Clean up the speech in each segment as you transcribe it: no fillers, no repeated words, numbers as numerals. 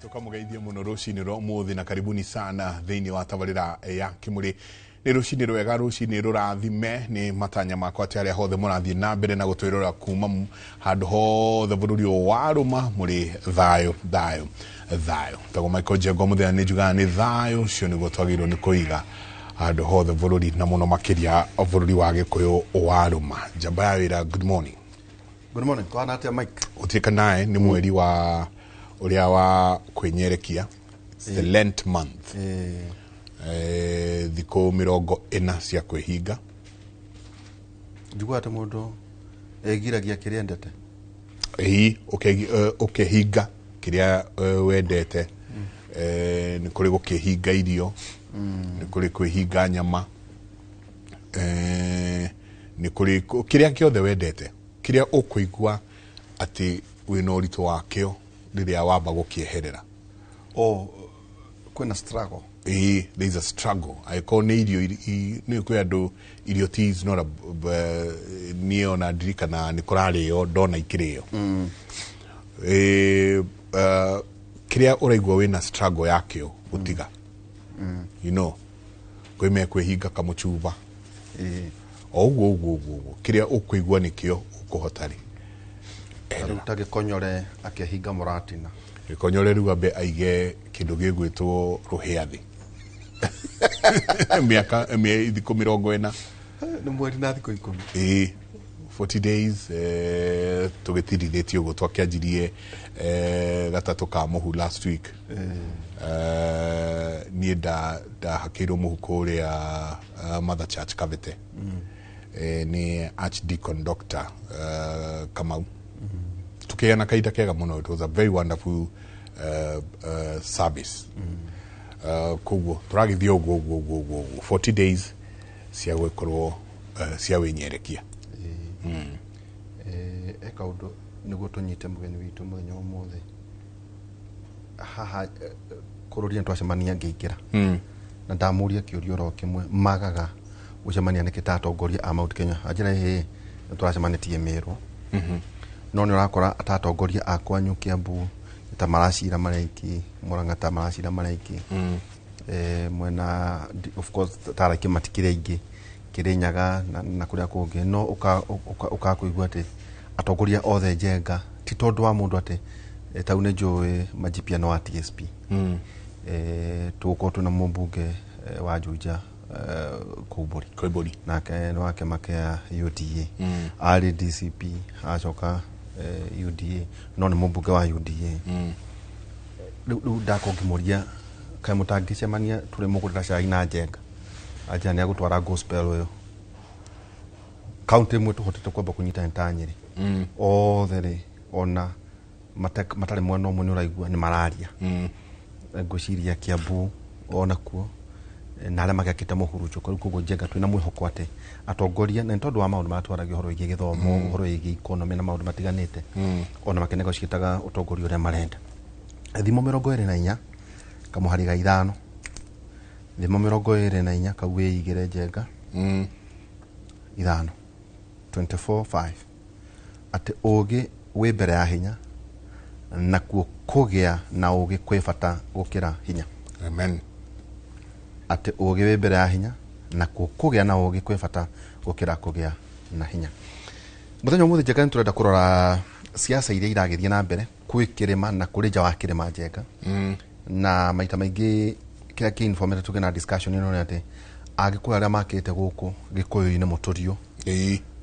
Tukamugeithie muno rucini rwa umuthi na karibuni sana thiini wa tabarira ya Kimuri. Ni rucini rwega, rucini rurathime. Ni matanya makwa ati aria hothe murathie na mbere na gutwirora kuma handu hothe bururi uyu wa ruma muri thayo thayo thayo. Tago Michael Njengo muthenya ni njugaga ni thayo ucio niguo twagiriirwo ni kuiga handu hothe bururi na muno makiria bururi wa Gikuyu wa ruma. Njamba ya wira, good morning. Good morning. Kwana atia, Mike? Gũtuĩka nae nĩ mweri wa ũrĩa wa kwĩnyerekia. It's the Lent month. Thikũ 40 cia kwĩhinga. Njiguaga atĩ mũndũ egiragia kĩrĩa endete. Ĩĩ, ũkĩhinga kĩrĩa wendete. Nĩ kũrĩ gũkĩhinga irio, nĩ kũrĩ kwĩhinga nyama, nĩ kũrĩ kĩrĩa kĩothe wendete, kĩrĩa ũkũigua atĩ wĩna ũritũ wakĩo rĩrĩa wamba gũkĩeherera. O kwĩna struggle. Ĩĩ, there is a struggle. Angĩkorwo nĩ irio, nĩ kwĩ andũ irio ti is not a niĩ ona ndirikana nĩ kũrarĩo ndona ikĩrĩo. Ĩĩ, kĩrĩa ũraigua wĩna struggle yakĩo gũtiga, kwĩ mekwĩhinga kamũcuba. O ũguo ũguo ũguo ũguo kĩrĩa ũkũigua nĩkĩo ũkũhota rĩ. Rĩu ta Gĩkonyore akĩhinga mũratina. Gĩkonyore rĩu ambe aige kĩndũ gĩgwĩtwo rũhĩa thĩ mĩaka thikũ 40. Nĩ mweri na thikũ 10. Ĩĩ, 40 days. Tũgĩtirithĩtie ũguo twakĩanjirie gatatũ ka mũhu last week. Niĩ ndahakĩirwo mũhu kũrĩa Mother Church Kabete nĩ Archdeacon Dr. Kamau. Tukĩgĩa kahinda kega mũno. It was a very wonderful service. Koguo tũragĩthiĩ ũguo ũguo ũguo ũguo ũguo 40 days cia gwĩkorwo cia wĩnyerekia. E kaũndũ nĩguo tũnyite mũgeni witũ mũthenya wa ũmũthĩ haha, kũrũria nĩ twacemania ngĩingĩra na ndamũria kĩũria oro kĩmwe, magaga gũcemania nĩkĩ ta atongoria a Mount Kenya? Anjĩra ĩĩ, nĩ tũracemanĩtie Mĩrũ, no nĩ ũrakora ta atongoria a kwanyu Kiambu ta maracira marĩ aiki, Murang'a ta maracira marĩ aiki, mwena of course taraikĩ matikĩrĩ aingĩ Kĩrĩnyaga na kũrĩa kũngĩ, no ũkakũigua atĩ atongoria othe Njenga ti tondũ wa mũndũ atĩ tau nĩ njũĩ Majipia nĩ wa TSP. Tũgũkorwo twĩna mũmbunge wa Juja, Kũmbũri. Koimbũri. Nake nĩ wa kĩama kĩa UDA, arĩ DCP, acoka UDA, no nĩ mũmbunge wa UDA. Rĩu ndakorwo ngĩmũria kaĩ mũtangĩcemania tũrĩ mũgũrĩra cai na Njenga, anjĩra nĩ agũtwara gospel ũyũ kaunti ĩmwe tũhotete kwamba kũnyita nĩ ta Nyĩrĩ othe rĩ, ona matarĩ mwena ũmwe nĩ ũraigua nĩ mararia. Ngwĩciria Kiambu onakuo na arĩa magĩakĩte mũhurunjũko rĩu. Koguo Njenga twĩna mwĩhoko atĩ atongoria, na nĩ tondũ wa maũndũ marĩa twaragia, ũhoro wĩgiĩ gĩthomo, ũhoro wĩgiĩ economy na maũndũ matiganĩte, ona makĩnego ciĩtaga ũtongoria ũrĩa marenda. Thimo 24 kamũhari ga 5, Thimo 24 kau wĩigĩre, Njenga, 5, 24:5, atĩ ũũgĩ wĩ mbere ya hinya, nakuo kũgĩa na ũũgĩ kwĩ bata gũkĩra hinya. Amen. Atĩ ũũgĩ wĩ mbere ya hinya, nakuo kũgĩa na ũũgĩ kwĩ bata gũkĩra kũgĩa na hinya. Mũthenya ũmũthĩ, Njenga, nĩ tũrenda kũrora siasa iria iragĩthiĩ na mbere kwĩ kĩrĩma na kũrĩ nja wa kĩrĩma, Njenga. Na maita maingĩ kĩrĩa kĩ tũgĩ na discussion ĩno nĩ atĩ Agĩkũyũ arĩa makĩte gũkũ Gĩkũyũ-inĩ mũtũrio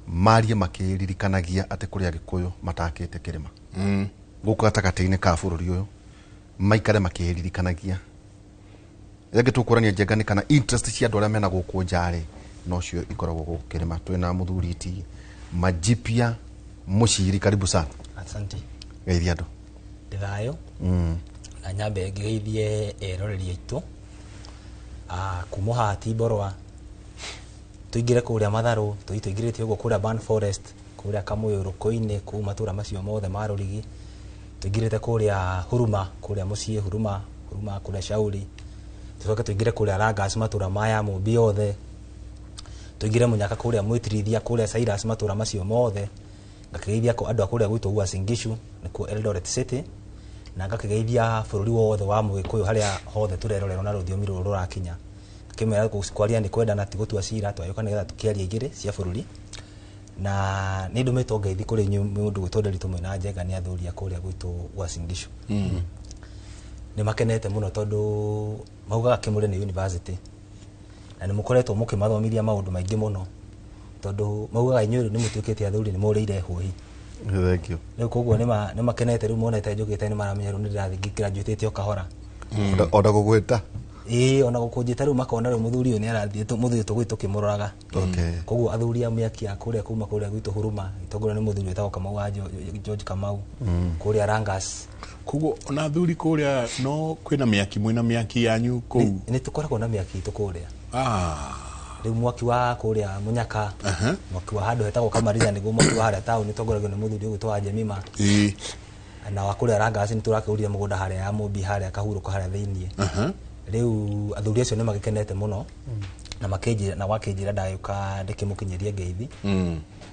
marie makĩririkanagia atĩ kũrĩ Agĩkũyũ matakĩte kĩrĩma gũkũ gatagatĩ-inĩ ka bũrũri ũyũ, maikare makĩririkanagia. Rĩngĩ tũkũrania, Njenga, nĩ kana interest cia andũ arĩa mena gũkũ nja rĩ nocio ikoragwo gũkũ kĩrĩma. Twĩna mũthuri ti Majipia Mũciri, karibu sana. Asante. Geithia andũ. Ndĩ thayũ. Na nyambe ngĩgeithie eroreri aitũ. Kuma haha Timborwa tũingĩre kũrĩa Matharũ, tũthiĩ tũingĩrĩte ũguo kũrĩa Ban Forest, kũrĩa Kamũyũ, Rũkũinĩ, kũu matũra macio mothe ma Rũrigi, tũingĩrĩte kũrĩa Huruma, kũrĩa mũciĩ Huruma, Huruma kũrĩa Shauri, tũcoke tũingĩre kũrĩa Langas, matũra maya Mũmbi yothe, tũingĩre Mũnyaka kũrĩa Mwĩtirithia, kũrĩa Cyrus, matũra macio mothe. Ngakĩgeithia andũ a kũrĩa gwitũ Uasin Gishu, nĩkuo Eldoret City, Na ngakĩgeithia bũrũri wothe wa Mũgĩkũyũ harĩa hothe tũrerorerwo na rũthiomi rũrũ rũrakinya. Ngĩmera kwaria nĩ kwendana ti gũtua cira, twagĩũka nĩgetha tũkĩarie igĩrĩ cia bũrũri. Na nĩ ndũmĩtwo ngeithi kũrĩ inyuĩ mũndũ gwĩtwo Nderitu mwĩna Njenga nĩ athuri a kũrĩa gwitũ Uasin Gishu. Nĩ makenete mũno tondũ maugaga Kĩmũrĩ nĩ university na nĩ mũkoretwo mũkĩmathomithia maũndũ maingĩ mũno, tondũ maugaga inyuĩ rĩu nĩ mũtuĩkĩte athuri, nĩ mũrĩire hũhi. Thank you. Rĩu koguo nĩ makenete rĩu monete njũkĩte, nĩ maramenya rĩu nĩ ndĩrathiĩ graduate o kahora. Ona gũgwĩta. Ĩĩ, ona gũkũnjĩta rĩu makona rĩu mũthuri ũyũ nĩ arathiĩ, mũthuri tũgũthiĩ tũkĩmũroraga. Koguo athuri a mĩaki ya kũrĩa kuma kũrĩa gwitũ Huruma itongorio nĩ mũthuri wĩtagwo Kamau wa George Kamau kũrĩa Rangas. Koguo ona athuri kũrĩa no kwĩna mĩaki, mwĩna mĩaki yanyu kũu? Nĩ tũkoragwo na mĩaki itũ kũrĩa. Rĩu mwaki wa kũrĩa Mũnyaka, mwaki wa handũ hetagwo Kamariza, nĩguo mwaki wa harĩa taũni tongoragio nĩ mũthuri ũgwĩtwo wa Jemima. Na wa kũrĩa Rangas nĩ tũrakĩgũrire mũgũnda harĩa ya Mũmbi, harĩa kahurũko harĩa thĩiniĩ. Rĩu athuri acio nĩ magĩkenete mũno na makĩnjĩra na wakĩnjĩra ndagĩũka ndĩkĩmũkinyĩrie ngeithi.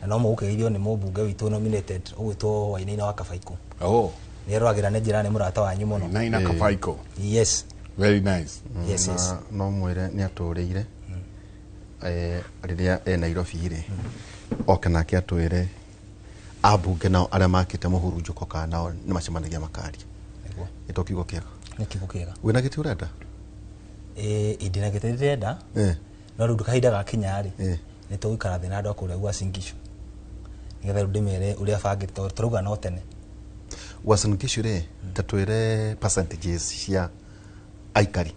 Na no mũgũkĩgeithio nĩ mũmbunge witũ nominated ũgwĩtwo Wainaina wa Kabaikũ. Nĩ aroragĩra nĩ njĩra, nĩ mũrata wanyu mũno. Naina Kabaiko. Yes. Very nice. Yes. Na no mwĩre nĩ atũrĩire rĩrĩa e Nairobi rĩ, oke nake atwĩre ambunge nao arĩa makĩte mũhurunjũko kana nao nĩ macemanagia makaria. Nĩguo. Ĩto kiugo kĩega. Nĩ kiugo kĩega. Wĩna gĩtĩ ũrenda? Ĩĩ, ndĩna gĩtĩ ndĩrenda. No rĩu kahinda gakinya rĩ, nĩ tũgũikara thĩ na andũ a kũrĩa Uasin Gishu nĩgetha rĩu ndĩmere ũrĩa bangĩte, tondũ tũrauga no tene. Uasin Gishu rĩ, ta twĩre percentages cia aikari,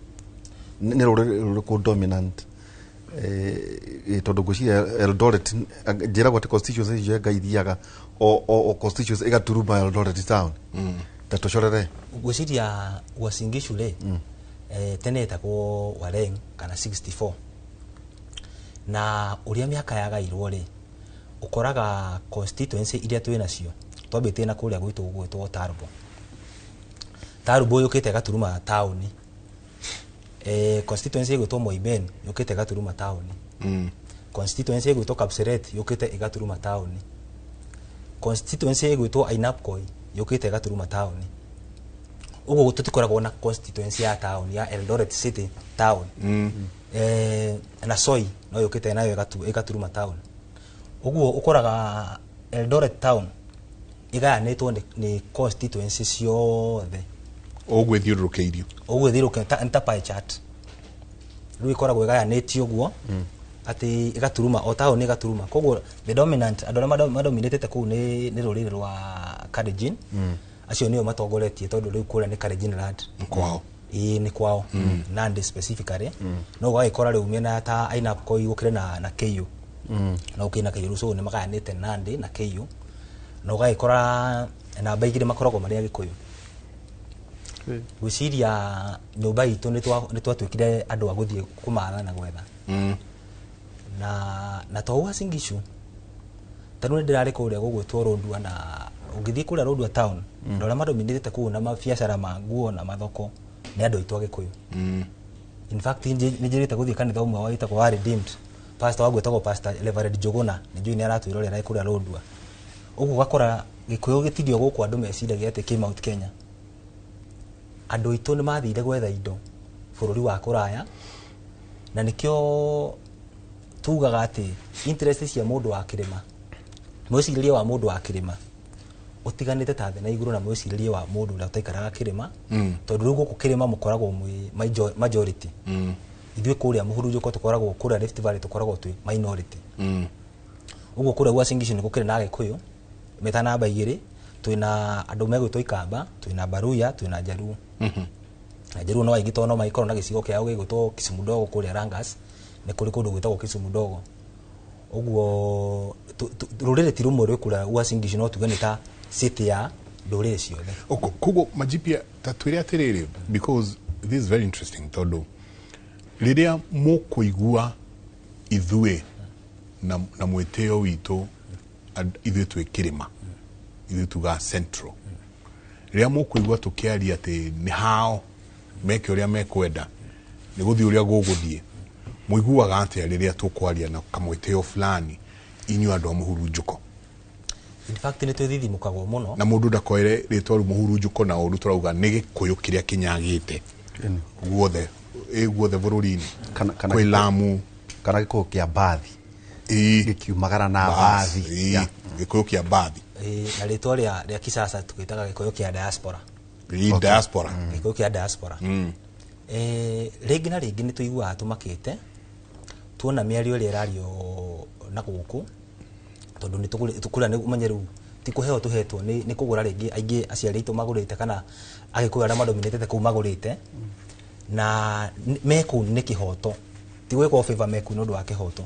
nĩ rũrĩrĩ rũrĩkũ dominant? Tondũ ngwĩciria Eldoret, njĩragwo atĩ constituency Njenga ithiaga o constituency ĩgaturuma Eldoret town. Ta tũcorere. Ngwĩciria Uasin Gishu rĩ, tene ĩtagwo Wareng kana 64, na ũrĩa mĩaka yagairwo rĩ, ũkoraga constituency iria twĩ nacio twambĩtie na kũrĩa gwitũ gwĩtwo Tarbo. Tarbo yũkĩte ĩgaturuma taũni. Constituency ĩgwĩtwo Moiben yũkĩte ĩgaturuma taũni. Constituency ĩgwĩtwo Kapseret yũkĩte ĩgaturuma taũni. Constituency ĩgwĩtwo Ainabkoi yũkĩte ĩgaturuma taũni. Ũguo tũtikoragwo na constituency ya taũni ya Eldoret City town. Na Soi no yũkĩte nayo ĩgaturuma town. Ũguo ũkoraga Eldoret town ĩgayanĩtwo nĩ constituency ciothe. Ũguo ĩthiũrũrũkĩirio. Ũguo ĩthiũrũrũkĩirio nĩ ta pie chart. Rĩu ĩkoragwo ĩgayanĩtio ũguo atĩ ĩgaturuma o taũni ĩgaturuma. Koguo the dominant andũ arĩa madominatĩte kũu nĩ rũrĩrĩ rwa Kalenjin. Acio nĩo matongoretie, tondũ rĩu kũrĩa nĩ Kalenjin land. Kwao. Ĩĩ, nĩ kwao. Nandi specifically. No ũgagĩkora rĩu mĩena ta Ainabkoi gũkĩrĩ na KU. No gũkĩrĩ na KU, so nĩ magayanĩte Nandi na KU. Na ũgagĩkora namba igĩrĩ makoragwo marĩ Agĩkũyũ. Ngwĩciria nyũmba itũ nĩ twatuĩkire andũ a gũthiĩ kũmatha na gwetha. Na to Uasin Gishu, ta rĩu nĩ ndĩrarĩ kũrĩa gũgwĩtwo Lodwar, na ũngĩthiĩ kũrĩa Lodwar town, andũ arĩa madominĩte kũu na mabiacara ma nguo na mathoko nĩ andũ aitũ Agĩkũyũ. In fact, nĩ njĩrĩte gũthiĩ kanitha ũmwe wĩtagwo wa Redeemed, pastor wangu wĩtagwo Pastor Reverend Njuguna, nĩ njũĩ nĩ aratwĩrorera e kũrĩa Lodwar. Ũguo ũgakora Gĩkũyũ gĩtirio gũkũ andũ meciragia atĩ kĩ Mount Kenya. Andũ aitũ nĩ mathire gwetha indo bũrũri wa kũraya, na nĩkĩo tugaga atĩ interest cia mũndũ wa kĩrĩma, mwĩcirĩrie wa mũndũ wa kĩrĩma ũtiganĩte ta thĩ na igũrũ na mwĩcirĩrie wa mũndũ ũrĩa ũtaikaraga kĩrĩma, tondũ rĩu gũkũ kĩrĩma mũkoragwo mwĩ majority. Ithuĩ kũrĩa mũhurunjũko tũkoragwo kũrĩa Rift Valley tũkoragwo twĩ minority. Ũguo kũrĩa Uasin Gishu nĩ gũkĩrĩ na Agĩkũyũ meta namba igĩrĩ, twĩna andũ megwĩtwo Ikamba, twĩna Baruya, twĩna Jaluo. Na Jaluo no aingĩ tondũ no magĩkorwo na gĩcigo kĩao gĩgwĩtwo Kisumu Ndogo kũrĩa Langas, nĩ kũrĩ kũndũ gwĩtagwo Kisumu Ndogo. Ũguo rũrĩrĩ ti rũmwe rwĩ kũrĩa Uasin Gishu, no tuge nĩ ta city ya ndũrĩrĩ ciothe. Koguo Majipia, ta twĩre atĩrĩrĩ, because this is very interesting, tondũ rĩrĩa mũkũigua ithuĩ na mwĩtĩo witũ, ithuĩ twĩ kĩrĩma, ithuĩ tugaga central, rĩrĩa mũkũigua tũkĩaria atĩ nĩ hao meke ũrĩa mekwenda, nĩ gũthiĩ ũrĩa gũgũthiĩ, mũiguaga atĩa rĩrĩa tũkwaria na kamwĩtĩo fulani inyuĩ andũ a mũhurunjũko? In fact nĩ twĩthithimũkagwo mũno. Na mũndũ ndakoere rĩtwa rĩu mũhurunjũko na ũru, tũrauga nĩ gĩkũyũ kĩrĩa kĩnyagĩte guothe, ĩ guothe bũrũri-inĩ. Kana kwĩ Lamu. Kana gĩkũyũ kĩa mbathi. Ĩ. Gĩkiumagara na mbathi. Ĩ, gĩkũyũ kĩa mbathi. Na rĩtwa rĩa kisasa tũgĩtaga gĩkũyũ kĩa diaspora. Ĩ, diaspora. Gĩkũyũ kĩa diaspora. Rĩngĩ na rĩngĩ nĩ tũiguaga tũmakĩte tuona mĩario ĩrĩa ĩrario na gũkũ, tondũ nĩ tũkũrĩa nĩ ũmenye rĩu ti kũheo tũhetwo, nĩ kũgũra rĩngĩ aingĩ aciari aitũ magũrĩte kana agĩkũyũ arĩa madominĩtĩte kũu magũrĩte, na me kũu nĩ kĩhoto, ti gwĩkwo favor, me kũu nĩ ũndũ wa kĩhoto,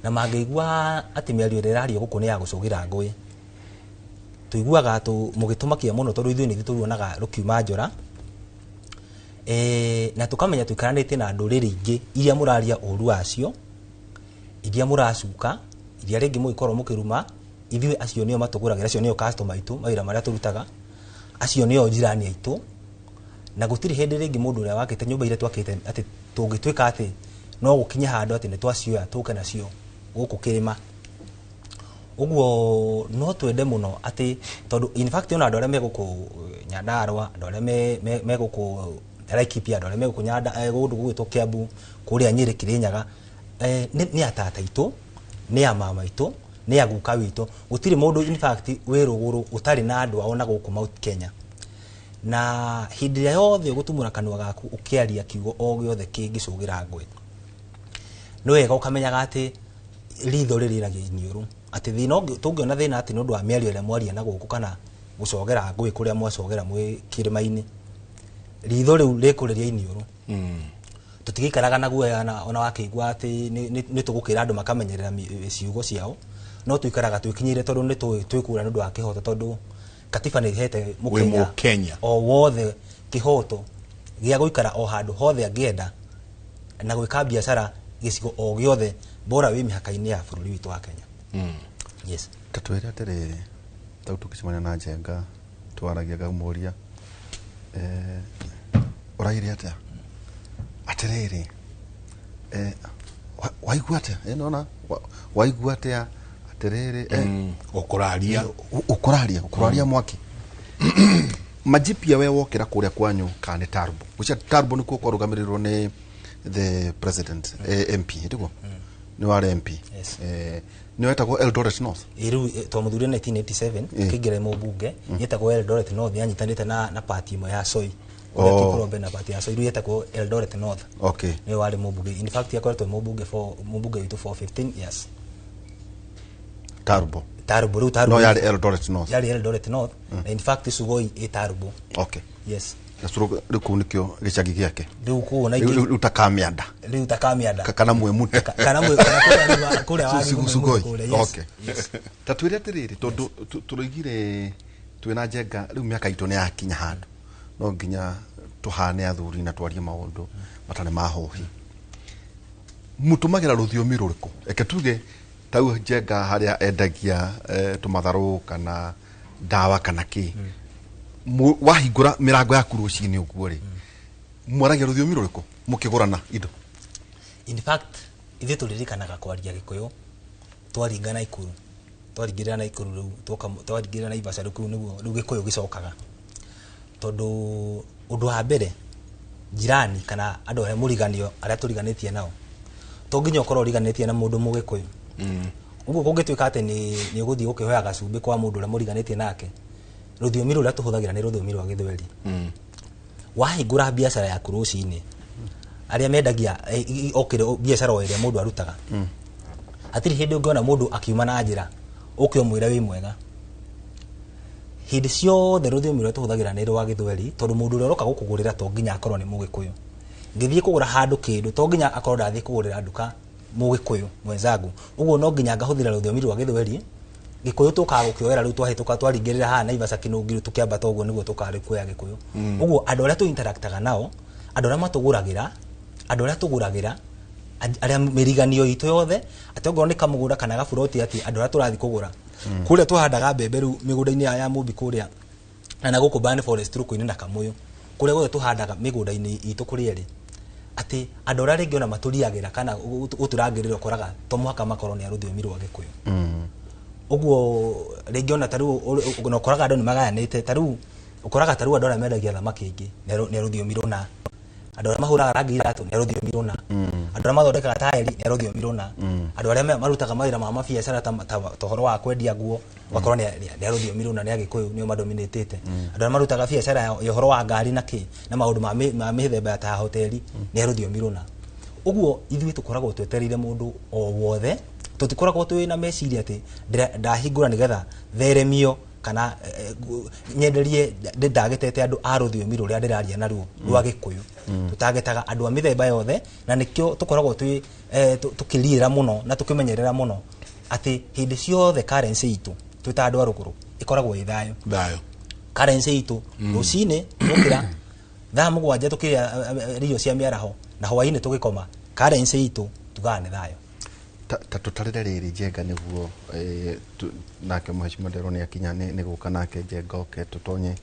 na mangĩigua atĩ mĩario ĩrĩa ĩrario gũkũ nĩ ya gũcũgĩra ngũĩ, tũiguaga mũgĩtũmakia mũno, tondũ ithuĩ nĩ ithuĩ tũruonaga rũkiuma njora. Na tũkamenya tũikaranĩtie na ndũrĩrĩ ingĩ iria mũraria ũru wacio, iria mũracuka, iria rĩngĩ mũgĩkorwo mũkĩruma, ithuĩ acio nĩo matũgũragĩra, acio nĩo customer aitũ, mawĩra marĩa tũrutaga, acio nĩo jirani aitũ, na gũtirĩ hĩndĩ rĩngĩ mũndũ ũrĩa wakĩte nyũmba iria twakĩte atĩ tũngĩtuĩka atĩ no gũkinye handũ atĩ nĩ twacioya tũke nacio gũkũ kĩrĩma. Ũguo no twende mũno atĩ tondũ in fact ona andũ arĩa me gũkũ Nyandarua, andũ arĩa me gũkũ Laikipia, andũ arĩa me gũkũ kũndũ gũgwĩtwo Kiambu, kũrĩa Nyĩrĩ, Kĩrĩnyaga, nĩ atata aitũ, nĩ a mama aitũ, nĩ a guka witũ. Gũtirĩ mũndũ in fact wĩ rũgũrũ ũtarĩ na andũ ao na gũkũ Mount Kenya. Na hĩndĩ ĩrĩa yothe ũgũtumũra kanua gaku ũkĩaria kiugo o gĩothe kĩngĩcũgĩra ngũĩ, nĩ wega ũkamenyaga atĩ ritho rĩrĩragia iniũrũ, atĩ thĩna ũngĩ, tũngĩona thĩna atĩ nĩ ũndũ wa mĩario ĩrĩa mwaria na gũkũ kana gũcogera ngũĩ kũrĩa mwacogera mwĩ kĩrĩma-inĩ, ritho rĩu rĩkũrĩria iniũrũ. Tũtigĩikaraga na guoya ona wakĩigua atĩ nĩ tũgũkĩra andũ makamenyerera ciugo ciao, no tũikaraga twĩkinyĩire tondũ nĩ tũĩ twĩkũra nĩ ũndũ wa kĩhoto, tondũ katiba nĩ ĩhete Wĩ Mũkenya o wothe kĩhoto gĩa gũikara o handũ hothe angĩenda na gwĩka biacara gĩcigo o gĩothe, bora wĩ mĩhaka-inĩ ya bũrũri witũ wa Kenya. Yes. Ta twĩre atĩrĩrĩ, tau tũkĩcemania na Njenga twaragia ngamũria, ũraire atĩa? Atĩrĩrĩ, waigua atĩa? Nona, waigua atĩa? Atĩrĩrĩ, Ũkũraria. Ũkũraria mwaki. Majipia we wokĩra kũrĩa kwanyu kana nĩ Tarbo? Gũcia Tarbo nĩkuo kwarũgamĩrĩrwo nĩ the president, MP, tiguo? Nĩ warĩ MP. Yes. Nĩ wetagwo Eldoret North. Ĩ, rĩu twamũthurire 1987 akĩingĩra mũmbunge, yetagwo Eldoret North, yanyitanĩte na party ĩmwe ya Soi. Kũrĩa Kipurombe na party ya Soi, rĩu yetagwo Eldoret North. Nĩwe warĩ mũmbunge. In fact akoretwo mũmbunge for mũmbunge witũ for 15 years. Tarbo. Tarbo, rĩu Tarbo. No yarĩ Eldoret North. Yarĩ Eldoret North. Na in fact Sugoi ĩ Tarbo. Yes. Na Sugoi rĩu kũu nĩkĩo gĩcagi gĩake. Rĩu kũu na Rĩu ingĩ rĩu ta Kamianda. Rĩu ta Kamianda. Kana Mwemute. Kana mwe, kana kũrĩa rĩu kũrĩa wa Sugoi. Mwemute kũrĩa, yes. Yes. Ta twĩre atĩrĩrĩ, tondũ tũroigire twĩna Njenga, rĩu mĩaka itũ nĩ yakinya handũ. No nginya tũhane athuri na twarie maũndũ matarĩ ma hohi. Mũtũmagĩra rũthiomi rũrĩkũ? Reke tuge tau Njenga harĩa endagia tũmatharũ kana ndawa kana kĩ. Wahingũra mĩrango yaku rũcinĩ ũguo rĩ, mwaragia rũthiomi rũrĩkũ mũkĩgũrana indo? In fact ithuĩ tũririkanaga kwaria Gĩkũyũ twaringa Naikuru, twaringĩrĩra Naikuru rĩu twoka, twaringĩrĩra Naivasha rĩu kũu nĩguo rĩu Gĩkũyũ gĩcokaga. Tondũ ũndũ wa mbere jirani kana andũ arĩa mũriganio, arĩa tũriganĩtie nao, to nginya ũkorwo ũriganĩtie na mũndũ Mũgĩkũyũ. Ũguo kũngĩtuĩka atĩ nĩ ũgũthiĩ gũkĩhoya gacumbĩ kwa mũndũ ũrĩa mũriganĩtie nake, rũthiomi rũrĩa tũhũthagĩra nĩ rũthiomi rwa Gĩthweri. Wahingũra biacara yaku rũcinĩ, arĩa mendagia, okĩrĩ biacara o ĩrĩa mũndũ arutaga, hatirĩ hĩndĩ ũngĩona mũndũ akiuma na njĩra ũke ũmwĩre wĩ mwega. Hĩndĩ ciothe rũthiomi rũrĩa tũhũthagĩra nĩ rwa Gĩthweri, tondũ mũndũ ũrĩa ũroka gũkũgũrĩra to nginya akorwo nĩ Mũgĩkũyũ. Ngĩthiĩ kũgũra handũ kĩndũ to nginya akorwo ndathiĩ kũgũrĩra nduka Mũgĩkũyũ mwenzangu. Ũguo no nginya ngahũthĩra rũthiomi rwa Gĩthweri. Gĩkũyũ tũkaga gũkĩoera rĩu twahĩtũka twaringĩrĩra haha Naivasha Kĩnũngi tũkĩambata ũguo nĩguo tũkarĩ kuoya Gĩkũyũ. Ũguo andũ arĩa tũ interactaga nao, andũ arĩa matũgũragĩra, andũ arĩa tũgũragĩra, arĩa mĩriganio itũ yothe, atĩ ongorwo nĩ kamũgũnda kana gaburoti atĩ andũ arĩa tũrathiĩ kũgũra. Kũrĩa tũhandaga mbembe rĩu mĩgũnda-inĩ ya Mũmbi kũrĩa, na gũkũ Ban Forest Rũkũ-inĩ na Kamũyũ, kũrĩa guothe tũhandaga mĩgũnda-inĩ itũ kũrĩa ĩrĩ, atĩ andũ arĩa rĩngĩ ona matũriagĩra kana gũtũrangĩrĩra ũkoraga to mũhaka makorwo nĩ a rũthiomi rwa Gĩkũyũ. Ũguo rĩngĩ ona ta rĩu na ũkoraga andũ nĩ magayanĩte, ta rĩu ũkoraga ta rĩu andũ arĩa mendagia thamaki aingĩ nĩ rũthiomi rũna, andũ arĩa mahũraga rangi iratũ nĩ rũthiomi rũna, andũ arĩa mathondekaga taĩri nĩ rũthiomi rũna, andũ arĩa marutaga mawĩra ma mabiacara ta ũhoro wa kwendia nguo ũgakorwo nĩ rũthiomi rũna, nĩ Agĩkũyũ nĩo madominatĩte, andũ arĩa marutaga biacara ya ũhoro wa ngari na kĩ na maũndũ ma mĩthemba ta hoteli nĩ rũthiomi rũna. Ũguo ithuĩ tũkoragwo twetereire mũndũ o wothe, tũtikoragwo twĩ na meciria atĩ ndahingũra nĩgetha theremio kana nyenderie ndagĩtete andũ a rũthiomi rũrĩa ndĩraria naruo rwa Gĩkũyũ. Tũtagetaga andũ a mĩthemba yothe, na nĩkĩo tũkoragwo twĩ tũkĩriĩra mũno na tũkĩmenyerera mũno atĩ hĩndĩ ciothe currency itũ twĩ ta andũ a rũgũrũ ĩkoragwo ĩ thayũ. Thayũ. Currency itũ rũcinĩ tũkĩra thaa 7 tũkĩrĩa irio cia mĩaraho na hwaĩ-inĩ tũgĩkoma, currency itũ tugaga nĩ thayũ. Ta tũtarĩre rĩrĩ Njenga nĩguo nake mheshimiwa Nderwo nĩ akinya nĩ gũka nake Njenga oke tũtonye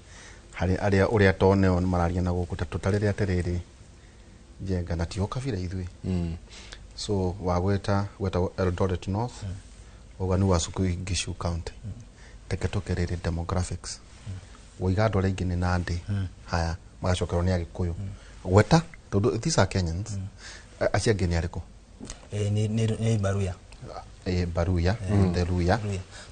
harĩ arĩa ũrĩa toneo mararia na gũkũ. Ta tũtarĩre atĩrĩrĩ Njenga, na ti o kabira ithuĩ. So wagweta gwetagwo Eldoret North, ũguo nĩ Uasin Gishu County. Reke tũke rĩrĩ demographics. Waiga andũ arĩa aingĩ nĩ Nandi, haya magacokerwo nĩ Agĩkũyũ. Gweta tondũ these are Kenyans. Acio angĩ nĩ arĩkũ? Nĩ Baruya. Baruya, the Luya.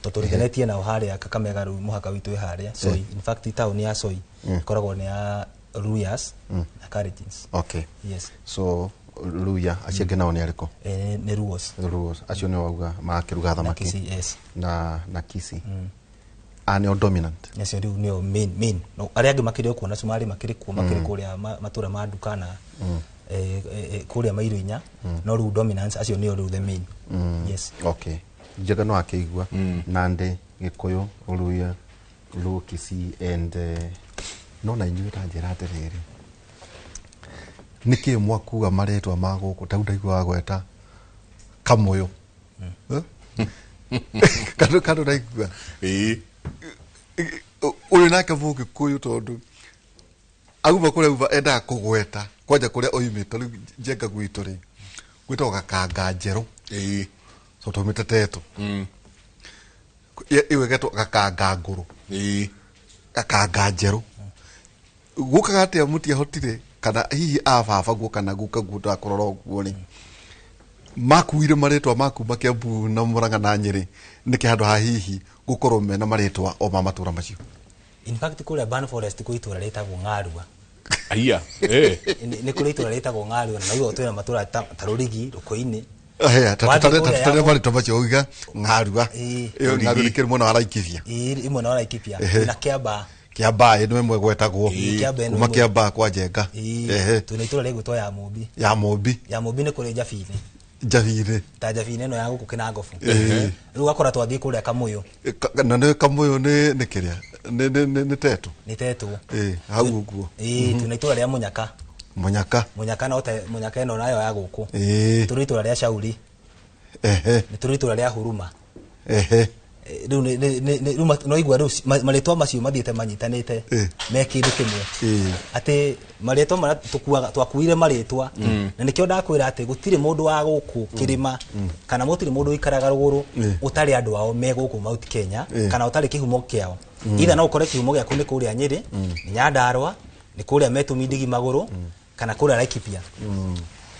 Tondũ tũriganĩtie nao harĩa Kakamega rĩu mũhaka witũ wĩ harĩa Soi. In fact town ya Soi ĩkoragwo nĩ ya Luyas na Kalenjins. Okay. Yes. So Luya acio angĩ nao nĩ arĩkũ? Nĩ Luos. Luos acio nĩ wauga makĩruga thamaki. Kisii, yes. Na Kisii. A nĩo dominant. Acio rĩu nĩo main. No arĩa angĩ makĩrĩ okuo na Cumarĩ makĩrĩ kuo, makĩrĩ kũrĩa matũra ma nduka na kũrĩa mairo inya, no rĩu dominance acio nĩo rĩu the main. Yes. Okay. Njenga no akĩigua Nandi, Gĩkũyũ, Luya, Luo, Kisii and no na inyuĩ ta njĩra atĩrĩrĩ, nĩkĩ mwakua marĩtwa ma gũkũ? Ta rĩu ndaigua gweta Kamũyũ. Kandũ ndaigua. Ũyũ nake Mũgĩkũyũ tondũ auma kũrĩa auma endaga kũgweta kwanja kũrĩa oimĩte. Rĩu Njenga gwitũ rĩ gwĩtagwo Gakanga Njerũ. So twaumĩte Teto. Ĩyo ĩgetwo Gakanga Ngũrũ. Gakanga Njerũ. Gũkaga atĩa mũtiahotire kana hihi a baba guo kana guka guo ndakũrora ũguo rĩ makuire marĩtwa maku Kiambu na Murang'a na Nyĩrĩ nĩkĩ handũ ha hihi gũkorwo mena marĩtwa o ma matũra macio? In fact kũrĩa Ban Forest kwĩ itũra rĩtagwo Ng'arua. Aya. Nĩ kũrĩ itũra rĩtagwo Ng'arua na naigua twĩna matũra ta Rũrigi, Rũkũinĩ. Aya, ta tũtarĩre marĩtwa macio uga Ng'arua. Ĩyo Ng'arua nĩ kĩrĩ mwena wa Laikipia. Ĩĩ, mwena wa Laikipia. Na Kĩambaa. Kĩambaa ĩno ĩmwe gwetagwo. Kuma Kĩambaa kwa Njenga. Twĩna itũra rĩgwĩtwo ya Mũmbi. Ya Mũmbi. Ya Mũmbi nĩ kũrĩ Njabini. Njabini. Ta Njabini ĩno ya gũkũ Kĩnangobu. Rĩu ũgakora twathiĩ kũrĩa Kamũyũ. Na nĩ Kamũyũ nĩ kĩrĩa? Nĩ Teto. Nĩ Teto. Hau ũguo. Twĩna itũra rĩa Mũnyaka. Mũnyaka. Mũnyaka no te Mũnyaka ĩno nayo ya gũkũ. Tũrĩ itũra rĩa Shauri. Nĩ tũrĩ itũra rĩa Huruma. Rĩu rĩu no igua rĩu marĩtwa macio mathiĩte manyitanĩte me kĩndũ kĩmwe. Atĩ marĩtwa marĩa tũkuaga twakuire marĩtwa na nĩkĩo ndakwĩra atĩ gũtirĩ mũndũ wa gũkũ kĩrĩma kana gũtirĩ mũndũ ũikaraga rũgũrũ ũtarĩ andũ ao me gũkũ Mount Kenya kana ũtarĩ kĩhumo kĩao. Either no ũkore kĩhumo gĩaku nĩ kũrĩa Nyĩrĩ, nĩ Nyandarũa, nĩ kũrĩa Metũ Mindigi Magũrũ kana kũrĩa Laikipia.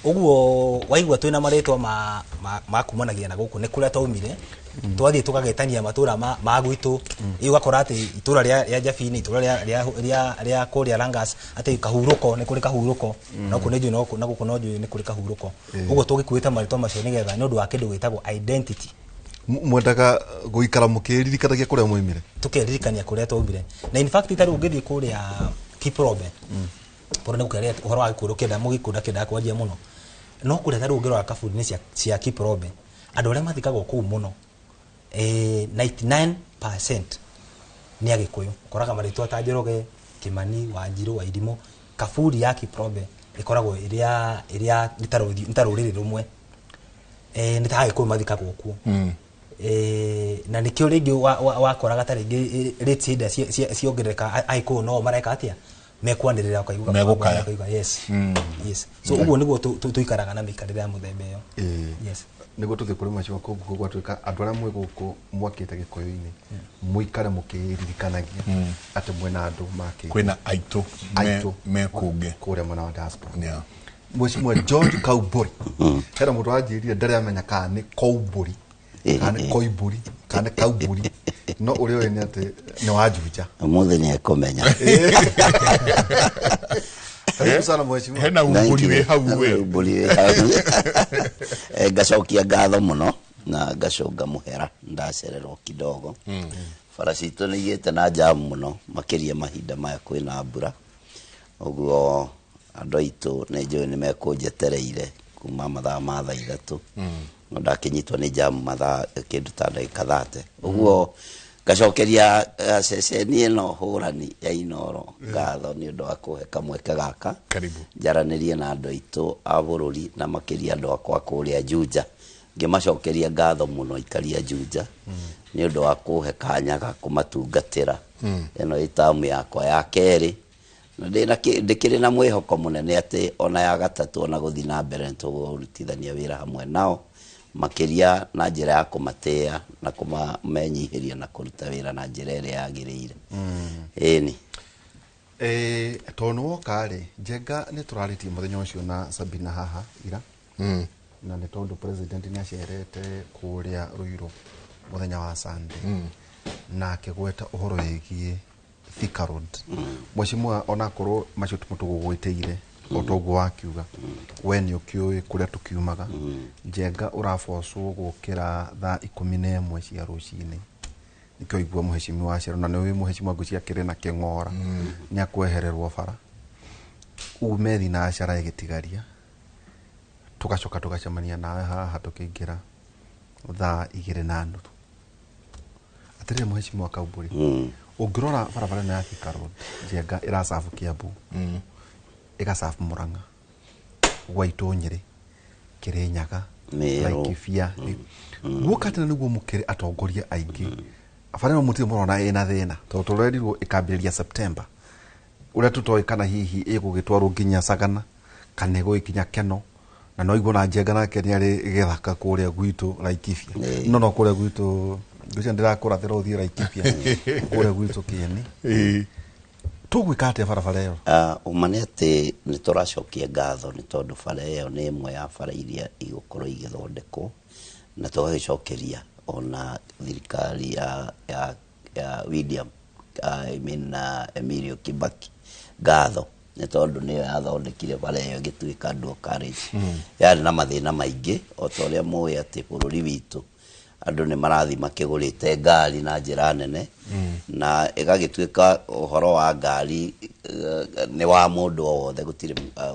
Ũguo waigua twĩna marĩtwa ma kumanagia na gũkũ nĩ kũrĩa twaumire, twathiĩ tũkagetania matũra ma gwitũ. Ĩ ũgakora atĩ itũra rĩa Njabini, itũra rĩa kũrĩa Langas, atĩ kahurũko nĩ kũrĩ kahurũko, na gũkũ nĩ njũĩ, na gũkũ no njũĩ nĩ kũrĩ kahurũko. Ũguo tũgĩkuĩte marĩtwa macio nĩgetha nĩ ũndũ wa kĩndũ gĩtagwo identity. Mwendaga gũikara mũkĩririkanagia kũrĩa mwaumire? Tũkeririkania kũrĩa twaumire. Na in fact ta rĩu ũngĩthiĩ kũrĩa Kiprobe, tondũ nĩ gũkĩaria ũhoro wa Gĩkũyũ kĩenda Mũgĩkũyũ ndakĩendaga kwanjia mũno. No kũrĩa ta rĩu ũngĩrora kaburi-inĩ cia Kiprobe, andũ arĩa mathikagwo kũu mũno, 99% nĩ Agĩkũyũ. Ũkoraga marĩtwa ta Njoroge, Kĩmani, Wanjirũ, Wairimũ. Kaburi ya Kiprobe ĩkoragwo ĩrĩa nĩ ta rũrĩrĩ rũmwe. Nĩ ta Agĩkũyũ mathikagwo kuo. Na nĩkĩo rĩngĩ wakoraga ta rĩngĩ rates hĩndĩ ĩrĩa ciongerereka, Agĩkũyũ no mareka atĩa? Mekwanĩrĩra ũkaigua Megũkaya. Yes. Yes. So ũguo nĩguo tũikaraga na mĩikarĩre ya mũthemba ĩyo. Yes. Nĩguo tũthiĩ kũrĩ macio kũguo gwatuĩka andũ arĩa mwĩ gũkũ mwakĩte gĩkũyũ-inĩ mũikare mũkĩririkanagia atĩ mwĩna andũ makĩte Kwĩna aitũ Aitũ. me kũngĩ. Kũrĩa mwena wa diaspora. Yeah. Mheshimiwa George Kauburi, hena mũndũ wanjĩrire ndarĩ amenya kana nĩ Kouburi kana nĩ Koiburi kana nĩ Kauburi, no ũrĩa ũĩ nĩ atĩ nĩ wa Juja. Umuthi nĩ ekũmenya. Karibu sana mheshimiwa. Hena umburi wĩ hau we. Umburi wĩ hau. Ngacokia ngatho mũno na ngacũnga mũhera ndacererwo kidogo. Bara citũ nĩ igĩte na jamu mũno makĩria mahinda maya kwĩna mbura, ũguo andũ aitũ nĩ njũĩ nĩ mekũnjetereire kuma mathaa ma thaa 3, no ndakĩnyitwo nĩ jamu mathaa kĩndũ ta ndagĩka 30. Ũguo ngacokeria ceceni ĩno hũrani ya Inoro ngatho nĩ ũndũ wa kũhe kamweke gaka. Karibu. Njaranĩrie na andũ aitũ a bũrũri na makĩria andũ akwa kũrĩa Juja, ngĩmacokeria ngatho mũno ikaria Juja nĩ ũndũ wa kũhe kanya ga kũmatungatĩra. Ĩno ĩ tamu yakwa ya kerĩ na ndĩkĩrĩ na mwĩhoko mũnene atĩ ona ya gatatũ ona gũthiĩ na mbere nĩtũgũrutithania wĩra hamwe nao makĩria na njĩra ya kũmatĩĩa na kũmamenyihĩria na kũruta wĩra na njĩra ĩrĩa yagĩrĩire. Ĩni. Tondũ nĩ woka rĩ, Njenga, nĩ tũrarĩtie mũthenya ũcio na Sabina haha ira, na nĩ tondũ president nĩ acerete kũrĩa Ruiru mũthenya wa Sunday na akĩgweta ũhoro wĩgiĩ Thika Road. Mheshimiwa, onakorwo macio timo tũgũgwĩtĩire o toguo wakiuga, we nĩ ũkĩũĩ kũrĩa tũkiumaga. Njenga, ũrabocwo gũkĩra thaa 11 cia rũcinĩ nĩkĩo igua mũhecimiwa acerwo, na nĩ ũĩ mũhecimiwa ngwĩciria akĩrĩ na kĩng'ora nĩ akwehererwo bara ume thinacara ĩgĩtigaria, tugacoka tũgacemania nawe haha tũkĩingĩra thaa 2:30. Atĩrĩrĩ mũhecimiwa Kauburi, ũngĩrora barabara ĩno ya Thika Road, Njenga, ĩracabu Kiambu, ĩgacabu Murang'a, gwaitũ Nyĩrĩ, Kĩrĩnyaga, Meru. Laikipia, guoka tene nĩguo mũkĩrĩ atongoria aingĩ. Bara ĩno mũtirĩ mũrona ĩna thĩna tondũ tũrerirwo ĩkambĩrĩria September, ũrĩa tũtoĩ kana hihi ĩgũgĩtwarwo nginya Sagana kana ĩgũgĩkinya Keno, na no igua na Njenga nake nĩ arĩ gĩthaka kũrĩa gwitũ Laikipia. No kũrĩa gwitũ ngwĩciria ndĩrakũrathĩra ũthiĩ Laikipia kũrĩa gwitũ Kĩeni. Tũgwĩka atĩa barabara ĩyo? Ũma nĩ atĩ nĩ tũracokia ngatho nĩ tondũ bara ĩyo nĩ ĩmwe ya bara iria igũkorwo igĩthondekwo, na tũgagĩcokeria ona thirikari ya William, I mean, Emilio Kibaki ngatho nĩ tondũ nĩyo yathondekire bara ĩyo ĩgĩtuĩka dual carriage. Yarĩ na mathĩna maingĩ o ta ũrĩa mũĩ atĩ bũrũri witũ andũ nĩ marathiĩ makĩgũrĩte ngari na njĩra nene, na ĩgagĩtuĩka ũhoro wa ngari nĩ wa mũndũ o wothe, gũtirĩ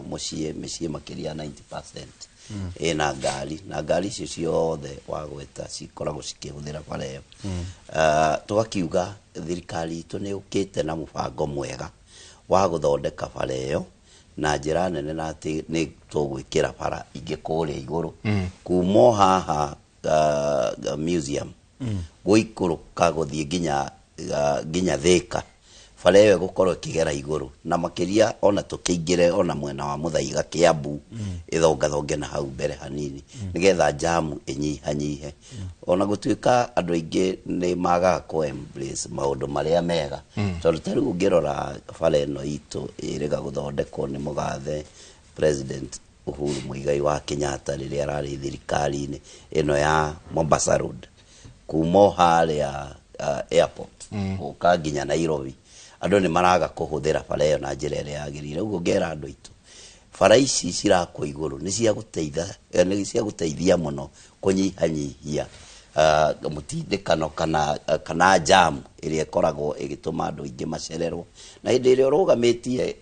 mũciĩ mĩciĩ makĩria ya 90% ĩna ngari, na ngari icio ciothe wagweta cikoragwo cikĩhũthĩra bara ĩyo. Tũgakiuga thirikari itũ nĩ yũkĩte na mũbango mwega wa gũthondeka bara ĩyo na njĩra nene, na atĩ nĩ tũgwĩkĩra bara ingĩ kũrĩa igũrũ kuma o haha museum gũikũrũka gũthiĩ nginya Thika. Bara ĩyo ĩgũkorwo ĩkĩgera igũrũ na makĩria ona tũkĩingĩre ona mwena wa Mũthaiga Kiambu, ĩthongathonge na hau mbere hanini nĩgetha jamu ĩnyihanyihe. Ona gũtuĩka andũ aingĩ nĩ magaga kũ embrace maũndũ marĩa mega, tondũ ta rĩu ũngĩrora bara ĩno itũ ĩrĩga gũthondekwo nĩ mũgathe President Uhuru Muigai wa Kenyatta rĩrĩa ararĩ thirikari-inĩ ĩno ya Mombasa Road kuma o harĩa airport gũka nginya Nairobi, andũ nĩ maraga kũhũthĩra bara ĩyo na njĩra ĩrĩa yagĩrĩire. Ũguo ngera andũ aitũ bara ici cirakwo igũrũ nĩ cia gũteitha, nĩ cia gũteithia mũno kũnyihanyihia mũtindĩkano kana jam ĩrĩa ĩkoragwo ĩgĩtũma andũ aingĩ macererwo, na hĩndĩ ĩrĩa ũrũgamĩtie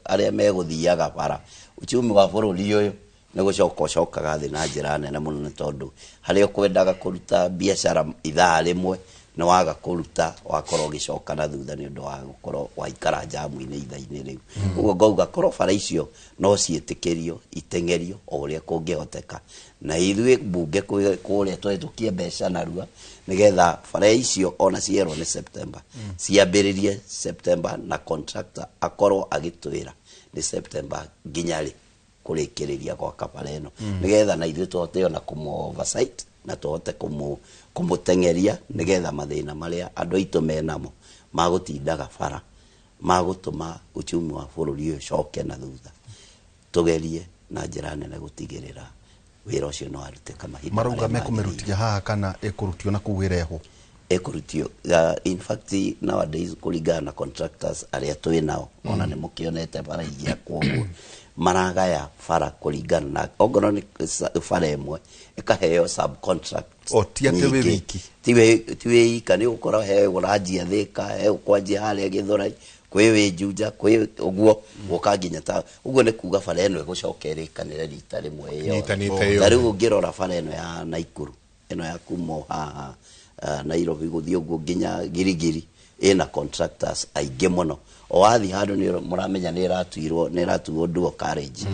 arĩa megũthiaga bara, uchumi wa bũrũri ũyũ nĩ gũcoka ũcokaga thĩ na njĩra nene mũno, nĩ tondũ harĩa ũkwendaga kũruta biacara ithaa rĩmwe nĩ waga kũruta, wakorwo ũgĩcoka na thutha nĩ ũndũ wa gũkorwo waikara jamu-inĩ ithaa-inĩ rĩu. Ũguo ngauga korwo bara icio no ciĩtĩkĩrio iteng'erio o ũrĩa kũngĩhoteka, na ithuĩ mbunge kũrĩa tũhĩtũkie mbeca narua nĩgetha bara icio ona cierwo nĩ September ciambĩrĩrie September, na contractor akorwo agĩtwĩra nĩ September nginya rĩ. kũrĩkĩrĩria gwaka bara ĩno, nĩgetha na ithuĩ tũhote ona kũmũ oversight na tũhote kũmũteng'eria, nĩgetha mathĩna marĩa andũ aitũ menamo magũtindaga bara magũtũma uchumi wa bũrũri ũyũ ũcoke na thutha, tũgerie na njĩra nene gũtigĩrĩra wĩra ũcio no warutĩka mahinda marauga marĩa magĩrĩire. Mekũmĩrutia haha kana ĩkũrutio na kũu ĩrehwo? Ĩkũrutio. In fact, nowadays, kũringana na contractors arĩa twĩ nao, ona nĩ mũkĩonete bara igĩakwo ũguo, maragaya bara kũringana na ongorwo nĩ bara ĩmwe ĩkaheo subcontract. O, ti atĩ wĩ nyingĩ. wiki. Ti wĩ ika, nĩ ũgũkora he ũranjia Thĩka, he ũkwanjia harĩa Gĩthũrai, kwĩ wĩ Juja, kwĩ ũguo gũka nginya ta ũguo. Nĩ kuga bara ĩno ĩgũcoka ĩrĩkanĩre rita rĩmwe ĩ yothe. Ĩnyitanĩte Ta yothe. rĩu ũngĩrora bara ĩno ya Naikuru, ĩno ya kuma o haha Nairobi gũthiĩ ũguo nginya Girigiri, ĩna contractors aingĩ mũno. O wathiĩ handũ nĩ mũramenya nĩ ĩratuirwo, nĩ ĩratuo dual carriage.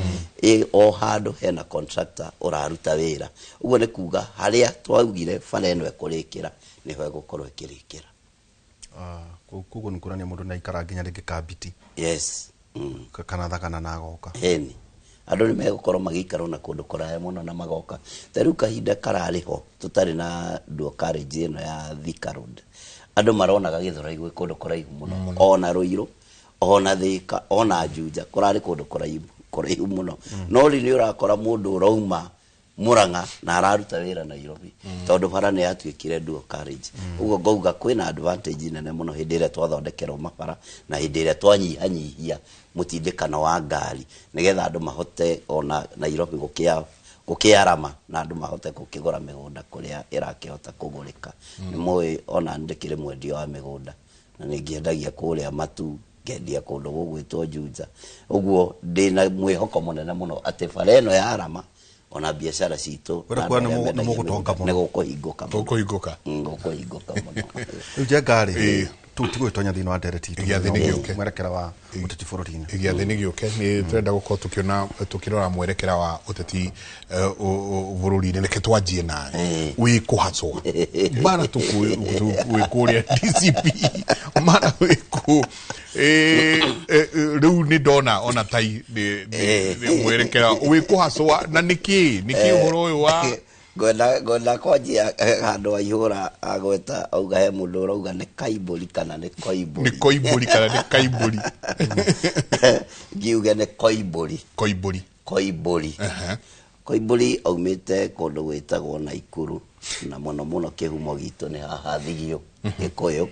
Ĩ o handũ hena contractor ũraruta wĩra. Ũguo nĩ kuga harĩa twaugire bara ĩno ĩkũrĩkĩra nĩho ĩgũkorwo ĩkĩrĩkĩra. Koguo nĩ kuonania mũndũ nĩ aikara nginya rĩngĩ Kambiti Yes. Kana Thagana na agoka. Ĩni, andũ nĩ megũkorwo magĩikara na kũndũ kũraya mũno na magoka. Ta rĩu kahinda kararĩ ho tũtarĩ na dual carriage ĩno ya Thika Road, andũ maronaga Gĩthũrai gwĩ kũndũ kũraihu mũno, ona Rũirũ, ona Thĩka, ona Juja kũrarĩ kũndũ kũraihu kũraihu mũno. No rĩu nĩ ũrakora mũndũ ũrauma Murang'a na araruta wĩra Nairobi, tondũ bara nĩ yatuĩkire dual carriage. Ũguo ngauga kwĩna advantage nene mũno hĩndĩ ĩrĩa twathondekerwo mabara na hĩndĩ ĩrĩa twanyihanyihia mũtindĩkano wa ngari, nĩgetha andũ mahote ona Nairobi gũkĩarama na andũ mahote gũkĩgũra mĩgũnda kũrĩa ĩrakĩhota kũgũrĩka. Nĩ mũĩ ona ndĩkĩrĩ mwendia wa mĩgũnda na nĩ ngĩendagia kũrĩa Matu, ngendia kũndũ gũgwĩtwo Juja. Ũguo ndĩna mwĩhoko mũnene mũno atĩ bara ĩno yarama, ona biacara citũ Ũrĩa na kuona andũ arĩa nĩ mendagia mũgũtonga mĩgũnda, mũno. nĩ gũkũhingũka mũno. Tũkũhingũka. Gũkũhingũka mũno. Rĩu Njenga rĩ, Ĩĩ. tũtigũgĩtonya thĩinĩ wa ndereti itũ. Gĩathĩ nĩ gĩũke. Mwerekera wa ũteti bũrũri-inĩ. Gĩathĩ nĩ gĩũke, nĩ tũrenda gũkorwo tũkĩona tũkĩrora mwerekera wa ũteti bũrũri-inĩ. Reke twanjie nawe. Wĩ kũhacwo mara wĩ kũrĩa DCP, mara wĩ kũ? Rĩu nĩ ndona ona tai nĩ mwerekera wĩ kũhacwa na nĩkĩ ũhoro ũyũ wa Ngwenda kwanjia handũ waihũra agweta auga he mũndũ ũrauga nĩ Kaimbũri kana nĩ Koimbũri. Nĩ Koimbũri kana nĩ Kaimbũri? Ngiuge nĩ Koimbũri. Koimbũri. Koimbũri. Koimbũri aumĩte kũndũ gwĩtagwo Naikuru, na mũno mũno kĩhumo gitũ nĩ haha Thigio Gĩkũyũ.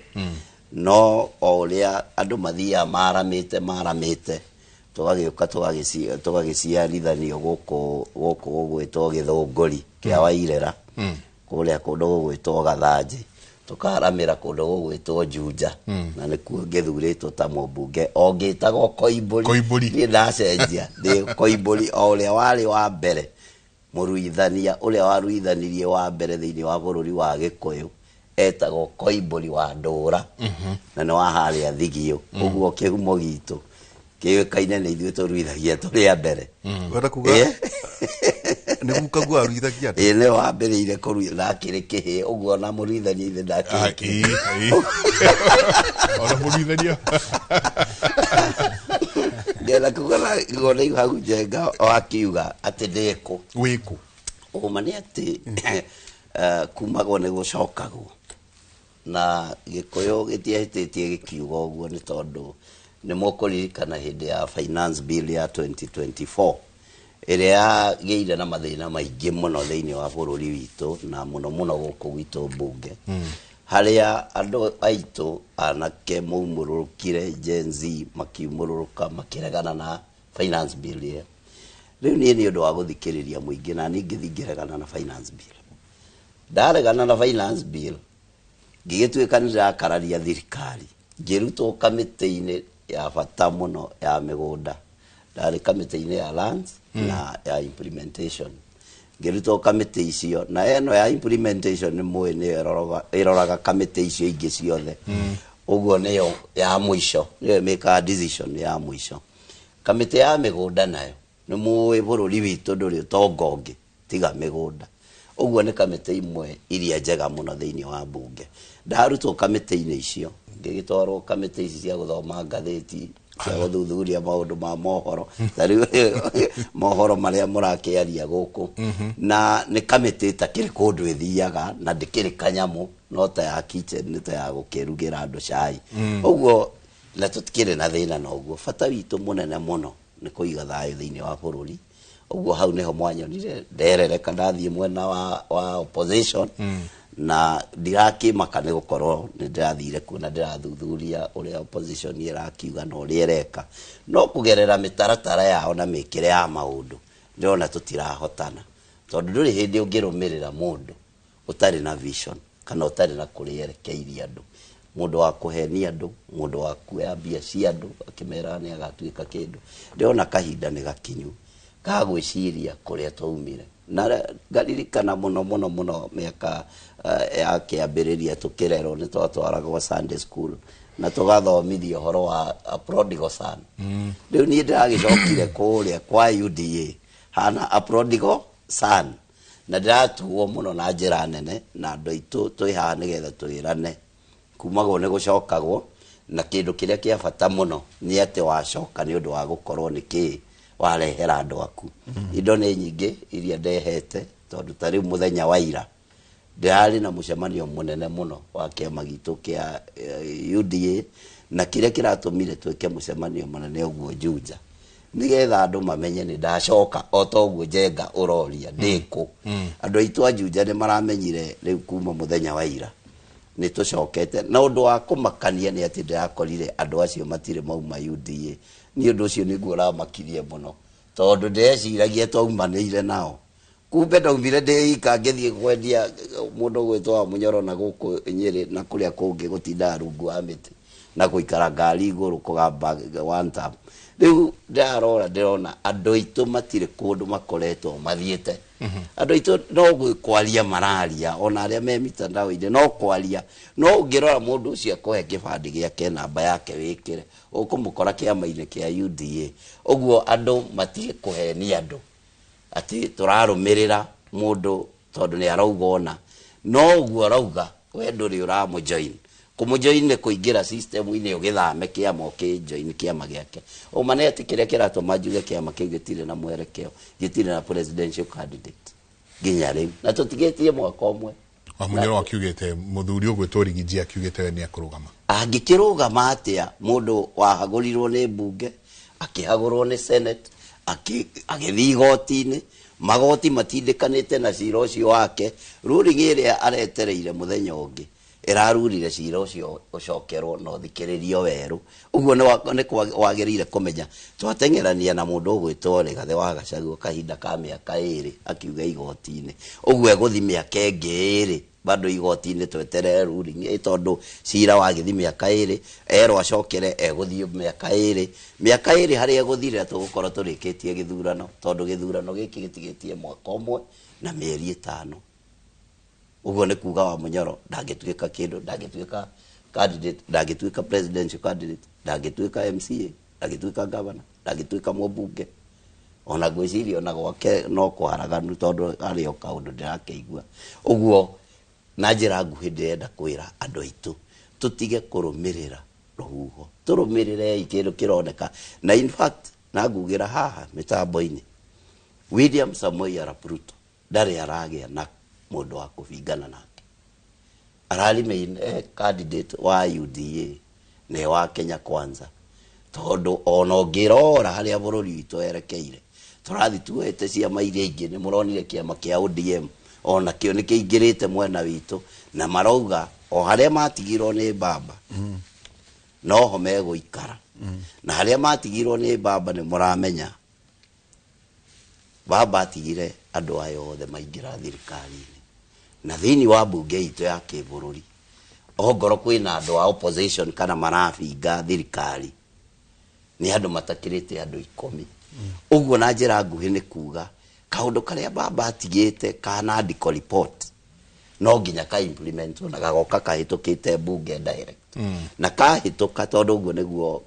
No o ũrĩa andũ mathiaga maramĩte maramĩte, tũgagĩũka tũgagĩciarithanio gũkũ gũgwĩtwo Gĩthũngũri kĩa Wairera, kũrĩa kũndũ gũgwĩtwo Gathanjĩ, tũkaramĩra kũndũ gũgwĩtwo Juja, na nĩkuo ngĩthurĩtwo ta mũmbunge o ngĩtagwo Koimbũri. Koimbũri. Niĩ ndacenjia, ndĩ Koimbũri o ũrĩa warĩ wa mbere, mũruithania ũrĩa waruithanirie wa mbere thĩinĩ wa bũrũri wa Gĩkũyũ etagwo Koimbũri wa Ndũra, na nĩ wa harĩa Thigio. Ũguo kĩhumo gitũ kĩũĩkaine nĩ ithuĩ tũruithagia tũrĩ a mbere. Wenda kuga nĩ guka aruithagia andũ? Ĩ, nĩ wambĩrĩire kũruithia ndakĩrĩ kĩhĩ ũguo, na mũruithania ithe ndakĩrĩ kĩhĩ. Ĩĩ, ĩĩ. Ona mũruithania. Ngenda kuga na ngona hau Njenga wakiuga atĩ ndĩkũ. Wĩkũ? Ũma nĩ atĩ kumagwo nĩ gũcokagwo, na Gĩkũyũ gĩtiahĩtĩtie gĩkiuga ũguo, nĩ tondũ nĩ mũkũririkana hĩndĩ ya finance bill ya 2024 ĩrĩa yagĩire na mathĩna maingĩ mũno thĩinĩ wa bũrũri witũ, na mũno mũno gũkũ gwitũ mbunge, harĩa andũ aitũ anake maumũrũrũkire, Gen Z makiumũrũrũka makĩregana na finance bill ĩyo. Rĩu niĩ nĩ ũndũ wa gũthikĩrĩria mũingĩ, na niĩ ngĩthiĩ ngĩregana na finance bill. Ndaregana na finance bill, ngĩgĩtuĩka nĩ ndĩrakararia thirikari, ngĩrutwo kamĩtĩ-inĩ ya bata mũno ya mĩgũnda. Ndarĩ kamĩtĩ-inĩ ya lands na ya implementation. Ngĩrutwo kamĩtĩ icio, na ĩno ya implementation nĩ mũĩ nĩyo ĩroraga kamĩtĩ icio ingĩ ciothe. Ũguo nĩyo ya mũico, nĩyo ĩmĩkaga decision ya mũico. Kamĩtĩ ya mĩgũnda nayo, nĩ mũĩ bũrũri witũ ndũrĩ ũtonga ũngĩ tiga mĩgũnda. Ũguo nĩ kamĩtĩ imwe iria njega mũno thĩinĩ wa mbunge. Ndarutwo kamĩtĩ-inĩ icio, ngĩgĩtwarwo kamĩtĩ ici cia gũthoma ngathĩti. Cia gũthuthuria maũndũ ma mohoro, ta rĩu mohoro marĩa mũrakĩaria gũkũ, na nĩ kamĩtĩ ĩtakĩrĩ kũndũ ĩthiaga na ndĩkĩrĩ kanyamũ, no ta ya kitchen, nĩ ta ya gũkĩrugĩra andũ cai ũguo, na tũtikĩrĩ na thĩna na ũguo. Bata witũ mũnene mũno nĩ kũiga thayũ thĩinĩ wa bũrũri. Ũguo hau nĩho mwanyonire nderereka ndathiĩ mwena wa opposition, na ndirakĩmaka nĩ gũkorwo nĩ ndĩrathire kuo na ndĩrathuthuria ũrĩa opposition ĩrakiuga na ũrĩa ĩreka, no kũgerera mĩtaratara yao na mĩkĩre ya maũndũ ndĩrona tũtirahotana, tondũ ndũrĩ hĩndĩ ũngĩrũmĩrĩra mũndũ ũtarĩ na vision kana ũtarĩ na kũrĩa erekeirie andũ, mũndũ wa kũhenia andũ, mũndũ wa kuoya mbia cia andũ akĩmeraga nĩ agatuĩka kĩndũ. Ndĩrona kahinda nĩ gakinyu ka gwĩciria kũrĩa twaumire, na ngaririkana mũno mũno mũno mĩaka ya kĩambĩrĩria tũkĩrerwo nĩ twatwaragwo Sunday school na tũgathomithio ũhoro wa a prodigal son. Rĩu niĩ ndĩragĩcokire kũrĩa kwa UDA hana a prodigal son, na ndĩratuo mũno na njĩra nene, na andũ aitũ twĩ haha nĩgetha twĩrane kumagwo nĩ gũcokagwo, na kĩndũ kĩrĩa kĩa bata mũno nĩ atĩ wacoka nĩ ũndũ wa gũkorwo nĩ kĩĩ warehera andũ aku. Indo nĩ nyingĩ iria ndehete, tondũ ta rĩu mũthenya wa ira ndĩrarĩ na mũcemanio mũnene mũno wa kĩama gitũ kĩa UDA, na kĩrĩa kĩratũmire twĩke mũcemanio mũnene ũguo Juja nĩgetha andũ mamenye nĩ ndacoka, o ta ũguo Njenga ũroria ndĩkũ. Andũ aitũ a Juja nĩ maramenyire rĩu kuma mũthenya wa ira nĩ tũcokete, na ũndũ wa kũmakania nĩ atĩ ndĩrakorire andũ acio matirĩ mauma UDA. Nĩ ũndũ ũcio nĩguo ũramakirie mũno, tondũ ndĩreciragia twaumanĩire nao, kumbe ndaumire ndĩika ngĩthiĩ kwendia mũndũ ũgwĩtwo wa Mũnyoro na gũkũ Nyĩrĩ na kũrĩa kũngĩ, gũtindaga rungu wa mĩtĩ na gũikara ngari igũrũ kũgamba one time. Rĩu ndĩrarora ndĩrona andũ aitũ matirĩ kũndũ makoretwo mathiĩte. Andũ aitũ no kwaria mararia, ona arĩa me mitandao-inĩ no kwaria, no ũngĩrora mũndũ ũcio akũhe kĩbandĩ gĩake, namba yake wĩkĩre, ũkũmũkora kĩama-inĩ kĩa UDA. Ũguo andũ matige kũhenia andũ atĩ tũrarũmĩrĩra mũndũ tondũ nĩ arauga ona no ũguo arauga, we ndũrĩ ũramũjoin. Kũmũjoin nĩ kũingĩra system-inĩ ũgĩthame kĩama ũkĩjoin kĩama gĩake. Ũma nĩ atĩ kĩrĩa kĩratũma njuge kĩama kĩu gĩtirĩ na mwerekeo, gĩtirĩ na presidential candidate nginya rĩu, na tũtigĩtie mwaka ũmwe. Wamunyoro akiugĩte, mũthuri ũgwĩtwo Rigiji akiugĩte we nĩ akũrũgama. Angĩkĩrũgama atĩa mũndũ wahagũrirwo nĩ mbunge, akĩhagũrwo nĩ senate, agĩthiĩ igoti-inĩ, magoti matindĩkanĩte na cira ũcio wake, ruling ĩrĩa aretereire mũthenya ũngĩ ĩrarurire cira ũcio ũcokerwo na ũthikĩrĩrio werũ. Ũguo nĩ wagĩrĩire kũmenya twateng'erania na mũndũ ũgwĩtwo Rigathĩ wa Gachagua kahinda ka mĩaka 2 akiuga igoti-inĩ, ũguo egũthi mĩaka ĩngĩ 2 bado igoti-inĩ tweterere ruling, tondũ cira wagĩthi mĩaka 2, erwo acokere egũthiĩ mĩaka 2, mĩaka 2 harĩa egũthirĩra tũgũkorwo tũrĩkĩtie gĩthurano, tondũ gĩthurano gĩkĩ gĩtigĩtie mwaka ũmwe na mĩeri 5. Ũguo nĩ kuga wa Mũnyoro ndangĩtuĩka kĩndũ, ndangĩtuĩka candidate, ndangĩtuĩka presidential candidate, ndangĩtuĩka MCA, ndangĩtuĩka governor, ndangĩtuĩka mũmbunge. Ona ngwĩciria ona gwake no kũharaganu, tondũ harĩ o kaũndũ ndĩrakĩigua. Ũguo na njĩra nguhĩ ndĩrenda kwĩra andũ aitũ tũtige kũrũmĩrĩra rũhuho, tũrũmĩrĩrei kĩndũ kĩroneka. Na in fact na ngugĩra haha mĩtambo-inĩ, William Samoei Arap Ruto ndarĩ aragĩa na mũndũ wa kũbingana nake, araremain candidate wa UDA nĩ wa Kenya Kwanza, tondũ ona ũngĩrora harĩa bũrũri witũ werekeire tũrathi tuoete ciama iria ingĩ. Nĩ mũronire kĩama kĩa ODM ona kĩo nĩ kĩingĩrĩte mwena witũ, na marauga o harĩa matigirwo nĩ baba noho megũikara, na harĩa matigirwo nĩ baba nĩ mũramenya baba atigire andũ aya othe maingĩra thirikari-inĩ na thĩinĩ wa mbunge itũ ya kĩbũrũri, ongorwo kwĩna andũ a opposition kana marabinga thirikari nĩ andũ matakĩrĩte andũ 10. Ũguo na njĩra nguhĩ nĩ kuga kaũndũ karĩa baba atigĩte ka NADCO report no nginya ka implement na gagoka kahĩtũkĩte mbunge direct, na kahĩtũka, tondũ ũguo nĩguo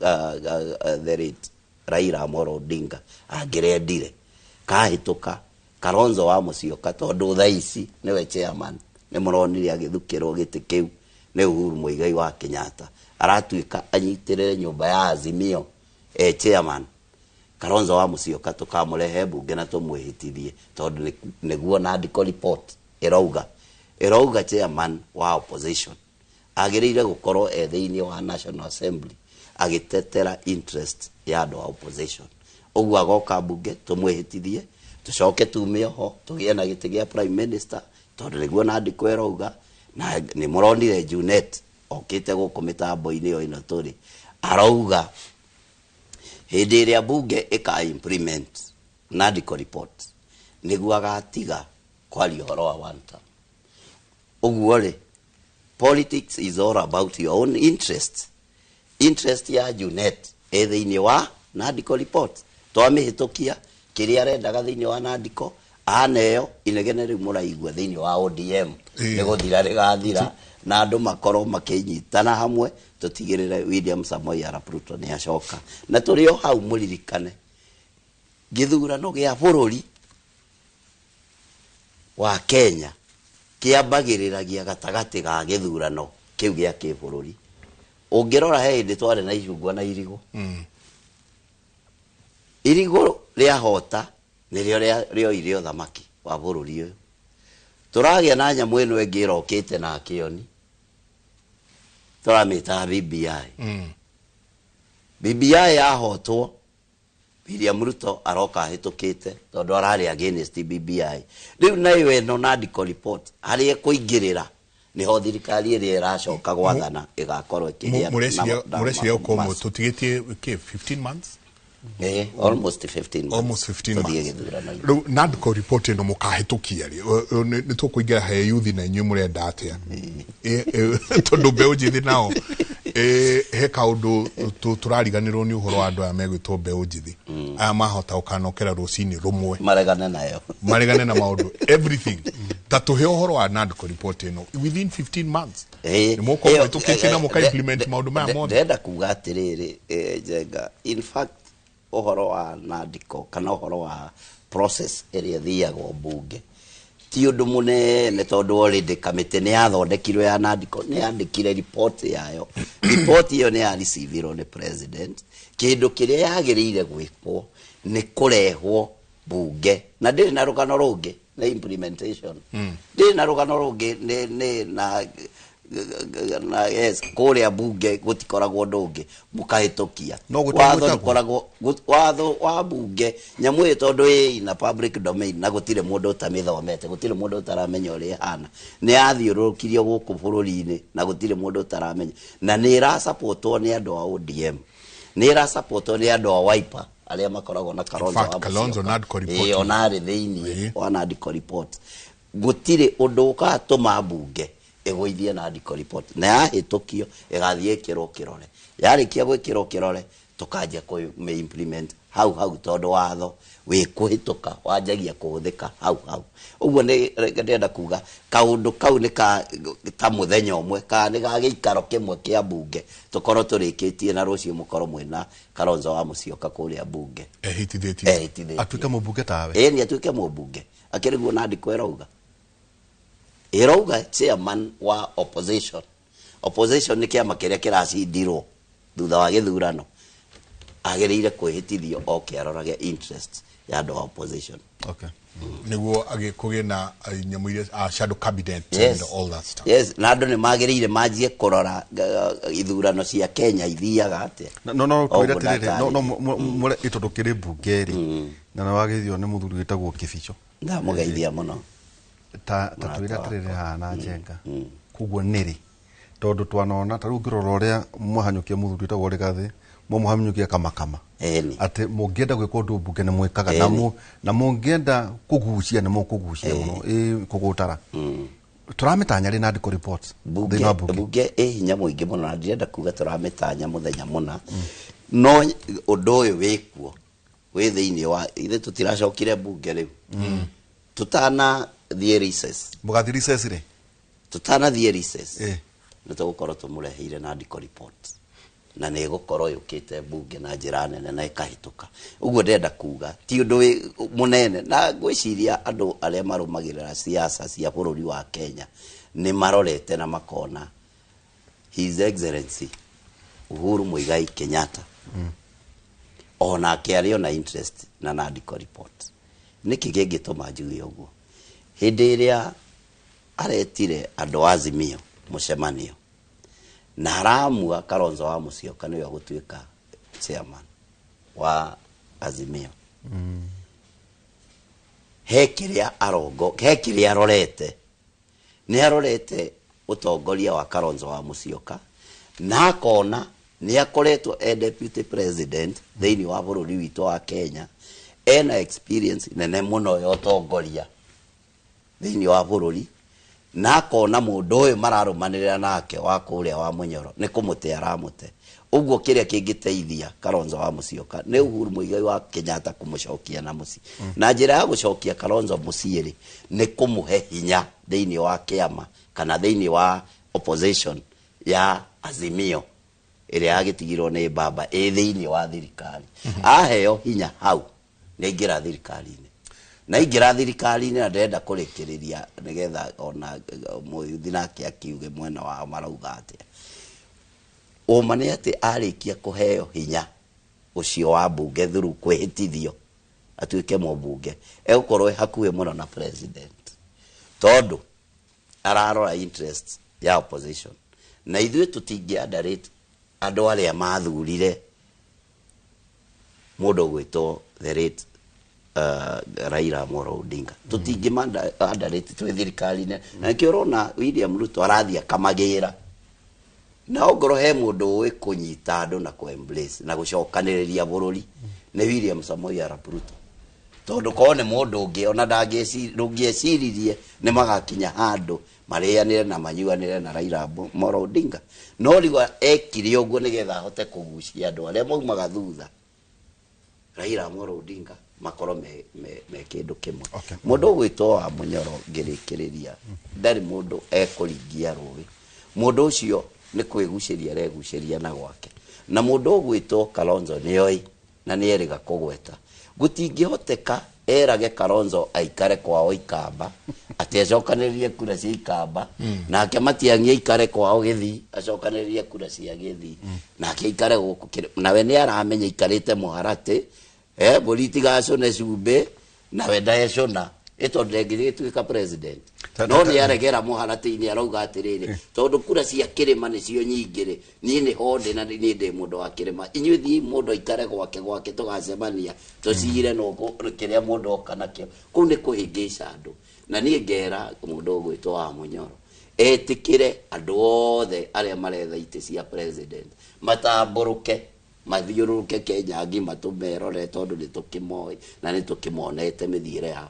the late Raila Amolo Odinga angĩrendire kahĩtũka, Kalonzo wa Musyoka, tondũ thaa ici nĩwe chairman, nĩ mũronire agĩthukĩrwo gĩtĩ kĩu nĩ Uhuru Muigai wa Kenyatta, aratuĩka anyitĩrĩre nyũmba ya Azimio. e chairman Kalonzo wa Musyoka tukamũrehe mbunge na tũmwĩhĩtithie tondũ nĩguo NADCO report ĩrauga chairman wa opposition agĩrĩire gũkorwo e thĩinĩ wa National Assembly agĩtetera interest ya andũ a opposition. Ũguo agoka mbunge tũmwĩhĩtithie tũcoke tume oho tũgĩe na gĩtĩ gĩa prime minister tondũ nĩguo NADCO ĩrauga. Na nĩ mũronire Junet okĩte gũkũ mĩtambo-inĩ ĩyo ĩno tũrĩ arauga hĩndĩ ĩrĩa bunge ĩka implement NADCO report nĩguo agatiga kwaria ũhoro wa one term. Ũguo rĩ, politics is all about your own interest. Interest ya Junet ĩ thĩinĩ wa NADCO report, twamĩhĩtũkia kĩrĩa arendaga thĩinĩ wa NADCO aneo inegene rĩu mũraigua thĩinĩ wa ODM nĩ gũthira rĩgathira na andũ makorwo makĩnyitana hamwe tũtigĩrĩre William Samoei Arap Ruto nĩ acoka. Na tũrĩ o hau mũririkane gĩthurano gĩa bũrũri wa Kenya kĩambagĩrĩragia gatagatĩ ga gĩthurano kĩu gĩa kĩbũrũri. Ũngĩrora he hĩndĩ twarĩ na icungwa na irigũ. Irigũ rĩahota nĩrĩo rĩoire ũthamaki wa bũrũri ũyũ. Tũragĩa na nyamũ ĩno ĩngĩ ĩrokĩte na kĩoni tũramĩtaga BBI. BBI yahotwo William Ruto aroka ahĩtũkĩte tondũ ararĩ against BBI. Rĩu nayo ĩno NADCO report harĩa ĩkũingĩrĩra nĩho thirikari ĩrĩa ĩracoka gwathana ĩgakorwo ĩkĩgĩa. Mũreciria gũkorwo tũtigĩtie kĩ 15 months? Almost 15 months. Almost 15 months. Rĩu NADCO report ĩno mũkahĩtũkia rĩ, nĩ tũkũingĩra he yuthi na inyuĩ mũrenda atĩa? Tondũ mbeũ njĩthĩ nao he kaũndũ tũrariganĩrwo nĩ ũhoro wa andũ aya megwĩtwo mbeũ njĩthĩ. Aya mahota gũkanokera rũcinĩ rũmwe maregane nayo, maregane na maũndũ everything. Ta tũhe ũhoro wa NADCO report ĩno within 15 months nĩ mũgũkorwo mũhĩtũkĩtie na mũka implement maũndũ maya mothe. Ndĩrenda kuga atĩrĩrĩ, Njenga, in fact ũhoro wa NADCO kana ũhoro wa process ĩrĩa ĩthiagwo mbunge ti ũndũ mũnene tondũ already kamĩtĩ nĩ yathondekirwo ya NADCO, nĩ yandĩkire report yayo. Report ĩyo nĩ yarecivirwo nĩ president. Kĩndũ kĩrĩa yagĩrĩire gwĩkwo nĩ kũrehwo mbunge, na ndĩrĩ na rũgano rũngĩ nĩ implementation. Ndĩrĩ na rũgano rũngĩ nĩ na yes, kũrĩa mbunge gũtikoragwo ũndũ ũngĩ mũkahĩtũkia watho nĩkoragwo watho wa mbunge nyamũ ĩyo tondũ ĩ ina public domain na gũtirĩ mũndũ ũtamĩthomete, gũtirĩ mũndũ ũtaramenya ũrĩa ĩhana. Nĩ yathiũrũrũkirio gũkũ bũrũri-inĩ na gũtirĩ mũndũ ũtaramenya, na nĩ ĩrasapotwo nĩ andũ a ODM, nĩ ĩrasapotwo nĩ andũ a Wiper arĩa makoragwo na Kalonzo wa Kalonzo NADCO report ona arĩ thĩinĩ wa NADCO report. Gũtirĩ ũndũ ũgatũma mbunge ĩgũithie NADCO report, na yahĩtũkio ĩgathiĩ ĩkĩrwo kĩrore, yarĩkia gwĩkĩrwo kĩrore tũkanjia kũmĩ implement hau hau tondũ watho wĩ kũhĩtũka wanjagia kũhũthĩka hau hau. Ũguo nĩ ndĩrenda kuga kaũndũ kau nĩ ka ta mũthenya ũmwe kana nĩ ga gĩikaro kĩmwe kĩa mbunge tũkorwo tũrĩkĩtie na rũciũ mũkorwo mwĩna Kalonzo wa Musyoka kũrĩa mbunge ehĩtithĩtie atuĩke mũmbunge tawe. Ĩĩ, atuĩke mũmbunge akĩrĩguo NADCO ĩrauga chairman wa opposition. Opposition nĩ kĩama kĩrĩa kĩracindirwo thutha wa gĩthurano, agĩrĩire kwĩhĩtithio oke arorage interest ya andũ a opposition. Okay. Nĩguo agĩkũgĩe na nyamũ iria shadow cabinet and all that stuff. Yes, na andũ nĩ magĩrĩire manjie kũrora ithurano cia Kenya ithiaga atĩa. No twĩre atĩrĩrĩ, no mũre tondũ kĩrĩ mbunge rĩ, na nĩ wagĩthio nĩ mũthuri wĩtagwo Kĩbicho. Ndamũgeithia mũno. Ta twĩre atĩrĩrĩ haha na Njenga. Koguo nĩrĩ tondũ twanona ta rĩu ũngĩrora ũrĩa mwahanyũkia mũthuri wĩtagwo Rigathĩ, mwamũhanyũkia kamakama atĩ mũngĩenda gwĩka ũndũ mbunge nĩ mwĩkaga, na mũngĩenda kũgucia nĩ mũkũgucia mũno, kũgũtara. Tũramĩtanya rĩ NADCO report thĩinĩ wa mbunge? Mbunge ĩ hinya mũingĩ mũno na ndirenda kuga tũramĩtanya mũthenya mũna, no ũndũ ũyũ wĩkuo wĩ thĩinĩ wa ithuĩ tũtiracokire mbunge rĩu. Tũtanathiĩ recess. Mũgathiĩ recess rĩ? Tũtanathiĩ recess nĩ tũgũkorwo tũmũreheire NADCO report na nĩ ĩgũkorwo yũkĩte mbunge na njĩra nene na ĩkahĩtũka. Ũguo ndĩrenda kuga ti ũndũ mũnene, na ngwĩciria andũ arĩa marũmagĩrĩra siasa cia bũrũri wa Kenya nĩ marorete na makona His Excellency Uhuru Muigai Kenyatta Onake arĩ ona interest na Nandiko report. Nĩkĩ kĩngĩtũma njuge ũguo? Hĩndĩ ĩrĩa aretire andũ a Azimio mũcemanio na aramua Kalonzo wa Musyoka nĩwe ũgũtuĩka chairman wa Azimio, he kĩrĩa arongo, he kĩrĩa arorete, nĩ arorete ũtongoria wa Kalonzo wa Musyoka na akona nĩ akoretwo e deputy president thĩinĩ wa bũrũri witũ wa Kenya, ena experience nene mũno ya ũtongoria thĩinĩ wa bũrũri, na akona mũndũ ũyũ mararũmanĩrĩra nake wa kũrĩa wa Mũnyoro nĩ kũmũte aramũte. Ũguo kĩrĩa kĩngĩteithia Kalonzo wa Musyoka nĩ Uhuru Muigai wa Kenyatta kũmũcokia na mũciĩ. Na njĩra ya gũcokia Kalonzo mũciĩ rĩ, nĩ kũmũhe hinya thĩinĩ wa kĩama kana thĩinĩ wa opposition ya Azimio ĩrĩa yagĩtigirwo nĩ baba ĩ thĩinĩ wa thirikari. Aheo hinya hau nĩ aingĩra thirikari-inĩ, na aingĩra thirikari-inĩ, na ndĩrenda kũrĩkĩrĩria nĩgetha ona mũyuthi nake akiuge mwena wao marauga atĩa. Ũma nĩ atĩ arĩkia kũheo hinya ũcio wa mbunge through kwĩhĩtithio atuĩke mũmbunge, egũkorwo e hakuhĩ mũno na president tondũ ararora interest ya opposition. Na ithuĩ tũtingĩ underrate andũ arĩa mathurire mũndũ ũgwĩtwo the late Raila Amolo Odinga. Tũtingĩ underrate twĩ thirikari-inĩ, na nĩkĩo ũrona William Ruto arathiĩ akamagĩra, na ongorwo he mũndũ ũĩ kũnyita andũ na kũ-embrace na gũcokanĩrĩria bũrũri nĩ William Samoei Arap Ruto, tondũ korwo nĩ mũndũ ũngĩ ona ndũngĩeciririe nĩ magakinya handũ marĩanĩre na manyuanĩre na Raila Amolo Odinga. No rĩu ekire ũguo nĩgetha ahote kũgucia andũ arĩa maumaga thutha Raila Amolo Odinga makorwo me kĩndũ kĩmwe. Mũndũ ũgwĩtwo wa Mũnyoro, ngĩrĩkĩrĩria, ndarĩ mũndũ ekũringia rũĩ. Mũndũ ũcio nĩ kwĩgucĩria aregucĩria na gwake, na mũndũ ũgwĩtwo Kalonzo nĩoĩ na nĩerĩga kũgweta gũtingĩhoteka erage Kalonzo aikare kwao Ikamba atĩ acokanĩrĩrie kura cia Ikamba, nake Matiang'i aikare kwao Gĩthii acokanĩrĩrie kura cia Gĩthii, nake aikare gũkũ nawe nĩ aramenya aikarĩte mũharatĩ, mbũri itigacũne cumbĩ nawe ndecũna ĩ tondũ ndangĩgĩtuĩka president. No nĩ aregera mũharatĩ-inĩ, arauga atĩrĩrĩ, tondũ kura cia kĩrĩma nĩcio nyingĩ rĩ, niĩ nĩ ho ndĩ na niĩ ndĩ mũndũ wa kĩrĩma, inyuĩ thiĩ mũndũ aikare gwake gwake, tũgacemania tũcire no kĩrĩa mũndũ oka nakĩo. Kũu nĩ kũhĩngĩca andũ. Na niĩ ngera mũndũ ũgwĩtwo wa Mũnyoro etĩkĩre andũ othe arĩa maretha itĩ cia president matambũrũke mathiũrũrũke Kenya ngima tũmerore, tondũ nĩ tũkĩmoĩ na nĩ tũkĩmonete mĩthiĩre yao,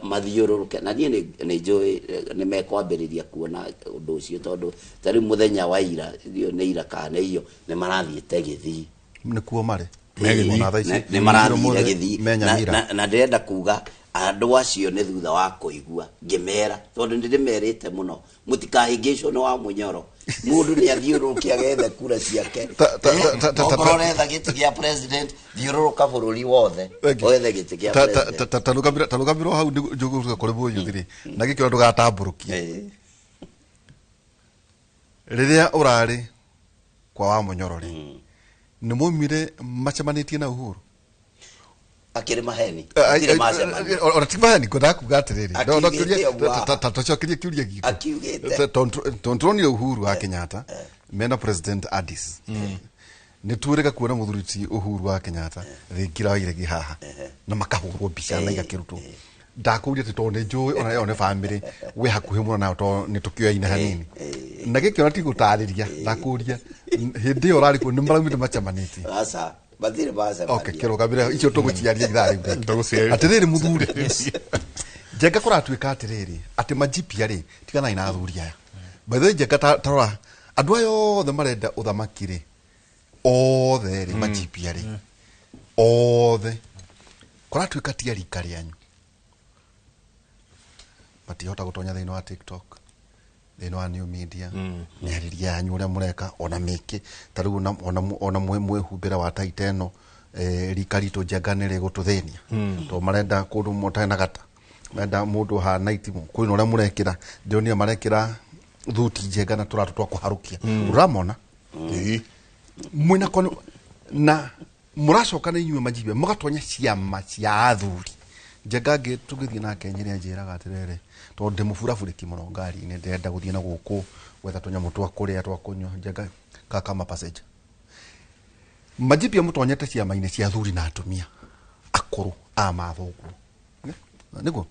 mathiũrũrũke. Na niĩ nĩ njũĩ nĩ mekwambĩrĩria kuona ũndũ ũcio, tondũ ta rĩu mũthenya wa ira, nĩ ira kana nĩ iyo, nĩ marathiĩte Gĩthii. Nĩkuo marĩ. Gĩthii. Ona thaa ici, Nĩ marathire Gĩthii. Me Nyamira. Na ndĩrenda kuga andũ acio nĩ thutha wa kũigua ngĩmera, tondũ nĩ ndĩmerĩte mũno mũtikahĩngĩcwo nĩ wa Mũnyoro. Mũndũ nĩ athiũrũrũke agethe kura ciake. Okorwo ũretha gĩtĩ gĩa president, thiũrũrũka bũrũri wothe Thank you. wethe gĩtĩ gĩa president. Tarũgamĩrwo hau njũgũka kũrĩ mũyuthi rĩ, na gĩkĩro ndũgatambũrũkie. Rĩrĩa ũrarĩ kwa wa Mũnyoro rĩ, nĩ maumire macemanĩtie na Uhuru? Akĩrĩ maheni, matirĩ macemania. Ona ti maheni, ngwendaga kuga atĩrĩrĩ, Akiugĩte ũguo haha. tũcokerie kĩũria gitũ. Akiugĩte. Tondũ tũronire Uhuru wa Kenyatta mena president Addis, nĩ tuĩrĩga kuona mũthuri ti Uhuru wa Kenyatta thingira wa iregi haha na makahũrwo mbica na igakĩrutwo. Ndakũria atĩ tondũ nĩ njũĩ ona ĩyo nĩ bamĩrĩ wĩ hakuhĩ mũno nayo, tondũ nĩ tũkĩoyaine hanini, na gĩkĩona ti gũtarĩria, ndakũria hĩndĩ ĩyo ũrarĩ kuo nĩ maraumĩte macemanĩtie? Aca, matirĩ macemania. Okay, kĩrũgamĩre icio tũgũciaria ithaa rĩu rĩngĩ. Tũgũciaria. Atĩrĩrĩ mũthuri Njenga, kũratuĩka atĩrĩrĩ atĩ majipia rĩ, tiganai na athuri aya. By the way, Njenga, tarora andũ aya othe marenda ũthamaki rĩ, othe rĩ, majipia rĩ, othe kũratuĩka ti a rika rĩanyu, matihota gũtonya thĩinĩ wa TikTok, thĩinĩ wa new media, mĩarĩrie yanyu ũrĩa mũreka ona mĩkĩ ta rĩu ona mwĩhumbĩre wa taita ĩno, rika ritũ Njenga nĩ rĩgũtũthĩnia tondũ marenda kũndũ mũtarĩ na gata, marenda mũndũ hana itimũ kwĩna ũrĩa mũrekĩra. Ndĩronire marekĩra thuti Njenga na tũratũ twa kũharũkia, ũramona? Ĩĩ. Mwĩna kono na Mũracoka na inyuĩ Majibia mũgatonya ciama cia athuri. Njenga ngĩ tũgĩthiĩ nake Nyĩrĩ anjĩraga atĩrĩrĩ, tondũ ndĩ mũburaburĩki mũno ngari-inĩ, ndĩrenda gũthiĩ na gũkũ gwetha tũnyamũ twa kũrĩa twa kũnyua. Njenga kama passenger. Majibia mũtonyete ciama-inĩ cia athuri na atumia akũrũ a mathoguo, nĩguo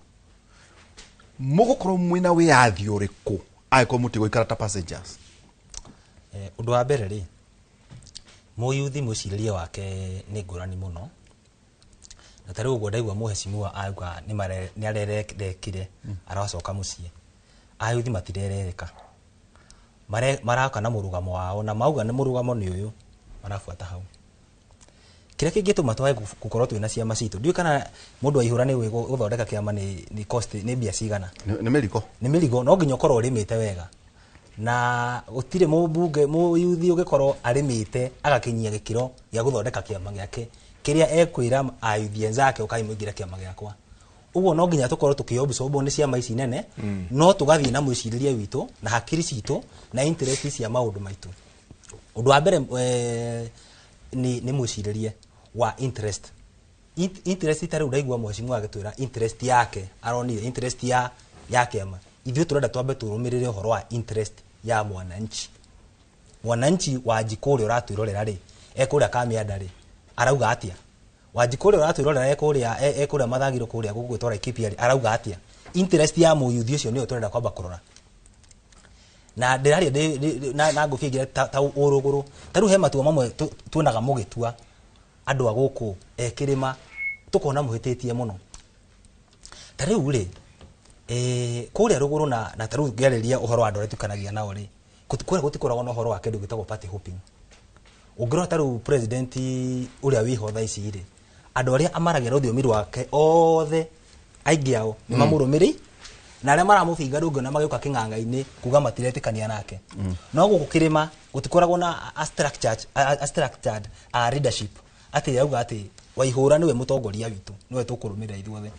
mũgũkorwo mwĩna wĩyathi ũrĩkũ angĩkorwo mũtigũikara ta passengers? Ũndũ wa mbere rĩ, mũyuthi mwĩcirĩrie wake nĩ ngũrani mũno, na ta rĩu ũguo ndaigua mũhecimiwa auga nĩ arerekire aracoka mũciĩ. Ayuthi matirerereka, maraka na mũrũgamo wao, na mauga nĩ mũrũgamo nĩ ũyũ marabuata hau. Kĩrĩa kĩngĩtũma twage gũkorwo twĩna ciama citũ, ndiũĩ kana mũndũ aihũra nĩ ũĩ gũthondeka kĩama nĩ cost, nĩ mbia cigana. Nĩ mĩrigo. Nĩ mĩrigo, no nginya ũkorwo ũrĩmĩte wega, na gũtirĩ mũmbunge mũyuthi ũngĩkorwo arĩmĩte agakinyia gĩkĩro gĩa gũthondeka kĩama gĩake kĩrĩa ekwĩra ayuthi enzake ũkai mũingĩre kĩama gĩakwa. Ũguo no nginya tũkorwo tũkĩobsorbwo nĩ ciama ici nene, no tũgathiĩ na mwĩcirĩrie witũ na hakiri citũ na interest cia maũndũ maitũ. Ũndũ wa mbere nĩ mwĩcirĩrie wa interest. Interest ta rĩu ndaigua mheshimiwa agĩtwĩra interest yake, aronire interest ya kĩama. Ithuĩ tũrenda twambe tũrũmĩrĩre ũhoro wa interest ya mwananchi. Mwananchi wa Njikũ ũrĩa ũratwĩrorera rĩ, ekũrĩa Kamianda rĩ, arauga atĩa? Wanjikũ ũrĩa ũratwĩrorera ekũrĩa Mathagiro kũrĩa gũgwĩtwo Laikipia rĩ, arauga atĩa? Interest ya mũyuthi ũcio nĩyo tũrenda kwamba kũrora. Na ndĩraria na ngũbia ingĩ ta ũrũgũrũ. Ta rĩu he matua mamwe tuonaga mũgĩtua andũ a gũkũ kĩrĩma, tũkona mũhĩtĩtie mũno. Ta rĩu rĩ, kũrĩa rũgũrũ na ta rĩu ngĩarĩria ũhoro wa andũ arĩa tukanagia nao rĩ, kũrĩa gũtikoragwo na ũhoro wa kĩndũ gĩtagwo party hopping. Ũngĩrora ta rĩu president ũrĩa wĩho thaa ici rĩ, andũ arĩa amaragia rũthiomi rwake othe aingĩ ao nĩ mamũrũmĩrĩi, na arĩa maramũbinga ndũngĩona magĩũka kĩng'ang'a-inĩ kuga matiretĩkania nake. No gũkũ kĩrĩma gũtikoragwo na a structured leadership, atĩ yauga atĩ Waihũra nĩwe mũtongoria witũ, nĩwe tũkũrũmĩrĩra ithuothe.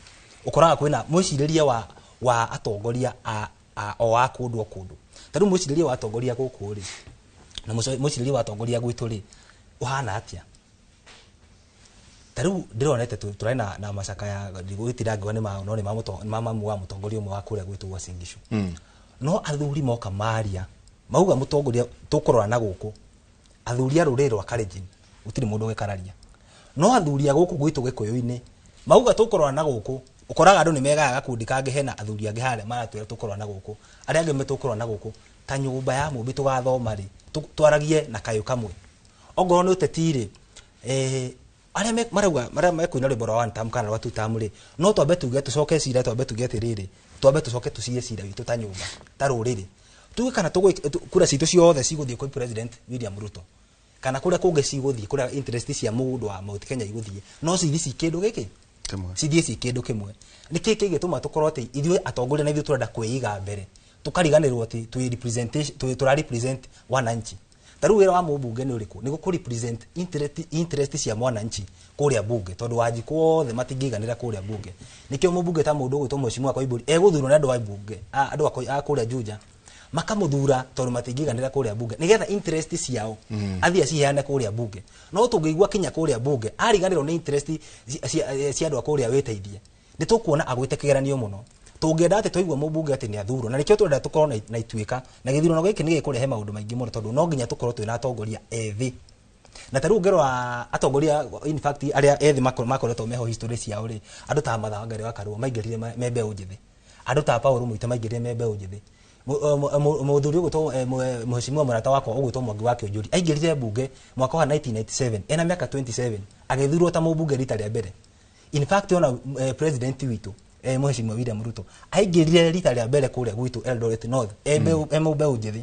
Ũkoraga kwĩna mwĩcirĩrie wa atongoria o a kũndũ o kũndũ. Ta rĩu mwĩcirĩrie wa atongoria gũkũ rĩ, na mwĩcirĩrie wa atongoria gwitũ rĩ, ũhana atĩa? Ta rĩu ndĩronete tũrarĩ na macaka ya ndigũgĩtira ngiuga nĩ ma, no nĩ ma nĩ ma mamu wa mũtongoria ũmwe wa kũrĩa gwitũ gwa Uasin Gishu. No athuri moka maria, mauga mũtongoria tũkũrora na gũkũ, athuri a rũrĩrĩ rwa Kalenjin gũtirĩ mũndũ ũgĩkararia. No athuri a gũkũ gwitũ Gĩkũyũ-inĩ mauga tũkũrora na gũkũ, ũkoraga andũ nĩ megayaga gakundi kangĩ, hena athuri angĩ harĩa maratwĩra tũkũrora na gũkũ, arĩa angĩ metũkũrora na gũkũ. Ta nyũmba ya mũmbi tũgathoma rĩ, twaragie na kayũ kamwe. Ongorwo nĩ ũteti rĩ, arĩa marauga, marĩa mekuina rwĩmbo rwa one term kana rwa two term rĩ, no twambe tuge tũcoke cira, twambe tuge atĩrĩrĩ, twambe tũcoke tũciye cira witũ ta nyũmba, ta rũrĩrĩ. Tuge kana kura citũ ciothe cigũthiĩ kwĩ President William Ruto, kana kũrĩa kũngĩ cigũthiĩ, kũrĩa interest cia mũndũ wa Mount Kenya igũthiĩ, no cithiĩ ci kĩndũ gĩkĩ kĩmwe, cithiĩ ci kĩndũ kĩmwe. Nĩkĩ kĩngĩtũma tũkorwo atĩ ithuĩ atongoria na ithuĩ tũrenda kwĩiga mbere, tũkariganĩrwo atĩ twĩ representation, twĩ tũra represent wananchi. Ta rĩu wĩra wa mũmbunge nĩ ũrĩkũ? Nĩ gũkũ represent interest cia mwananchi kũrĩa bunge, tondũ Wanjikũ othe matingĩiganĩra kũrĩa bunge. Nĩkĩo mũmbunge ta mũndũ ũgwĩtwo Mheshimiwa Koimbũri egũthurwo nĩ andũ a bunge, andũ a kũrĩa Juja, makamũthura tondũ matingĩiganĩra kũrĩa bunge, nĩgetha interest ciao athiĩ aciheane kũrĩa bunge. No tũngĩigua kinya kũrĩa bunge ariganĩrwo nĩ interest cia andũ a kũrĩa wĩteithie, nĩ tũkuona agwĩte kĩgeranio mũno. Tũngĩenda atĩ twaigua mũmbunge atĩ nĩ athurwo, na nĩkĩo tũrenda tũkorwo na ituĩka, na gĩthurano gĩkĩ nĩ gĩkũrehe maũndũ maingĩ mũno, tondũ no nginya tũkorwo twĩna atongoria ethĩ. Na ta rĩu ũngĩrora atongoria, in fact, arĩa ethĩ makoretwo meho history ciao rĩ, andũ ta Martha Wangari wa Karua maingĩrire me mbeũ njĩthĩ, andũ ta Paul Muite maingĩrire me mbeũ njĩthĩ, mũthuri ũgwĩtwo mheshimiwa mũrata wakwa ũgwĩtwo Mwangi wa Kĩũnjũri aingĩrire mbunge mwaka wa 1997 ena mĩaka 27, agĩthurwo ta mũmbunge rita rĩa mbere. In fact, ona president witũ Mheshimiwa William Ruto aingĩrire rita rĩa mbere kũrĩa gwitũ Eldoret North e mbeũ njĩthĩ.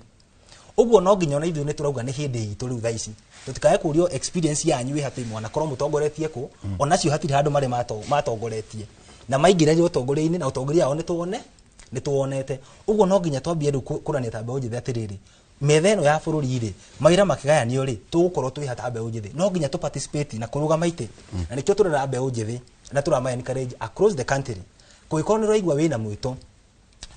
Ũguo no nginya ona ithuĩ nĩ tũrauga nĩ hĩndĩ itũ rĩu thaa ici, tũtikae kũrio experience yanyu ĩ hatĩ mwanakorwo mũtongoretie kũ, onacio hatirĩ handũ marĩ matongoretie na maingĩrire ũtongoria-inĩ, na ũtongoria wao nĩ tuonete. Ũguo no nginya twambie rĩu kũrania ta mbeũ njĩthĩ atĩrĩrĩ, metha ĩno ya bũrũri rĩ, mawĩra makĩgayanio rĩ, tũgũkorwo twĩ ha ta mbeũ njĩthĩ. No nginya tũ participate na kũrũgama itĩ, na nĩkĩo tũrera mbeũ njĩthĩ na tũrama encourage across the country. Kũngĩkorwo nĩ ũraigua wĩna mwĩto,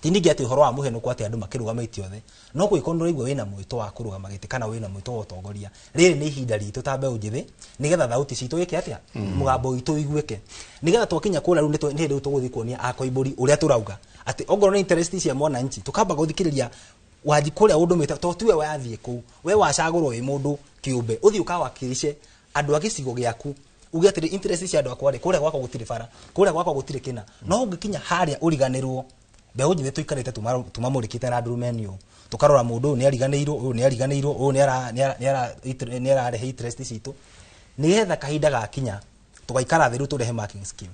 Ti ningĩ atĩ ũhoro wa mũhenũko atĩ andũ makĩrũgamĩte othe, no kũngĩkorwo nĩũraigua wĩna mwĩto wa kũrũgama gĩtĩ kana wĩna mwĩto wa ũtongoria, rĩrĩ nĩ ihinda ritũ ta mbeũ njĩthĩ nĩgetha thauti citũ ĩke atĩa, mũgambo witũ ũiguĩke, nĩgetha twakinya kũrĩa rĩu nĩ hĩndĩ rĩu tũgũthiĩ kuonia akoimbũri ũrĩa tũrauga atĩ ongorwo nĩ interest cia mwananchi tũkamba gũthikĩrĩria wanji kũrĩa ũndũmĩte, to tiwe wathiĩ kũu, we wacagũrwo wĩ mũndũ kĩũmbe, ũthiĩ ũkawakilishe andũ a gĩcigo gĩaku, uge atĩrĩ interest cia andũ akwa rĩ, kũrĩa gwakwa gũtirĩ bara, kũrĩa gwakwa gũtirĩ kĩna. No ũngĩkinya harĩa ũriganĩrwo, mbeũ njĩthĩ tũikarĩte tũmamũrĩkĩte na ndurumeni ũũ, tũkarora mũndũ ũyũ nĩariganĩirwo, ũyũ nĩariganĩirwo, ũyũ nĩararehe interest citũ, nĩgetha kahinda gakinya tũgaikara thĩ rĩu tũrehe marking scheme,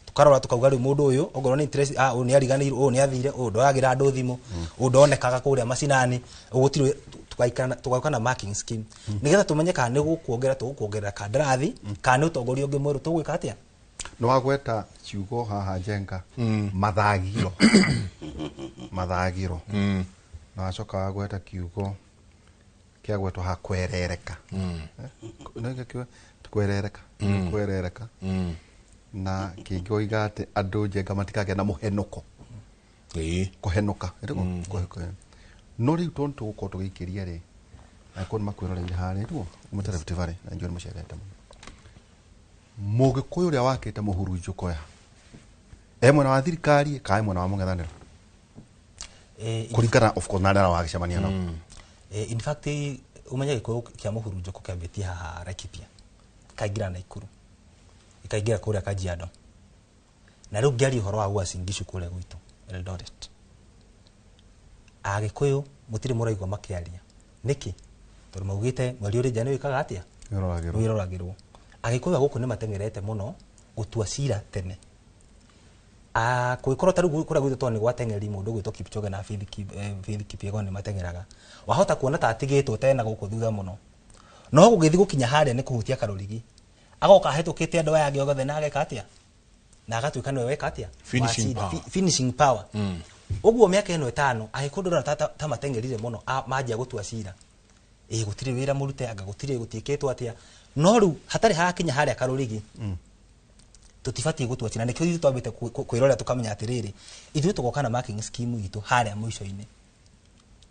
tukarora tukauga rĩu mũndũ ũyũ ongorwo nĩ interest, ũyũ nĩariganĩirwo, ũyũ nĩathire, ũyũ ndoyagĩra andũ thimũ, ũyũ ndonekaga kũrĩa macinani, ũyũ gũtirĩ, tugaikara tugoka na marking scheme nĩgetha tũmenye kana nĩ gũkuongerera tũgũkuongerera kandarathi kana nĩ ũtongoria ũngĩ mwerũ tũgwĩka atĩa. Nĩ wagweta ciugo haha Njenga, mathagiro, mathagiro, na wacoka wagweta kiugo kĩagwetwo ha kwerereka. Kwerereka, kwerereka, na kĩngĩ oiga atĩ andũ Njenga matikagĩa na mũhenũko. Kũhenũka ĩrĩkũ? No rĩu tondũ tũgũkorwo tũgĩikĩria rĩ, angĩkorwo nĩ makwĩroreire harĩa rĩu umĩte Rift Valley na njũĩ nĩ mũcerete mũno, mũgĩkũyũ ũrĩa wakĩte mũhurunjũko ya e mwena wa thirikari kana e mwena wa mũng'ethanĩro? Kũringana of course na arĩa wagĩcemania nao. In fact ũmenye gĩkũyũ kĩa mũhurunjũko kĩambĩtie haha Laikipia, ĩkaingĩra Naikuru, ĩkaingĩra kũrĩa Kajiado, na rĩu ngĩaria ũhoro wa Uasin Gishu kũrĩa gwitũ Eldoret, Agĩkũyũ mũtirĩ mũraigua makĩaria. Nĩkĩ? Tondũ maugĩte mweri ũrĩ nja nĩ wĩkaga atĩa? Wĩroragĩrwo. Wĩroragĩrwo. Agĩkũyũ a gũkũ nĩ mateng'erete mũno gũtua cira tene. Kũngĩkorwo ta rĩu kũrĩa gwitũ tondũ nĩ gwateng'eri mũndũ ũgwĩtwo Kipchoge na Faith Kipyegon nĩ mateng'eraga, wahota kuona ta atigĩtwo tena gũkũ thutha mũno, no gũgĩthiĩ gũkinya harĩa nĩ kũhutia karũrigi, agoka ahĩtũkĩte andũ aya angĩ othe na ageka atĩa, na agatuĩka nĩwe weka atĩa? Finishing Wacinda. power. Finishing power. Ũguo mĩaka ĩno ĩtano Agĩkũyũ ndĩrona ta mateng'erire mũno, manjia gũtua cira, ĩ gũtirĩ wĩra mũrute, anga gũtirĩ gũtiĩkĩtwo atĩa, no rĩu hatarĩ harakinya harĩa karũrigi tũtibatiĩ gũtua cira. Nĩkĩo ithuĩ twambĩte kwĩrorera tũkamenya atĩrĩrĩ, ithuĩ tũgoka na marking scheme itũ harĩa mũico-inĩ.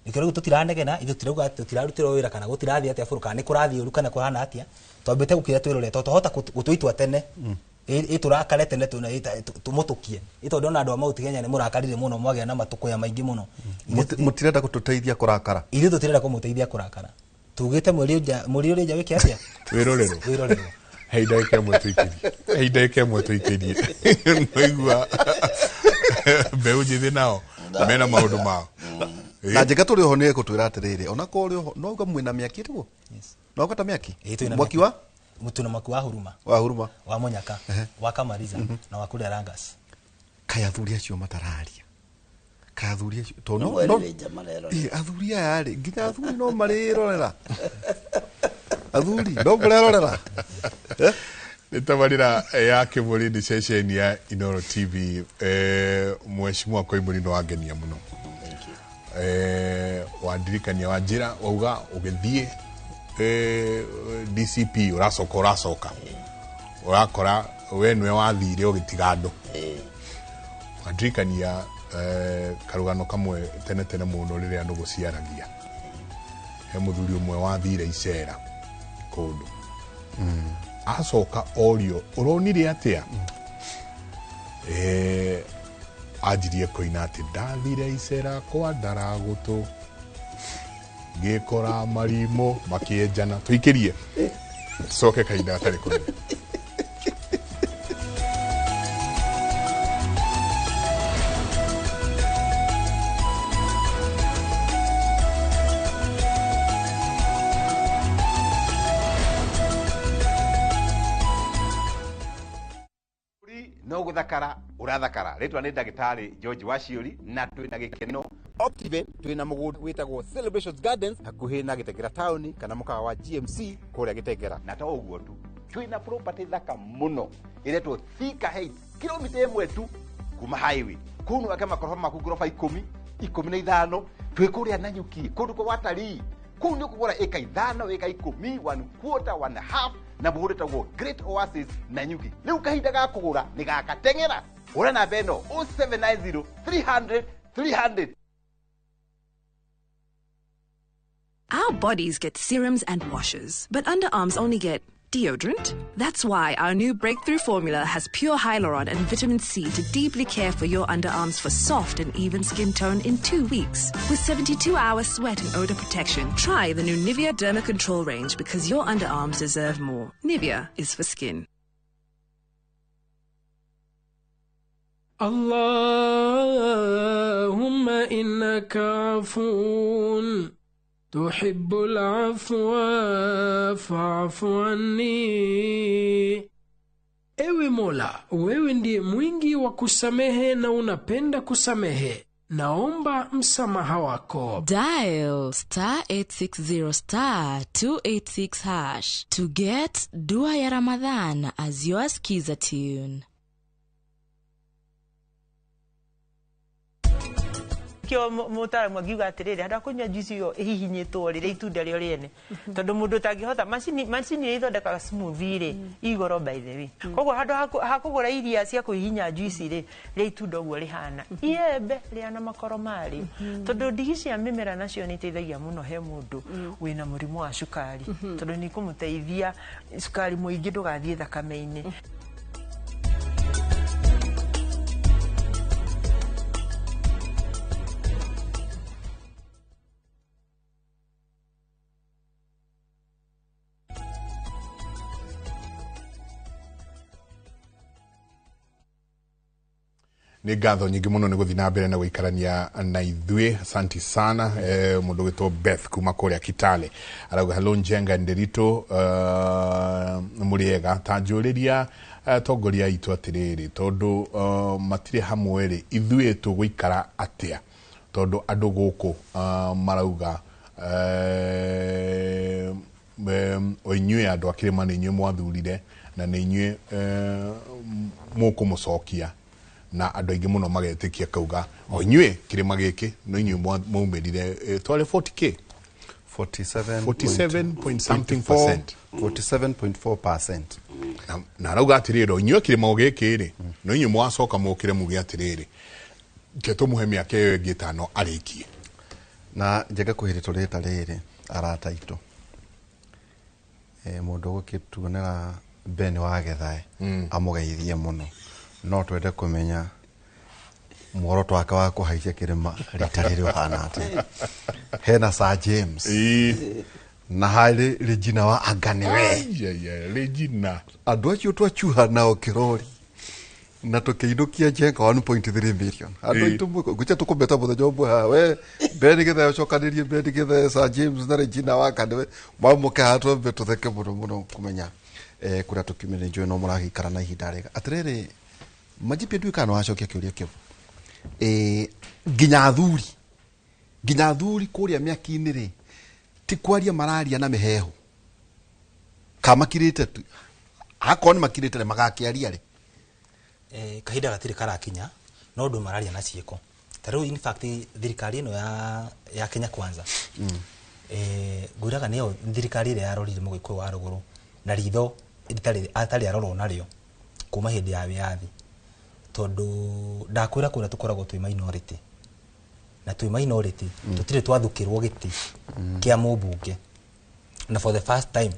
Nĩkĩo rĩu tũtiranegena, ithuĩ tũtirauga atĩ tũtirarutĩrwo wĩra kana gũtirathiĩ atĩa bũrũri, kana nĩ kũrathiĩ ũru kana kũhana atĩa, twambĩte gũkira twĩrore tondũ twahota gũtua itua tene, ĩ tũrakare tene tũmũtũkie. Ĩ tondũ ndona andũ a Mount Kenya nĩ mũrakarire mũno, mwagĩa na matũkũya maingĩ mũno. Mũtirenda gũtũteithia kũrakara. Ithuĩ tũtirenda kũmũteithia kũrakara, tugĩte mweri ũrĩ nja wĩke atĩa? Wĩrorerwo. Wĩrorerwo. Hei ndagĩka ĩmwe tũikĩrie, hei ndagĩka ĩmwe tũikĩrie, noigua mbeũ njĩthĩ nao mena maũndũ mao. Na Njenga tũrĩ oho nĩ egũtwĩra atĩrĩrĩ, ona korwo ũrĩ oho no uga mwĩna mĩaki ĩrĩkũ? Yes. No uga ta mĩaki? Ĩĩ, twĩna Mwaki mĩaki. wa? Twĩna mwaki wa Huruma. Wa Huruma. Wa Munyaka, wa Kamariza na wa kũrĩa Langas. Kaĩ athuri acio matararia? Kaĩ athuri acio tondũ No no mweri wĩ nja marerorera. Ĩ, athuri aya rĩ, nginya athuri no marĩrorera. Athuri no mũrerorera. Nĩ tabarĩra ya Kĩmũrĩ nĩ ceceni ya Inooro TV. Mheshimiwa Koimbũri nĩ wangenia mũno. Thank you. Wandirikania wanjĩra wauga ũgĩthiĩ DCP ũracoka ũracoka ũrakora we nĩwe wathire ũgĩtiga andũ. Wandirikania karũgano kamwe tene tene mũno rĩrĩa andũ gũciaragia, he mũthuri ũmwe wathire icera kũndũ, acoka orio ũronire atĩa, anjirie kũina atĩ ndathire icera kwa ndaragũtũ ngĩkora marimũ makĩenjana. Tũikĩrie tũcoke kahinda gatarĩ kũnene. No guthakara urathakara. Ritwa ni ndagitari George Waciuri na twina gikeno Optiven, twina mugunda witagwo Celebrations Gardens hakuhi na Gitengera town kana mukawa wa GMC kuria Gitengera. Na to uguo tu, twina property thaka muno iretwo Thika Heights, kilomita 1 tu kuma highway. Kuu no ake makoroba maku ngoroba 10, 15, twi kuria Nanyuki, kundu kwa watalii. Kuu ni ukugura eka 5, eka 10, 1 quarter, 1.5, na mũgũnda wĩtagwo Great Oasis Nanyuki. Rĩu kahinda ga kũgũra nĩ gaka, teng'era hũra namba ĩno 0790 300 300. Our bodies get serums and washes, but underarms only get deodorant. That's why our new breakthrough formula has pure hyaluron and vitamin C to deeply care for your underarms for soft and even skin tone in 2 weeks. With 72-hour sweat and odor protection, try the new Nivea Derma Control range because your underarms deserve more. Nivea is for skin. اللهم إنك عفو تحب العفو فاعف عني. Ewe Mola, wewe ndiye mwingi wa kusamehe na unapenda kusamehe. Naomba msamaha wako. Dial star 860 star 286 hash to get Dua ya Ramadhan as your skiza tune. Kio mutaramu angiuga atiriri handu ha kunyua juice iyo ihihinyitwo rĩ itunda rĩo rĩene tondu mundu utangihota macini iria ithondekaga smoothie rĩ igoro by the way koguo handu ha kugura iria cia kuhihinya juice rĩ rĩa itunda ũguo rĩhana iembe rĩa na makoro marĩo tondu ndigi cia mĩmera nacio nĩ iteithagia mũno he mũndũ wĩna mũrimũ wa cukari tondu nĩ ikũmũteithia cukari mũingĩ ndũgathiĩ thakame-inĩ. Nĩ ngatho nyingĩ mũno nĩ gũthiĩ na mbere na gũikarania na ithuĩ. Asante sana. Mũndũ gwĩtwo Beth kuma kũrĩa Kitale arauga hello Njenga Nderitu, mũrĩega ta njũrĩria atongoria aitũ atĩrĩrĩ tondũ matirĩ hamwe rĩ ithuĩ tũgũikara atĩa tondũ andũ gũkũ marauga o inyuĩ andũ a kĩrĩma nĩ inyuĩ mwathurire na nĩ inyuĩ mũkũmũcokia na andũ aingĩ mũno magetĩkia kauga o inyuĩ kĩrĩma gĩkĩ no inyuĩ mwaumĩrire twarĩ 40k 47 point something percent 47.4%. Na arauga atĩrĩrĩ o inyuĩ kĩrĩma gĩkĩ rĩ no inyuĩ mwacoka mũkĩre muge atĩrĩrĩ ke tũmũhe mĩaka ĩyo ĩngĩ ĩtano arĩkie. Na njega kwĩhĩrĩ tũrĩta rĩrĩ arata aitũ mũndũ ũgũkĩtuonera Ben wa Gethae amũgeithie mũno no twende kũmenya muoroto wake wa kũhaicia kĩrĩma rita rĩrĩ ũhana atĩa. Hena Sir James na harĩ Regina wa Anganiwe. Regina andũ acio twachuha nao kĩrori na tũkĩinũkia Njenga 1.3 million andũ aitũ ngũcha tũkũmeta mũthenya ũmwe haha we Ben Gethae ũcokanĩrie Ben Gethae Sir James na Regina wa Anganiwe mamũke haha twambe tũtheke mũno mũno kũmenya kũrĩa tũkiumĩre njũĩ no mũragĩikara na ihinda rĩega. Atĩrĩrĩ Majipia ndiũĩ kana nĩwacokia kĩũria kĩu. Nginya athuri kũrĩa mĩaki-inĩ rĩ ti kwaria mararia na mĩhehu ka makirĩte tu akorwo nĩ makirĩte rĩ magakĩaria rĩ kahinda gatirĩ karakinya no andũ mararia na ciĩko ta rĩu in fact thirikari ĩno ya Kenya Kwanza ngwĩraga nĩyo thirikari ĩrĩa yarorire mũgĩkũyũ wa rũgũrũ na ritho atarĩ arorwo narĩo kuma hĩndĩ ya wĩyathi tondu ndakwĩra kũrĩa tũkoragwo twĩ minority na twĩ minority tũtirĩ twathukĩrwo gĩtĩ kĩa mũmbunge na for the first time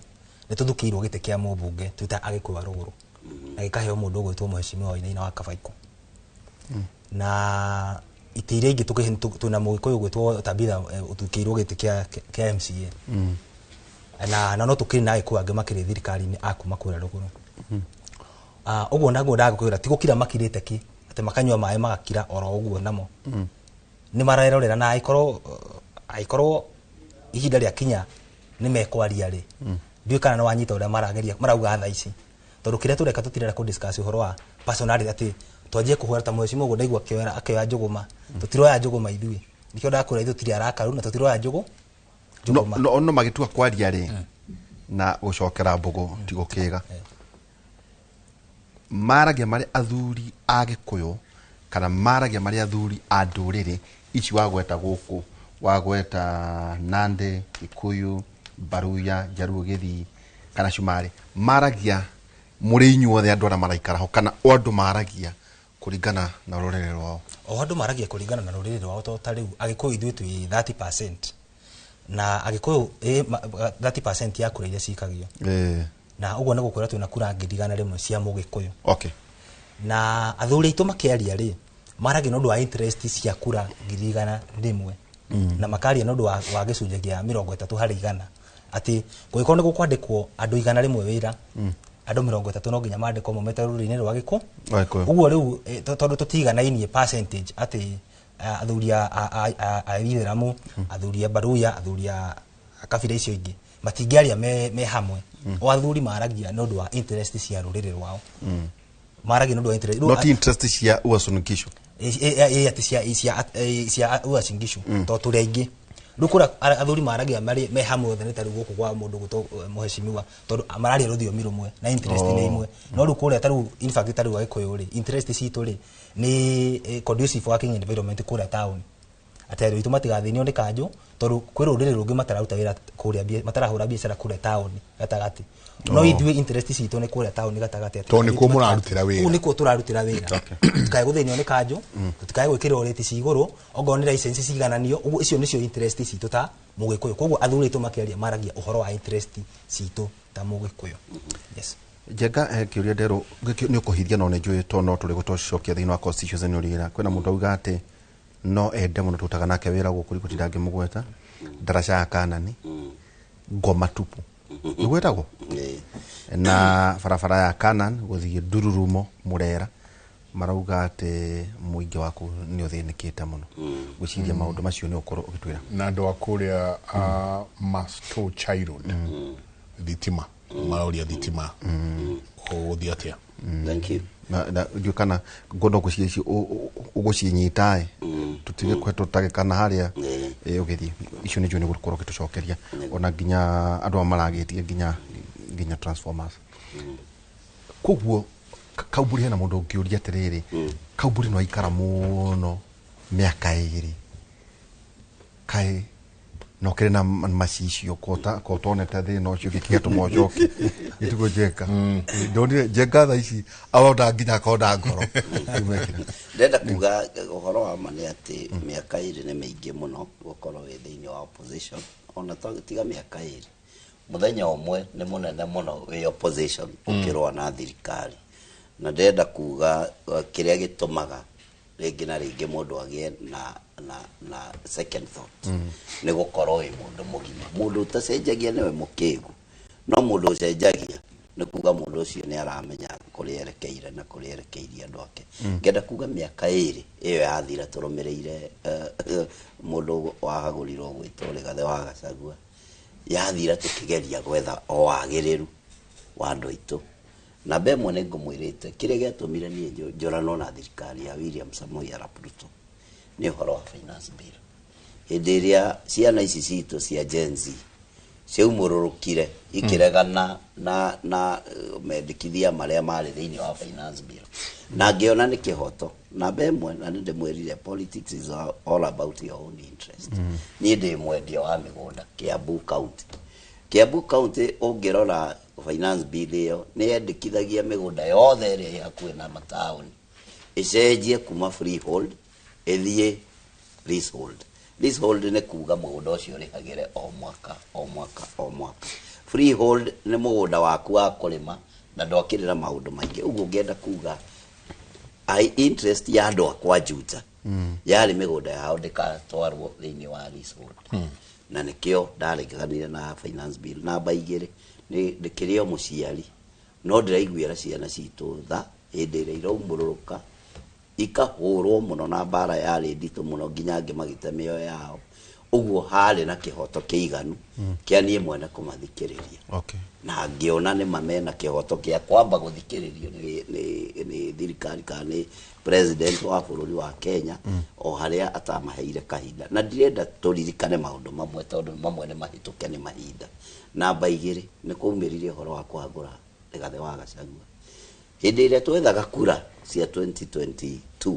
nĩ tũthukĩirwo gĩtĩ kĩa mũmbunge twĩ ta Agĩkũyũ a rũgũrũ na gĩkaheo mũndũ ũgwĩtwo Mheshimiwa Wainaina wa Kabaikũ na itĩ iria ingĩ twĩna mũgĩkũyũ ũgwĩtwo Tabitha ũthukĩirwo gĩtĩ kĩa MCA na no tũkĩrĩ na Agĩkũyũ angĩ makĩrĩ thirikari-inĩ a kuma kũrĩa rũgũrũ. Ũguo naguo ndagũkwĩra ti gũkira makirĩte ki atĩ makanyua maĩ magakira oro ũguo namo nĩ marerorera na angĩkorwo ihinda rĩakinya nĩ mekwaria rĩ ndiũĩ kana nĩ wanyita ũrĩa marageria marauga thaa ici tondũ kĩrĩa tũreka tũtirenda kũ discuss ũhoro wa personality atĩ twanjie kũhũra ta mheshimiwa ũguo ndaigua akĩoya njũgũma tũtiroya njũgũma ithuĩ nĩkĩo ndakwĩra ithuĩ tũtirĩ arakaru na tũtiroya njũgũma no magĩtua kwaria rĩ na gũcokera mbũgũ ti gũkĩga maragia marĩ athuri a Gĩkũyũ kana maragia marĩ athuri a ndũrĩrĩ ici wagweta gũkũ wagweta Nandi, Kikuyu, Baruya, Jaruo, Gĩthii kana Cumarĩ maragia mũrĩ inyuothe andũ arĩa maraikara ho kana o andũ maragia kũringana na rũrĩrĩ rwao. O andũ maragia kũringana na rũrĩrĩ rwao, to ta rĩu Agĩkũyũ ithuĩ twĩ 30% na Agĩkũyũ 30% ya kura iria cikagio, na ũguo nĩ gũkwĩra twĩna kura 100,000 cia Mũgĩkũyũ. Na athuri aitũ makĩaria rĩ, maragia nĩ ũndũ wa interest cia kura 100,000, na makaria nĩ ũndũ wa gĩcunjĩ kĩa 30%, atĩ kũngĩkorwo nĩ gũkwandĩkwo andũ 100 wĩra, andũ 30 no nginya mandĩkwo maumĩte rũrĩrĩ-inĩ rwa Gĩkũyũ. Gĩkũyũ. Ũguo rĩu tondũ tũtiganainie percentage atĩ athuri a Ithĩramu, athuri a Baruya, athuri a kabira icio ingĩ matingĩaria me hamwe. O athuri maragia nĩ ũndũ wa interest cia rũrĩrĩ rwao, maragia nĩ ũndũ wa interest. Not interest cia Uasin Gishu. Ĩ atĩ cia Uasin Gishu, tondũ tũrĩ aingĩ. Rĩu kũrĩa athuri maragia marĩ me hamwe othe, nĩ ta rĩu gũkũ kwa mũndũ gwĩtwo mũheshimiwa, tondũ mararia rũthiomi rũmwe na interest nĩ imwe. No rĩu kũrĩa ta rĩu, in fact, ta rĩu Agĩkũyũ rĩ, interest citũ rĩ nĩ conducive working environment kũrĩa town, atĩ andũ aitũ matigathĩnio nĩ kanjũ, tondũ kwĩ rũrĩrĩ rũngĩ matararuta wĩra kũrĩa, matarahũra biacara kũrĩa taũni gatagatĩ. No ithuĩ interest citũ nĩ kũrĩa taũni gatagatĩ, atĩ Tondũ nĩkuo andũ aitũ mũrarutĩra wĩra. Kũu nĩkuo tũrarutĩra wĩra, tũtikae gũthĩnio nĩ kanjũ, tũtikae gwĩkĩrwo rĩti ci igũrũ, ongorwo nĩ license cigananio. Ũguo icio nĩcio interest citũ ta Mũgĩkũyũ. Koguo athuri aitũ makĩaria maragia ũhoro wa interest citũ ta Mũgĩkũyũ, yes. Njenga, he kĩũria nderwo gĩkĩ nĩ ũkũhithia, no nĩ njũĩ to no tũrĩ gũtũcokia thĩinĩ wa constitution ũrĩa kwĩna mũndũ auga atĩ no ende mũno tũrutaga nake wĩra gũkũ gũtinda ngĩmũgweta, ndaraca ya Kanani ngoma tupu nĩguo ĩtagwo, na barabara ya Kanan gũthiĩ Ndururumo Mũrera, marauga atĩ mũingĩ waku nĩ ũthĩnĩkĩte mũno. Gwĩciria maũndũ macio nĩ ũkorwo ũgĩtwĩra. Na andũ a kũrĩa Masto Chai Road, thitima, maroria thitima ũgũthiĩ atĩa? Thank you. Na ndiũ kana ngwenda ngwĩciria ici ũgũcinyita ĩ, tũtige kũhetũtagĩkana harĩa ũgĩthiĩ. Icio nĩ njũĩ nĩ gũkorwo ũgĩtũcokeria, ona nginya andũ aya maragĩtie nginya transformers. Koguo Kaumbũri, hena mũndũ ũngĩũria atĩrĩrĩ, Kaumbũri no aikara mũno mĩaka 2, kaĩ no kĩrĩ na macicio kotonete thĩna ũcio gĩkĩgatũma ũcoke gĩtiguo? Njenga, ndonire Njenga thaa ici aronda nginya akonda ngoro. Ndĩrenda kuga ũhoro wa ma nĩ atĩ mĩaka 2 nĩ mĩingĩ mũno gũkorwo wĩ thĩinĩ wa opposition. Ona tiga mĩaka 2, mũthenya ũmwe nĩ mũnene mũno wĩ opposition ũkĩrũa na thirikari. Na ndĩrenda kuga kĩrĩa gĩtũmaga rĩngĩ na rĩngĩ mũndũ agĩe na second thought nĩ gũkorwo wĩ mũndũ mũgima. Mũndũ ũtacenjagia nĩwe mũkĩgu, no mũndũ ũcenjagia nĩ kuga mũndũ ũcio nĩ aramenya kũrĩa erekeire na kũrĩa erekeirie andũ ake. Ngenda kuga mĩaka 2 ĩyo yathira tũrũmĩrĩire mũndũ wahagũrirwo gwĩtwo Rigathĩ wa Gachagua, yathira tũkĩgeria gwetha o wagĩrĩru wa andũ aitũ. Namba ĩmwe, nĩ ngũmwĩrĩte kĩrĩa gĩatũmire niĩ njũranwo na thirikari ya William Samoei Arap Ruto nĩ ũhoro wa finance bill. Hĩndĩ ĩrĩa ciana ici citũ cia Gen Z ciaumũrũrũkire ikĩregana na mendekithia marĩa marĩ thĩinĩ wa finance bill, na ngĩona nĩ kĩhoto. Namba ĩmwe, na nĩ ndĩmwĩrire, politics is all about your own interest. Niĩ ndĩ mwendia wa mĩgũnda Kiambu County. Kiambu County, ũngĩrora finance bill ĩyo, nĩ yendekithagia mĩgũnda yothe ĩrĩa ĩ hakuhĩ na mataũni ĩcenjie kuma freehold ĩthiĩ leasehold. Leasehold nĩ kuga mũgũnda ũcio ũrĩhagĩre o mwaka, o mwaka, o mwaka. Freehold nĩ mũgũnda waku wa kũrĩma na ndwakĩrĩ na maũndũ maingĩ. Ũguo ngĩenda kuga ai interest ya andũ akwa Juja yarĩ mĩgũnda yao ndĩkatwarwo thĩinĩ wa leasehold, na nĩkĩo ndareganire na finance bill. Namba igĩrĩ, nĩ ndĩkĩrĩ o mũciari, no ndĩraiguĩra ciana citũ tha hĩndĩ ĩrĩa iraumũrũrũka ikahũrwo mũno na mbara yarĩ nditũ mũno, nginya angĩ magĩte mĩoyo yao. Ũguo harĩ na kĩhoto kĩiganu kĩa niĩ mwene kũmathikĩrĩria, na ngĩona nĩ ma mena kĩhoto kĩa kwamba gũthikĩrĩrio nĩ thirikari kana nĩ president wa bũrũri wa Kenya, o harĩa atamaheire kahinda. Na ndirenda tũririkane maũndũ mamwe, tondũ mamwe nĩ mahĩtũke nĩ mahinda. Namba igĩrĩ, nĩ kwaumĩrire ũhoro wa kũhagũra Rigathĩ wa Gachagua. Hĩndĩ ĩrĩa twethaga kura cia 2022,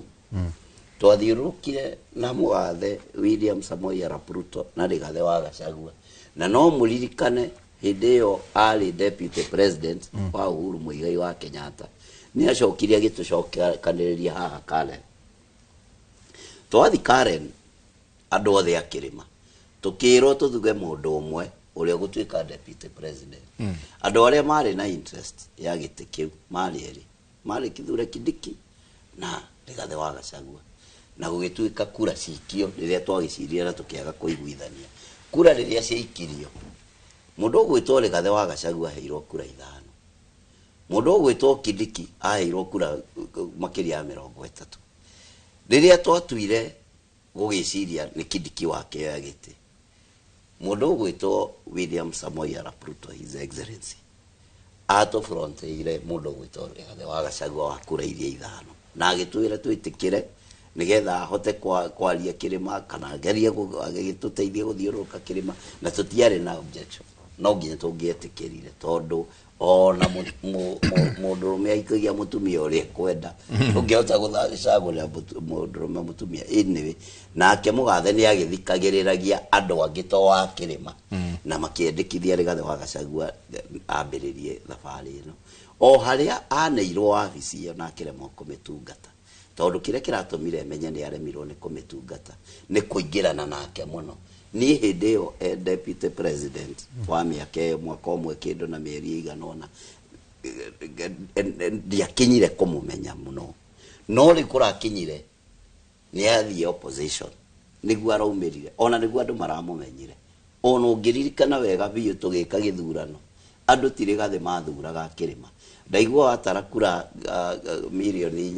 twathiũrũrũkire na mũgathe William Samoei Arap Ruto na Rigathĩ wa Gachagua, na no mũririkane hĩndĩ ĩyo arĩ deputy president wa Uhuru Muigai wa Kenyatta. Nĩ acokire agĩtũcokanĩrĩria haha Karen. Twathi Karen andũ othe a kĩrĩma tũkĩrwo tũthuge mũndũ ũmwe ũrĩa ũgũtuĩka deputy president. Andũ arĩa marĩ na interest ya gĩtĩ kĩu marĩ erĩ, marĩ Kithure Kindiki na Rigathĩ wa Gachagua. Na gũgĩtuĩka kura cikio rĩrĩa twagĩcirire na tũkĩaga kũiguithania. Kura rĩrĩa ciaikirio, mũndũ ũgwĩtwo Rigathĩ wa Gachagua aheirwo kura 5, mũndũ ũgwĩtwo Kindiki aheirwo kura makĩria ya 30. Rĩrĩa twatuire gũgĩciria nĩ Kindiki wakĩoya gĩtĩ, mũndũ ũgwĩtwo William Samoei Arap Ruto, His Excellency, atũbronteire mũndũ ũgwĩtwo Rigathĩ wa Gachagua wa kura iria 5, na agĩtwĩra twĩtĩkĩre nĩgetha ahote kwaria kĩrĩma kana agerie agĩtũteithie gũthiũrũrũka kĩrĩma, na tũtiarĩ na objection, no nginya tũngĩetĩkĩrire tondũ ona mũndũrũme aikagia mũtumia ũrĩa ekwenda, ũngĩhota gũcagũrĩra mũndũrũme mũtumia. Anyway, nake mũgathe nĩ agĩthikagĩrĩragia andũ angĩ to wa kĩrĩma, na makĩendekithia Rigathĩ wa Gachagua ambĩrĩrie thabarĩ ĩno. O harĩa aneirwo wabici ĩyo na akĩremwo kũmĩtungata, tondũ kĩrĩa kĩratũmire menye nĩ aremirwo nĩ kũmĩtungata nĩ kũingĩrana nake mũno. Niĩ hĩndĩ ĩyo deputy president wa mĩaka ĩyo mwaka ũmwe kĩndũ na mĩeri ĩigana ũna, ndiakinyire kũmũmenya mũno, no rĩu kũrakinyire nĩ athiĩ opposition nĩguo araumĩrire, ona nĩguo andũ maramũmenyire. Ona ũngĩririkana wega biũ tũgĩka gĩthurano, andũ ti Rigathĩ mathuraga kĩrĩma. Ndaigua watara kura mirioni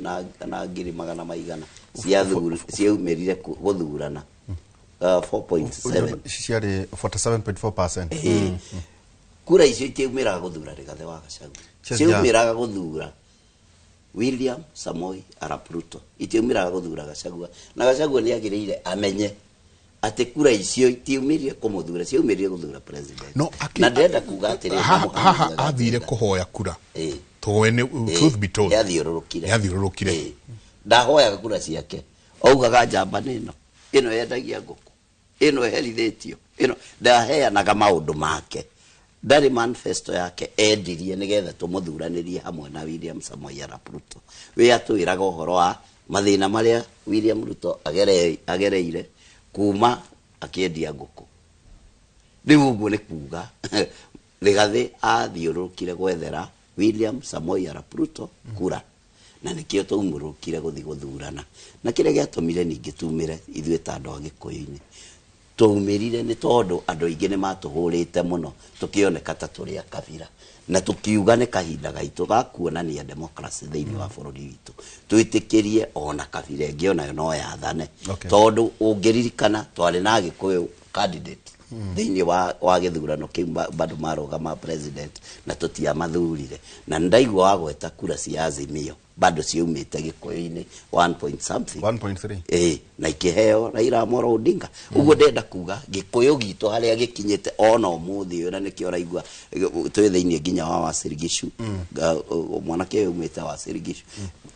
4 na ngiri magana maigana ciaumĩrire gũthurana 4.7, ciarĩ 47.4%. Kura icio itiaumĩraga gũthura Rigathĩ wa Gachagua, ciaumĩraga gũthura William Samoei Arap Ruto, itiaumĩraga gũthura Gachagua. Na Gachagua nĩ agĩrĩire amenye atĩ kura icio itiumĩrire kũmũthura, ciaumĩrire gũthura president. No, na ndĩrenda kuga atĩrĩrĩ, haha athire kũhoya kura, tondũ truth be told nĩathiũrũrũkire, nĩathiũrũrũkire, ndahoyaga kura ciake, augaga njamba nĩ ĩno, ĩno yendagia ngũkũ, ĩno ĩherithĩtio, ĩno ndaheanaga maũndũ make, ndarĩ manifesto yake endirie nĩgetha tũmũthuranĩrie hamwe na William Samoei Arap Ruto. We atwĩraga ũhoro wa mathĩna marĩa William Ruto agereire kuma akĩendia ngũkũ. Rĩu ũguo nĩ kuga Rigathĩ athiũrũrũkire gwethera William Samoei Arap Ruto kura, na nĩkĩo twaumũrũkire gũthiĩ gũthurana. Na kĩrĩa gĩatũmire ningĩ tumĩre ithuĩ ta andũ a Gĩkũyũ-inĩ, twaumĩrire nĩ tondũ andũ aingĩ nĩ matũhũrĩte mũno tũkĩoneka ta tũrĩ a kabira, na tũkiuga nĩ kahinda gaitũ ga kuonania democracy thĩinĩ wa bũrũri witũ, twĩtĩkĩrie ona kabira ĩngĩ onayo no yathane. Tondũ ũngĩririkana twarĩ na Gĩkũyũ candidate thĩinĩ wa gĩthurano kĩu bado marũgama president, na tũtiamathurire. Na ndaigua wagweta kura cia Azimio bado ciaumĩte Gĩkũyũ-inĩ 1 point something, 1.3, na ikĩheo Raila Amolo Odinga. Ũguo ndĩrenda kuga Gĩkũyũ gitũ harĩa gĩkinyĩte ona ũmũthĩ ũyũ, na nĩkĩo ũraigua twĩ thĩinĩ nginya wa Uasin Gishu, mwanake ũyũ umĩte Uasin Gishu,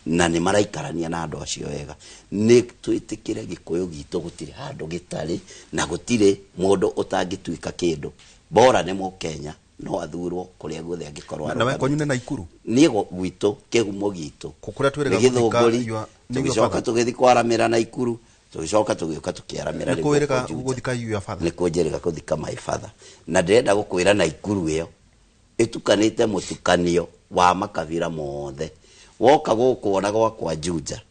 na nĩ maraikarania na andũ acio wega. Nĩ twĩtĩkĩre Gĩkũyũ gitũ gũtirĩ handũ gĩtarĩ, na gũtirĩ mũndũ ũtangĩtuĩka kĩndũ, bora nĩ Mũkenya no athurwo kũrĩa guothe angĩkorwo. Na we kwanyu nĩ Naikuru? Niĩ gwitũ kĩhumo gitũ kũrĩa twĩrĩga Gĩthũngũri, tũgĩcoka tũgĩthiĩ kwaramĩra Naikuru, tũgĩcoka tũgĩũka tũkĩaramĩra. Nĩ kwĩrĩga gũthika your father? Nĩ kũnjĩrĩga gũthika my father. Na ndĩrenda gũkwĩra Naikuru ĩyo ĩtukanĩte mũtukanio wa makabira mothe. Woka gũkũ ona gwakwa Juja,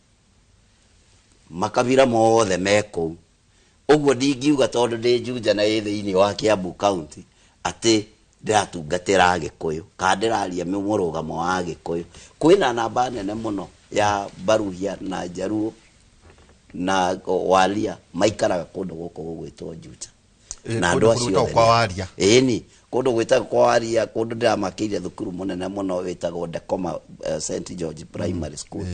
makabira mothe me kũu. Ũguo ndingiuga tondũ ndĩ Juja na ĩ thĩinĩ wa Kiambu County atĩ ndĩratungatĩra Gĩkũyũ kana ndĩraria mũrũgamo wa Gĩkũyũ. Kwĩna namba nene mũno ya Baruhia na Jaruo na Walia maikaraga kũndũ gũkũ gũgwĩtwo Juja. Na andũ acio kwa Waria, ĩni kũndũ gwĩtagwo kwa Waria, kũndũ ndĩramakĩire thukuru mũnene mũno wĩtagwo Ndekoma St George Primary School.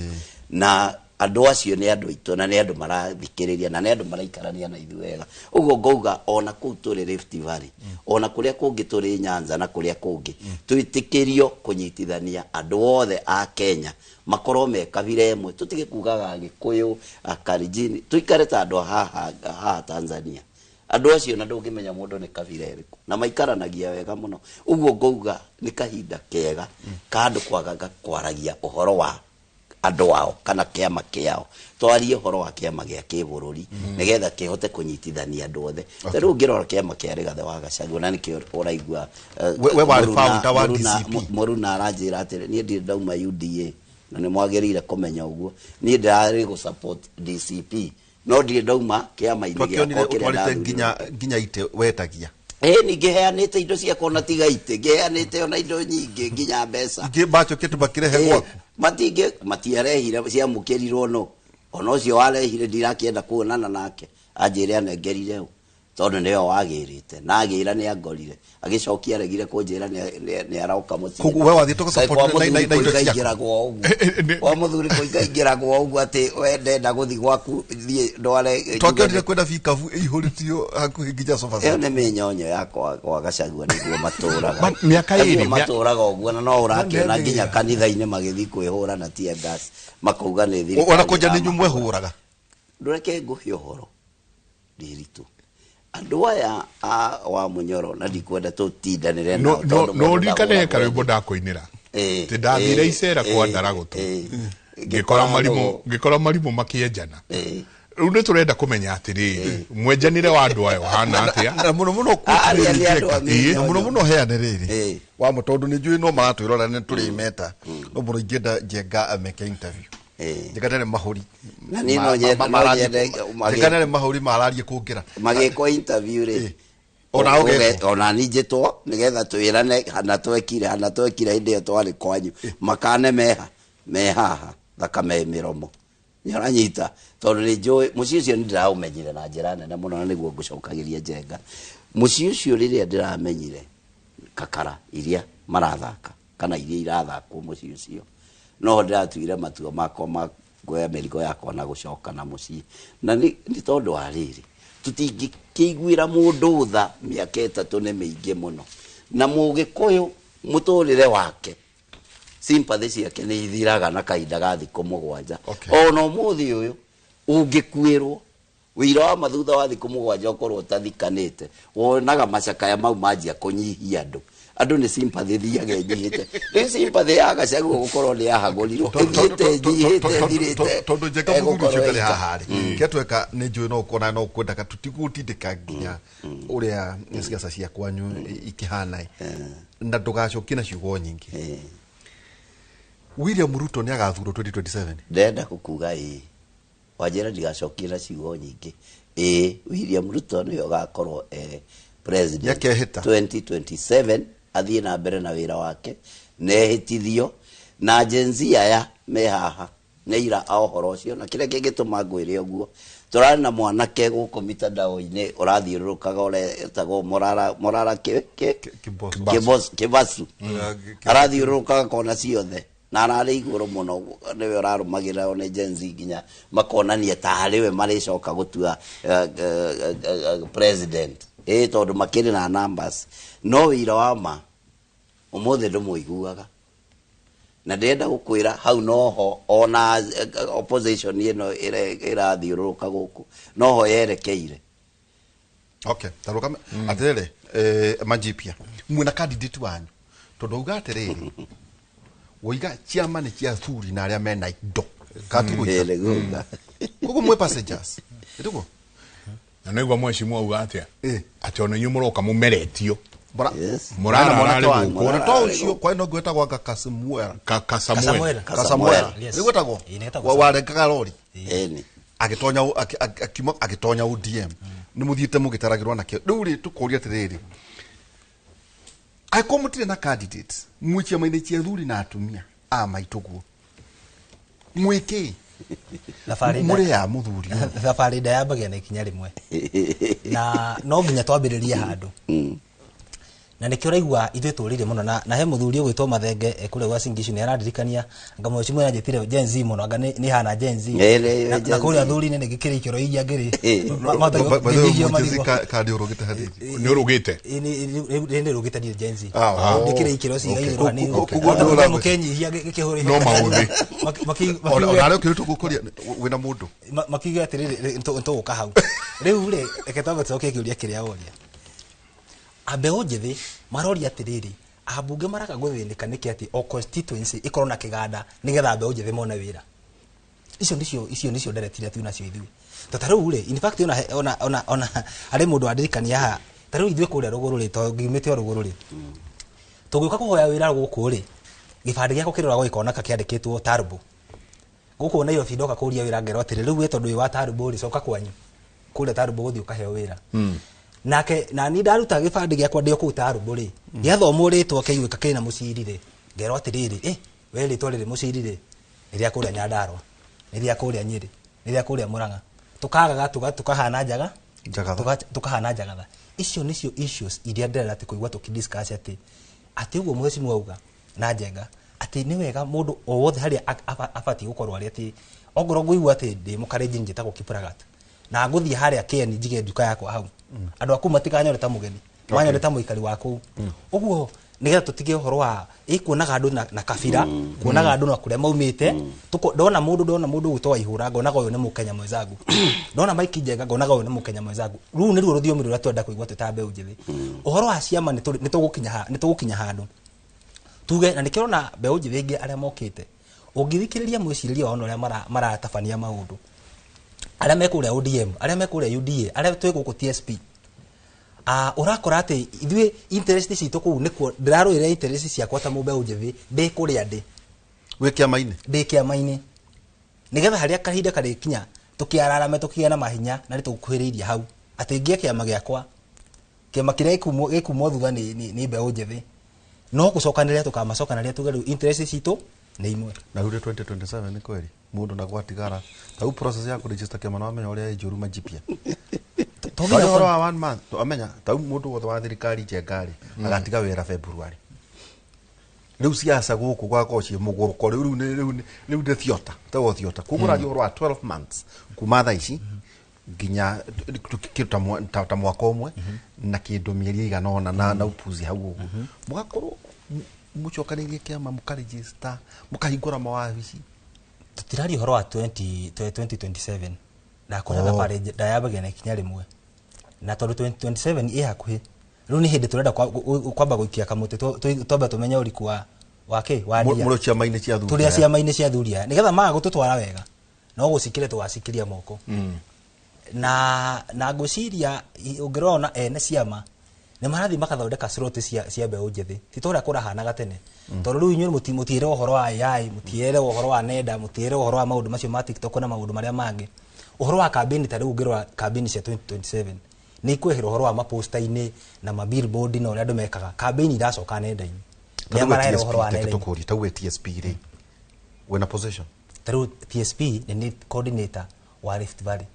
Na andũ acio nĩ andũ aitũ, na nĩ andũ marathikĩrĩria, na nĩ andũ maraikarania na ithuĩ wega. Ũguo ngauga ona kũu tũrĩ Rift Valley, ona kũrĩa kũngĩ tũrĩ Nyanza na kũrĩa kũngĩ, twĩtĩkĩrio kũnyitithania andũ othe a Kenya makorwo me kabira ĩmwe, tũtige kugaga Gĩkũyũ, Akalenjin, tũikare ta andũ haha Tanzania. Andũ acio na ndũngĩmenya mũndũ nĩ kabira ĩrĩkũ, na maikaranagia wega mũno. Ũguo ngauga nĩ kahinda kega ka andũ kwagaga kwaragia ũhoro wa andũ ao kana kĩama kĩao. Twarie ũhoro wa kĩama gĩa kĩbũrũri nĩgetha kĩhote kũnyitithania andũ othe. Ta rĩu ũngĩrora kĩama kĩa Rigathĩ wa Gachagua, na nĩkĩo ũraigua We warĩ founder wa DCP. Mũruna aranjĩra atĩrĩ, niĩ ndirĩ ndauma UDA, na nĩ mwagĩrĩire kũmenya ũguo. Niĩ ndĩrarĩ gũ support DCP, no ndirĩ ndauma kĩama-inĩ Twakĩonire gĩakwa kĩrĩa ũtwarĩte ndathurire. nginya ite wetagia. Ningĩ heanĩte indo ciakwa ona tiga itĩ, ngĩheanĩte ona indo nyingĩ nginya mbeca. Ingĩ macokete makĩrehe gwaku. Matingĩ matiarehire, ciamũkĩrirwo no ona ũcio warehire ndirakĩenda kuonana nake, anjĩre anengerire ũ, tondũ nĩwe wagĩrĩte na agĩra nĩ angorire, agĩcokia aregire kũnjĩra nĩ aroka mũciĩ. Koguo we wathiĩte gũ support Kwa na indo mũthuri ciaku? kũingaingĩragwo ũguo. Kwa mũthuri kũingaingĩragwo ũguo atĩ we ndenda gũthiĩ gwaku, thiĩ ndware. Twakĩonire kwĩna bikabu ĩihũrĩtio hakuhĩ nginya sofa Ĩyo set. nĩ mĩnyonyo ya kwa Gachagua nĩguo matũraga. Mĩaka Acio ĩrĩ, matũraga ũguo, na no ũrakĩona nginya kanitha-inĩ magĩthiĩ kwĩhũra na tear gas, makauga nĩ thirikari Ona kũnja nĩ ĩramahũra. inyuĩ mwehũraga. Ndũreke ngũhe ũhoro ndĩritũ. Andũ aya a wa Mũnyoro, na ndikwenda tũtindanĩre nao, tondũ No mũndũ ũririkane ndagũragwo karwĩmbo ndakũinĩra. Ti ndathire icera kwa Ndaragũtũ, ngĩkora marimũ makĩenjana. Rĩu nĩ tũrenda kũmenya atĩrĩrĩ, mwenjanĩre wa andũ aya ũhana atĩa? Na mũno mũno Arĩa nĩ andũ a na mũno mĩnyonyo. mũno heane rĩrĩ wa mo, tondũ nĩ njũĩ no maratwĩrora nĩ tũrĩ meta, no mũno ingĩenda Njenga ameke interview. Njenga ndarĩ mahũri. Na niĩ no nyende Njenga ndarĩ mahũri mararie kũngĩra. Magĩkwo interview rĩ, Ona ũgetwo. Ona ni njĩtwo nĩgetha twĩrane hana twekire, hana twekire hĩndĩ ĩyo twarĩ kwanyu, makane meha me haha thakame mĩromo nĩ ũranyita, tondũ nĩ njũĩ mũciĩ ũcio nĩ ndĩraũmenyire na njĩra nene mũno, na nĩguo ngũcokagĩria Njenga. Mũciĩ ũcio rĩrĩa ndĩramenyire kakara iria marathaka kana iria irathakwo mũciĩ ũcio, noho ndĩratuire matua makwa ma kuoya mĩrigo yakwa na gũcoka na mũciĩ. Na nĩ tondũ wa rĩrĩ, tũtingĩkĩiguĩra mũndũ tha, mĩaka 3 nĩ mĩingĩ mũno, na Mũgĩkũyũ mũtũrĩre wake sympathy ciake nĩ ithiraga na kahinda ga thikũ 7. Ona ũmũthĩ ũyũ ũngĩkuĩrwo wĩira wa mathutha wa thikũ 7 ũkorwo ũtathikanĩte, wonaga macakaya mau manjia kũnyihia andũ. Andũ nĩ sympathy thiaga ĩnyihĩte. Rĩu sympathy ya Gachagua gũkorwo nĩ yahagũrirwo, ĩthiĩte ĩnyihĩte, ĩthirĩte. Tondũ Njenga mũthuri ũcio Egũkorwo ndarĩ ĩka. haha rĩ, kĩrĩa tweka nĩ njũĩ no ũkona no kwendaga tũtigũtindĩka nginya ũrĩa ciaca cia kwanyu ikĩhana, na ndũgacokie na ciugo nyingĩ. William Ruto nĩ agathurwo 2027? Ndĩrenda gũkuga ĩĩ, wanjĩra ndigacokie na ciugo nyingĩ. Ĩĩ, William Ruto nĩwe ũgakorwo president Nĩakehĩta. 2027, athiĩ na mbere na wĩra wake, nehĩtithio na Gen Z aya me haha nĩ aira a ũhoro ũcio. Na kĩrĩa kĩngĩtũma ngwĩre ũguo, tũrarĩ na mwanake gũkũ mitandao-inĩ ũrathiũrũrũkaga ũretagwo Morara, Morara Kibasu, arathiũrũrũkaga kona ciothe na ararĩ igũrũ mũno, nĩwe ũrarũmagĩrĩra nĩ Gen Z nginya makonania ta harĩ we marĩcoka gũtua president. Ĩĩ, tondũ makĩrĩ na numbers, no wĩira wa ma ũmũthĩ ndũmũiguaga. Na ndĩrenda gũkwĩra hau noho ona opposition ĩno ĩrathiũrũrũka gũkũ noho yerekeire. Okay, taruka atĩrĩrĩ, Manjipia mwĩna candidate wanyu, tondũ auga atĩrĩrĩ, woiga ciama nĩ cia athuri na arĩa mena indo katiguiga. Ĩĩ, nĩguo. Koguo mwĩ passengers ĩtiguo. Na nĩguo mheshimiwa auga atĩa, atĩ ona inyuĩ mũroka mũmeretio. Yes. Mũrarara gũkũ. Ona to ũcio kwai no gwĩtagwo anga Kasamuela. Kasamuel. Kasamuela. Yes. Nĩ gwĩtagwo? Ĩĩ, nĩ gwĩtagwo. Warengaga rori. Ĩni. Agĩtonya akiuma agĩtonya ODM. Nĩ mũthiĩte mũgĩtaragĩrwo nakĩo. Rĩu rĩ tũkũria atĩrĩrĩ, angĩkorwo mũtirĩ na candidate mwĩ ciama-inĩ cia athuri na atumia a maitũ guo mwĩkĩ mũrĩ ya mũthuri ũyũ? Thabarĩ nda yambagia na ikinya rĩmwe, na no nginya twambĩrĩrie handũ. Na nĩkĩo ũraigua ithuĩ tũrĩire mũno na he mũthuri ũgwĩtwo Mathenge kũrĩa gwa Singishu nĩ arandirikania anga mheshimiwa anjĩtire Gen Z mũno, anga nĩ hana Gen Z. Na kũrĩa athuri-inĩ nĩ ngĩkĩrĩ ikĩro iria ngĩrĩ kandi ũrũgĩte hanini. Nĩ ũrũgĩte? Nĩ rũgĩte niĩ Gen Z. Ah, ndĩkĩrĩ ikĩro cigaigĩrwo hanini. Koguo nĩ ũra- Mũkenyihia gĩkĩhũrĩire. No maũthĩ. Ona arĩa ũkĩrĩtwo gũkũria wĩna mũndũ. Makiuga atĩrĩrĩ, nĩtũgũka hau rĩu rĩ, reke twambe tũcokie kĩũria kĩrĩa woria. Mbeũ njĩthĩ maroria atĩrĩrĩ, ambunge maraga gũthĩnĩka nĩkĩ atĩ o constituency ĩkorwo na kĩganda nĩgetha mbeũ njĩthĩ mone wĩra? Icio nĩcio ndereti iria twĩ nacio ithuĩ. To ta rĩu rĩ, in fact ona harĩ mũndũ wandirikania haha, ta rĩu ithuĩ kũrĩa rũgũrũ rĩ, to ngiumĩte o rũgũrũ rĩ, tũgĩũka kũhoya wĩra gũkũ rĩ, gĩbandĩ gĩakwa kĩroragwo gĩkoneka kĩandĩkĩtwo Tarbo. Gũkũ Nairobi ndoka kũria wĩra ngerwo atĩrĩ, rĩu we tondũ wĩ wa Tarbo rĩ, coka kwanyu kũrĩa Tarbo gũthiĩ ũkaheo wĩra. Nake na niĩ ndaruta gĩbandĩ gĩakwa ndĩ o kũu Tarbo rĩ, gĩathomwo rĩtwa kĩaiguĩka kĩna mũciri rĩ, ngerwo atĩrĩrĩ, we rĩtwa rĩrĩ mũciri rĩ, nĩ rĩa kũrĩa Nyandarua, nĩ rĩa kũrĩa Nyĩrĩ, nĩ rĩa kũrĩa Murang'a. Tukagaga tukahana njaga. Njagatha. Tukahana njagatha. Icio nĩcio issues iria ndĩrenda atĩ kũigua tũkidiscuss atĩ ũguo mheshimiwa auga na Njenga atĩ nĩ wega mũndũ o wothe harĩa abatiĩ gũkorwo arĩ, atĩ ongorwo ngũigua atĩ ndĩ mũkarenjini njĩtagwo Kiplagat na ngũthiĩ harĩa Keni njige nduka yakwa hau, andũ aku matikanyone ta mũgeni, manyone ta mũikari wa kũu. Ũguo nĩgetha tũtige ũhoro wa kuonaga andũ na kabira, kuonaga andũ na kũrĩa maumĩte. Ndona mũndũ ũgwĩtwo Waihũra ngonaga ũyũ nĩ mũkenya mwenzangu, ndona Mike Njenga ngonaga ũyũ nĩ mũkenya mwenzangu. Rũu nĩruo rũthiomi rũrĩa twenda kũigua twĩ ta mbeũ njĩthĩ. Ũhoro wa ciama nĩ tũgũkinya handũ tuge, na nĩkĩo ũrona mbeũ njĩthĩ ĩngĩ arĩa mokĩte, ũngĩthikĩrĩria mwĩcirĩrie wao na ũrĩa maratabania maũndũ, arĩa me kũrĩa ODM, arĩa me kũrĩa UDA, arĩa twĩ gũkũ TSP, ũrakora atĩ ithuĩ interest citũ kũu nĩkuo ndĩrarũĩra interest ciakwa ta mũmbeũ njĩthĩ ndĩ kũrĩa ndĩ. Wĩ kĩama-inĩ. Ndĩ kĩama-inĩ, nĩgetha harĩa kahinda karĩkinya tũkĩararame tũkĩgĩa na mahinya na nĩ tũkuhĩrĩirie hau atĩ ngĩe kĩama gĩakwa, kĩama kĩrĩa gĩkumwo thutha nĩ mbeũ njĩthĩ, no gũcokanĩrĩria tũkamacokanĩrĩria tuge rĩu interest citũ nĩ imwe. Na rĩu 2027 nĩ kweri mũndũ na gwatigara ta rĩu process ya kũregister kĩama na wamenya ũrĩa ĩ njũru majipia. To nginya Twarĩ ũhoro wa one month amenya ta rĩu mũndũ wothe wa thirikari Njenga rĩ, agatiga wĩra February. Rĩu siasa gũkũ gwakorwo ciĩ mũgũrũko rĩu nĩ theatre tagwo theatre. Koguo ũraria ũhoro wa 12 months kuma thaa ici nginya kĩndũ ta mwaka ũmwe na kĩndũ mĩeri ĩigana ũna na upuzi hau ũguo mũgakorwo mũcokanĩirie kĩama, mũkaregister, mũkahingũra mawabici. Tũtiraria ũhoro wa 20 2027, ndakora. Oh. Thabarĩ ndayambagia na ikinya rĩmwe, na tondũ 2027 ĩ hakuhĩ, rĩu nĩ hĩndĩ tũrenda kwamba gũikia kamũtĩ twambe tũmenye ũriku wa kĩ wa ndia. Mũrĩ ciama-inĩ cia athuri Tũrĩ aya. ciama-inĩ cia athuri aya, nĩgetha maga gũtũtwara wega no gũcikĩre tũgacikĩria moko. Na ngwĩciria ũngĩrora ona ene ciama nĩ marathiĩ makathondeka slot cia mbeũ njĩthĩ, ti ta ũrĩa kũrahanaga tene, tondũ rĩu inyuĩ mũtiĩrwo ũhoro wa AI, mũtiĩrwo ũhoro wa nenda, mũtiĩrwo ũhoro wa maũndũ macio ma TikTok na maũndũ marĩa mangĩ, ũhoro wa kambĩni. Ta rĩu ũngĩrora kambĩni cia 2027 nĩ ikwehera ũhoro wa maposta-inĩ na mabillboard na ũrĩa andũ mekaga kambĩni, iracoka nenda-inĩ. Nĩa maraera ũhoro wa nenda-inĩ? Tũkũrie ta uwe TSP rĩ, wĩna position? Ta rĩu TSP nĩ coordinator wa Rift Valley,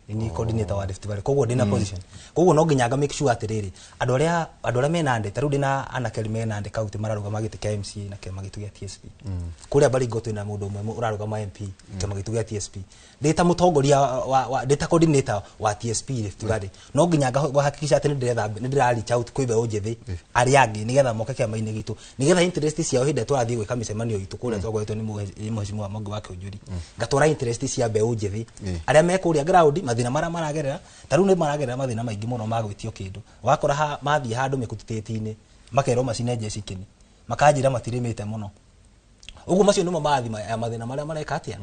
nĩ coordinator wa Rift Valley, koguo ndĩna position, koguo no nginya nga make sure atĩrĩrĩ, andũ arĩa me Nandi, ta rĩu ndĩna anake me Nandi county mararũgama gĩtĩ kĩa MCA na kĩama gitũ gĩa TSP. Kũrĩa Baringo twĩna mũndũ ũmwe ũrarũgama MP kĩama gitũ gĩa TSP. Ndĩ ta mũtongoria wa ndĩ ta coordinator wa TSP Rift Valley, no nginya ngahakikisha atĩ nĩ ndĩra reach out kwĩ mbeũ njĩthĩ arĩa angĩ nĩgetha moke kĩama-inĩ gitũ, nĩgetha interest ciao hĩndĩ ĩrĩa tũrathiĩ gwĩka mĩcemanio itũ kũrĩa twagoretwo nĩ mheshimiwa Mwangi wa Kĩũnjũri, ngatwara interest cia mbeũ njĩthĩ arĩa me kũrĩa ground, mathĩna marĩa maragerera. Ta rĩu nĩ maragerera mathĩna maingĩ mũno ma gwĩtio kĩndũ, wakora mathiĩ handũ mĩkutĩti-inĩ makerwo macine njeci kĩni, makanjĩra matirĩmĩte mũno. Ũguo macio nĩmo mathi ya mathĩna marĩa mareka atĩa.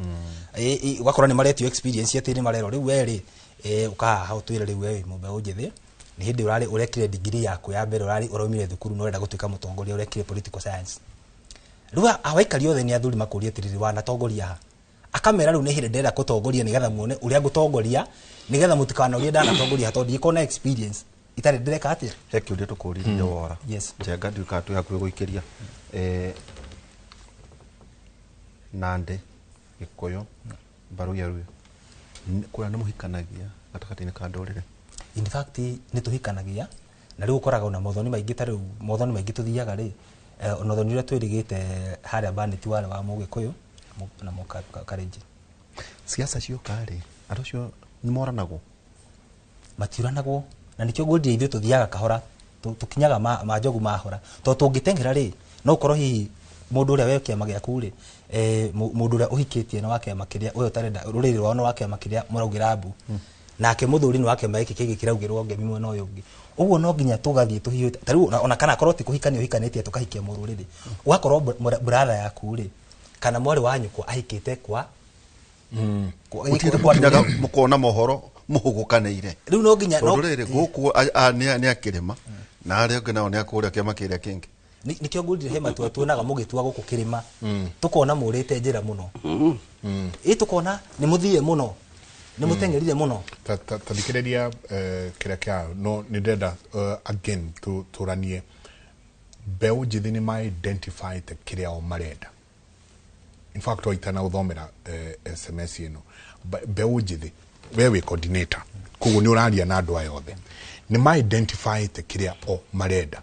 Ũgakora nĩ maretio experience, atĩ nĩ marerwo rĩu we rĩ, ũkahaha ũtwĩre rĩu we wĩ mũmbeũ njĩthĩ, nĩ hĩndĩ ũrarĩ ũrekire degree yaku ya mbere, ũrarĩ ũraumire thukuru na ũrenda gũtuĩka mũtongoria, ũrekire political science. Rĩu awaikari othe nĩ athuri makũria atĩrĩrĩ, wanatongoria ha? Akamera rĩu nĩ hĩndĩ ndĩrenda gũtongoria, nĩgetha muone ũrĩa ngũtongoria, nĩgetha mũtikanorie ndanatongoria ha, tondũ ndikorwo na experience itarĩ ndĩreka atĩa. He kĩũria tũkũririe wora. Yes. Njenga, ndiũĩ kana twĩ hakuhĩ gũikĩria. Nandĩ, Gĩkũyũ, Mbaruya, Ruyo, kũrĩa nĩ mũhikanagia gatagatĩ-inĩ ka ndũrĩrĩ? In fact nĩ tũhikanagia Na rĩu ũkoraga ona mothoni maingĩ ta rĩu mothoni maingĩ tũthiaga rĩ, ona ũthoni ũrĩa twĩrĩgĩte harĩa Baneti warĩ wa Mũgĩkũyũ na Mũkalenjin. Siasa cioka rĩ, andũ acio nĩ moranagwo? Matiũranagwo, na nĩkĩo ngwendire ithuĩ tũthiaga kahora, tũkinyaga ma njogu mahora, tondũ tũngĩteng'era rĩ, no ũkorwo hihi mũndũ ũrĩa we kĩama gĩaku rĩ, mũndũ ũrĩa ũhikĩtie nĩ wa kĩama kĩrĩa ũyũ ũtarenda rũrĩrĩ rwao nĩ wa kĩama kĩrĩa mũraugĩra mbu, nake mũthuri nĩ wa kĩama gĩkĩ kĩngĩ kĩraugĩrwo ngemi mwena ũyũ ũngĩ. Ũguo no nginya tũgathiĩ tũhiũhĩte. Ta rĩu ona kana akorwo ti kũhikania ũhikanĩtie tũkahikia mũrũrĩrĩ, ũgakorwo brother yaku rĩ, kana mwarĩ wa nyũkwa ahikĩte kwa Gũtirĩ mũkinyaga mũkona mohoro mũhũgũkanĩire. Rĩu no nginya tondũ rĩrĩ gũkũ nĩ akĩrĩma na arĩa angĩ nao nĩ akũrĩa kĩama kĩrĩa kĩngĩ. Nĩkĩo ngwĩrire he matua tuonaga mũgĩtua gũkũ kĩrĩma, tũkona mũrĩte njĩra mũno, ĩ tũkona nĩ mũthiĩ mũno, nĩ mũteng'erire mũno. Ta thikĩrĩria kĩrĩa kĩa no nĩ ndĩrenda again tũranie mbeũ njĩthĩ nĩ ma identify te kĩrĩa o marenda. In fact waitana gũthomera SMS ĩno, mbeũ njĩthĩ, we wĩ coordinator, koguo nĩ ũraria na andũ aya othe, nĩ ma identify te kĩrĩa o marenda.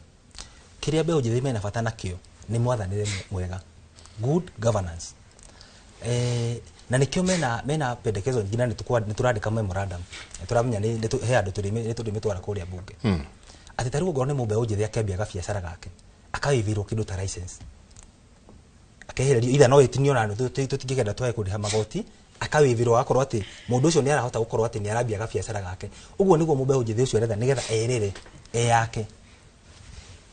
Kĩrĩa mbeũ njĩthĩ mena bata nakĩo nĩ mwathanĩre mwega, good governance. Na nĩkĩo mena pendekezo nyingĩ, na nĩ tũrandĩka memorandum, nĩ tũramenya he andũ nĩ tũrĩmĩtwara kũrĩa bunge. Atĩ ta rĩu ongorwo nĩ mũmbeũ njĩthĩ akĩambia gabiacara gake, akawĩvĩrwo kĩndũ ta license, akehererio either no ĩtinio na tũtingĩkenda twage kũrĩha magoti, akawĩvĩrwo agakorwo atĩ mũndũ ũcio nĩ arahota gũkorwo atĩ nĩ arambia gabiacara gake. Ũguo nĩguo mũmbeũ njĩthĩ ũcio aretha nĩgetha erere e yake.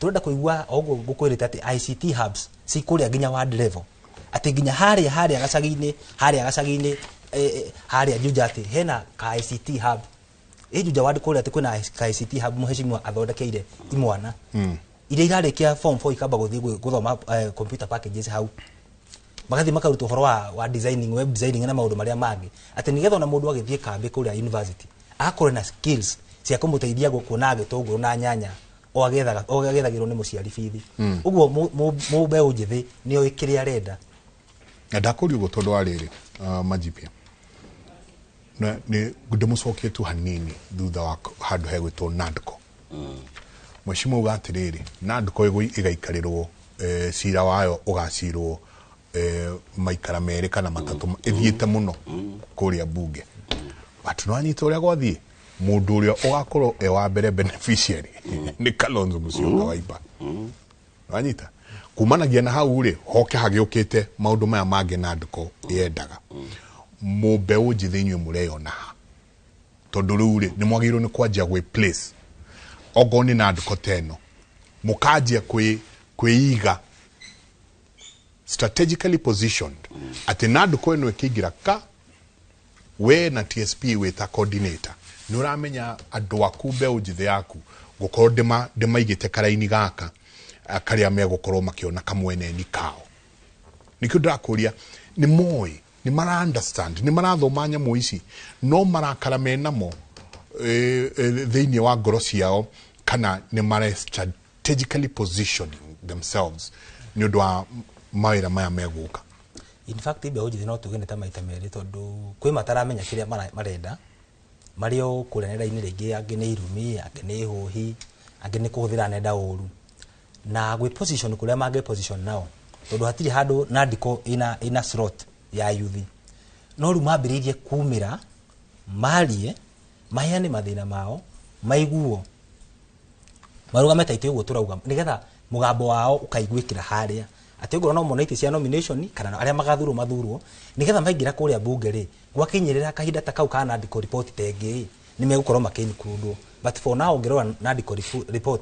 Tũrenda kũigua o ũguo ngũkwĩrĩte atĩ ICT hubs ci kũrĩa nginya ward level, atĩ nginya harĩa gacagi-inĩ, harĩa gacagi-inĩ, harĩa Juja atĩ hena ka ICT hub. Ĩ Juja ward kũrĩa atĩ kwĩna ka ICT hub mũheshimiwa athondekeire imwana iria irarĩkia form 4 ikamba gũthiĩ gũthoma computer packages hau, magathiĩ makarutwo ũhoro wa designing, web designing na maũndũ marĩa mangĩ, atĩ nĩgetha ona mũndũ agĩthiĩ kambĩ kũrĩa university agakorwo na skills cia kũmũteithia gũkuona gĩtũngũrũ na nyanya o agethagĩrwo nĩ mũciari bithi. Ũguo mũmbeũ njĩthĩ nĩoĩ kĩrĩa arenda. Na ndakũria ũguo tondũ wa rĩrĩ, Majipia, na nĩ ndĩmũcokie tu hanini thutha wa handũ hegwĩtwo NADCO. Mheshimiwa uga atĩrĩrĩ, NADCO ĩgaikarĩrwo, cira wayo ũgacirwo maikara merĩ kana matatũ, ĩthiĩte mũno kũrĩa bunge. But no anyita ũrĩa gwathiĩ, mũndũ ũrĩa ũgakorwo e wa mbere beneficiary nĩ Kalonzo Musyoka Wiper. Wanyita kumanagia na hau rĩ, hoke hagĩũkĩte maũndũ maya mangĩ NADCO yendaga. Mũmbeũ njĩthĩ inyuĩ mũreyona ha? Tondũ rĩu rĩ, nĩ mwagĩrĩirwo nĩ kwanjia gwĩ place okorwo nĩ NADCO ta ĩno, mũkanjia kwĩiga strategically positioned atĩ NADCO ĩno ĩkĩingĩra ka we na TSP wĩ ta coordinator nĩ ũramenya andũ aku mbeũ njĩthĩ yaku gũkorwo ndĩmaigĩte karaini gaka karĩa megũkorwo makĩona kamweneni kao. Nĩkĩo ndĩrakũria, nĩ moĩ, nĩ mara understand, nĩ marathoma nyamũ ici, no marakara menamo thĩinĩ wa ngoro ciao, kana nĩ mara strategically positioning themselves nĩ ũndũ wa mawĩra maya megũka. In fact mbeũ njĩthĩ no tuge nĩ ta maita merĩ, tondũ kwĩ mataramenya kĩrĩa marenda, marĩ o kũrĩa nenda-inĩ rĩngĩ, angĩ nĩ irumi, angĩ nĩ hũhi, angĩ nĩ kũhũthĩra nenda ũru, na gwĩ position kũrĩa mangĩ position nao, tondũ hatirĩ handũ NADCO ĩna slot ya youth. No rĩu mambĩrĩirie kumĩra, marie, maheane mathĩna mao, maiguo, marũgame ta itĩ ũguo tũrauga, nĩgetha mũgambo wao ũkaiguĩkĩra harĩa, atĩ ongorwo no mone itĩ cia nomination kana arĩa magathurwo mathurwo, nĩgetha maingĩra kũrĩa bunge rĩ, gwakinyĩrĩra kahinda ta kau ka NADCO report ta ĩngĩ rĩ, nĩ megũkorwo makĩ-include. But for now ũngĩrora NADCO report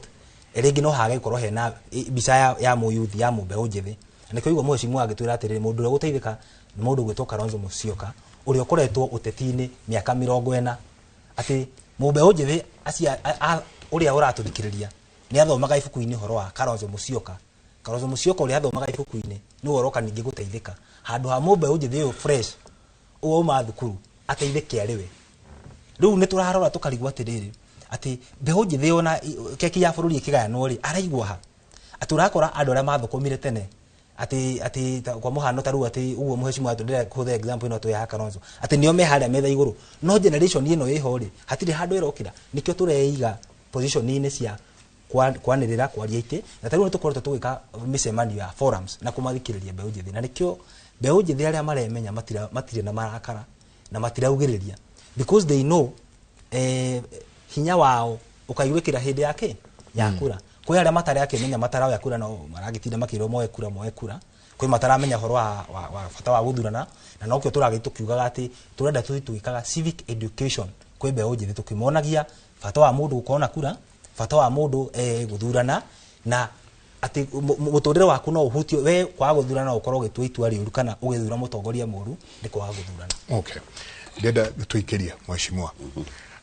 rĩngĩ no hage gũkorwo hena mbica ya mũyuthi, ya mũmbeũ njĩthĩ. Na nĩkĩo ũigua mũheshimiwa agĩtwĩra atĩrĩrĩ, mũndũ ũrĩa ũgũteithĩka nĩ mũndũ ũgwĩtwo Kalonzo Musyoka, ũrĩa ũkoretwo ũteti-inĩ mĩaka 40, atĩ mũmbeũ njĩthĩ ũrĩa ũratũthikĩrĩria nĩ athomaga ibuku-inĩ ũhoro wa Kalonzo Musyoka. Kalonzo Musyoka ũrĩa athomaga ibuku-inĩ nĩwe ũroka ningĩ gũteithĩka, handũ ha mũmbeũ njĩthĩ ũyũ fresh ũyũ auma thukuru ateithĩke arĩ we. Rĩu nĩ tũrarora tũkarigwo atĩrĩrĩ, atĩ mbeũ njĩthĩ ona keki ya bũrũri ĩkĩgayanwo rĩ, araigua ha? Atĩ ũrakora andũ arĩa mathũkũmire tene, atĩ kwa mũhano ta rĩu atĩ ũguo mũheshimiwa ndĩrenda kũhũthĩra example ĩno twĩ haha Kalonzo, atĩ nĩo me harĩa metha igũrũ, no generation ĩno ĩho rĩ, hatirĩ handũ ĩrokĩra. Nĩkĩo tũreiga position-inĩ cia Kwanĩrĩra kwaria itĩ na tarĩu nĩ tũkoretwo tũgĩka mĩcemanio ya forums na kũmathikĩrĩria mbeũ njĩthĩ, na nĩkĩo mbeũ njĩthĩ arĩa maremenya matirĩ na marakara na matiraugĩrĩria because they know hinya wao ũkaiguĩkĩra hĩndĩ yake ya kura. Kwĩ arĩa matarĩ akĩmenya mataraoya kura no maragĩtinda makĩrwo moe kura moe kura, kwĩ mataramenya ũhoro wa bata wa gũthurana, na nokĩo tũragĩ tũkiugaga atĩ tũrenda tũthiĩ tũgĩkaga civic education kwĩ mbeũ njĩthĩ, tũkĩmonagia bata wa mũndũ gũkorwo na kura, bata wa mũndũ gũthurana, na atĩ mũtũrĩre waku no ũhutio we kwaga gũthurana no ũkorwo ũgĩtua itua rĩũru kana ũgĩthura mũtongoria mũũru nĩ kwaga gũthurana. Okay, ndĩrenda tũikĩrie mheshimiwa.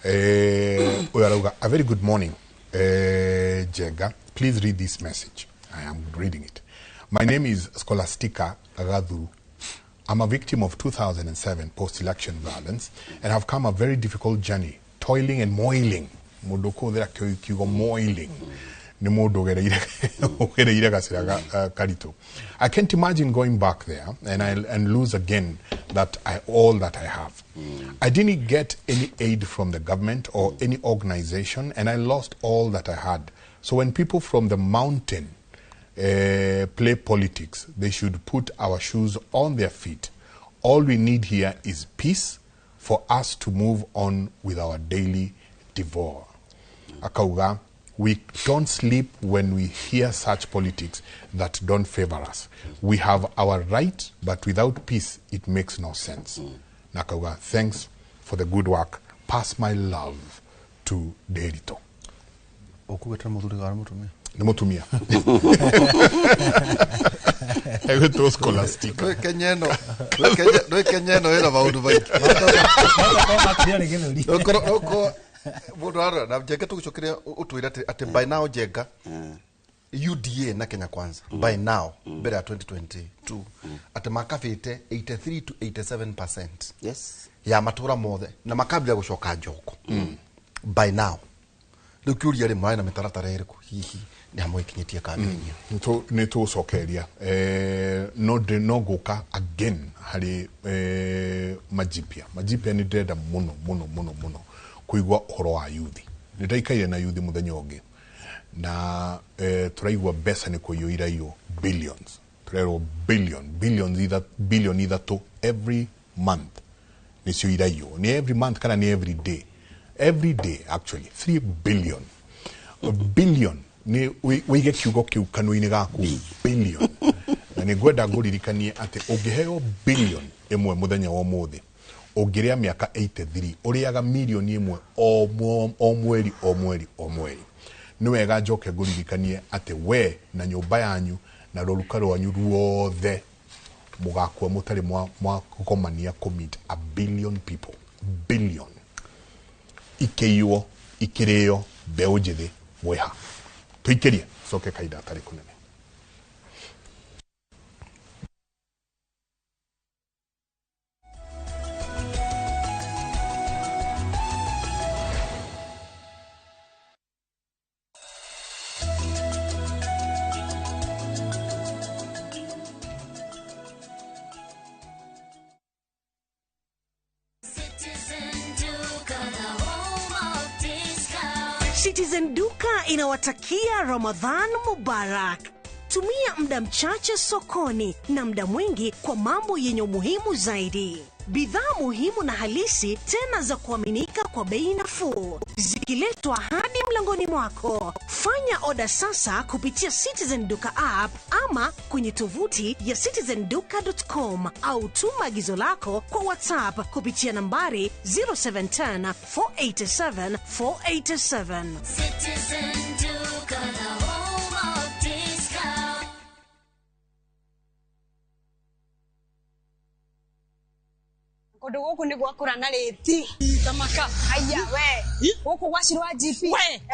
Ũyũ arauga, a very good morning Njenga, please read this message. I am reading it. My name is Scholastica Gathuru. I'm a victim of 2007 post-election violence and have come a very difficult journey, toiling and moiling. Mũndũ kũhũthĩra kiugo moiling nĩ mũndũ ũgereire gacĩra karitũ. I can't imagine going back there and lose again all that I have. I didn't get any aid from the government or any organization, and I lost all that I had. So when people from the mountain play politics, they should put our shoes on their feet. All we need here is peace for us to move on with our daily devour. Akauga, we don't sleep when we hear such politics that don't favor us. We have our right, but without peace, it makes no sense. Nakauga, thanks for the good work. Pass my love to Derito. Nĩ mũtumia. Egwĩtwo Scholastica. Ndũĩ Kenya ĩno ĩna maũndũ maingĩ. Mũndũ arora na Njenga tũgĩcokeria ũtwĩre atĩ by now Njenga UDA na Kenya Kwanza by now mbere ya 2022 atĩ makabĩte 83 to 87% yes ya matũra mothe na makambia gũcoka njoko by now. Rĩu kĩũria rĩ, mũrarĩ na mĩtaratara ĩrĩkũ hihi nĩ hamwe ĩkinyĩtie kambĩini? Nĩ tũgũcokeria no ngũka again harĩ majipia. Majipia nĩ ndĩrenda mũno mũno mũno mũno kũigua ũhoro wa yuthi. Nĩ ndaikaire na yuthi mũthenya ũngĩ na tũraigua mbeca nĩ kũiywo iraiywo billions, tũrerwo billion 3 every month nĩcio iraiywo. Nĩ every month kana nĩ every day? Every day actually 3 billion. Billion nĩ wĩige kiugo kĩu kanua-inĩ gaku, billion. Na nĩ ngwenda ngũririkanie atĩ ũngĩheo billion 1 mũthenya wa ũmũthĩ, ũngĩrĩa mĩaka 83 ũrĩaga milioni 1 o mweri o mweri o mweri. Nĩ wega njoke ngũririkanie atĩ we na nyũmba yanyu na rũruka rwanyu ruothe mũgakua mũtarĩ mwakũgomania kũ-meet a billion people. Billion ikĩiywo ikĩrĩo mbeũ njĩthĩ mwĩha. Tũikĩrie coke kahinda gatarĩ kũnene. Citizen Duka inawatakia Ramadhan Mubarak. Tumia muda mchache sokoni na muda mwingi kwa mambo yenye umuhimu zaidi. Bidhaa muhimu na halisi tena za kuaminika kwa bei nafuu, zikiletwa hadi mlangoni mwako. Fanya oda sasa kupitia Citizen Duka app ama kwenye tovuti ya citizenduka.com au tuma agizo lako kwa WhatsApp kupitia nambari 0710 487 487. Citizen Duka, the home of discount. Kundu guku ni gwakura na riti tamaka aya we guku gwacirwa GP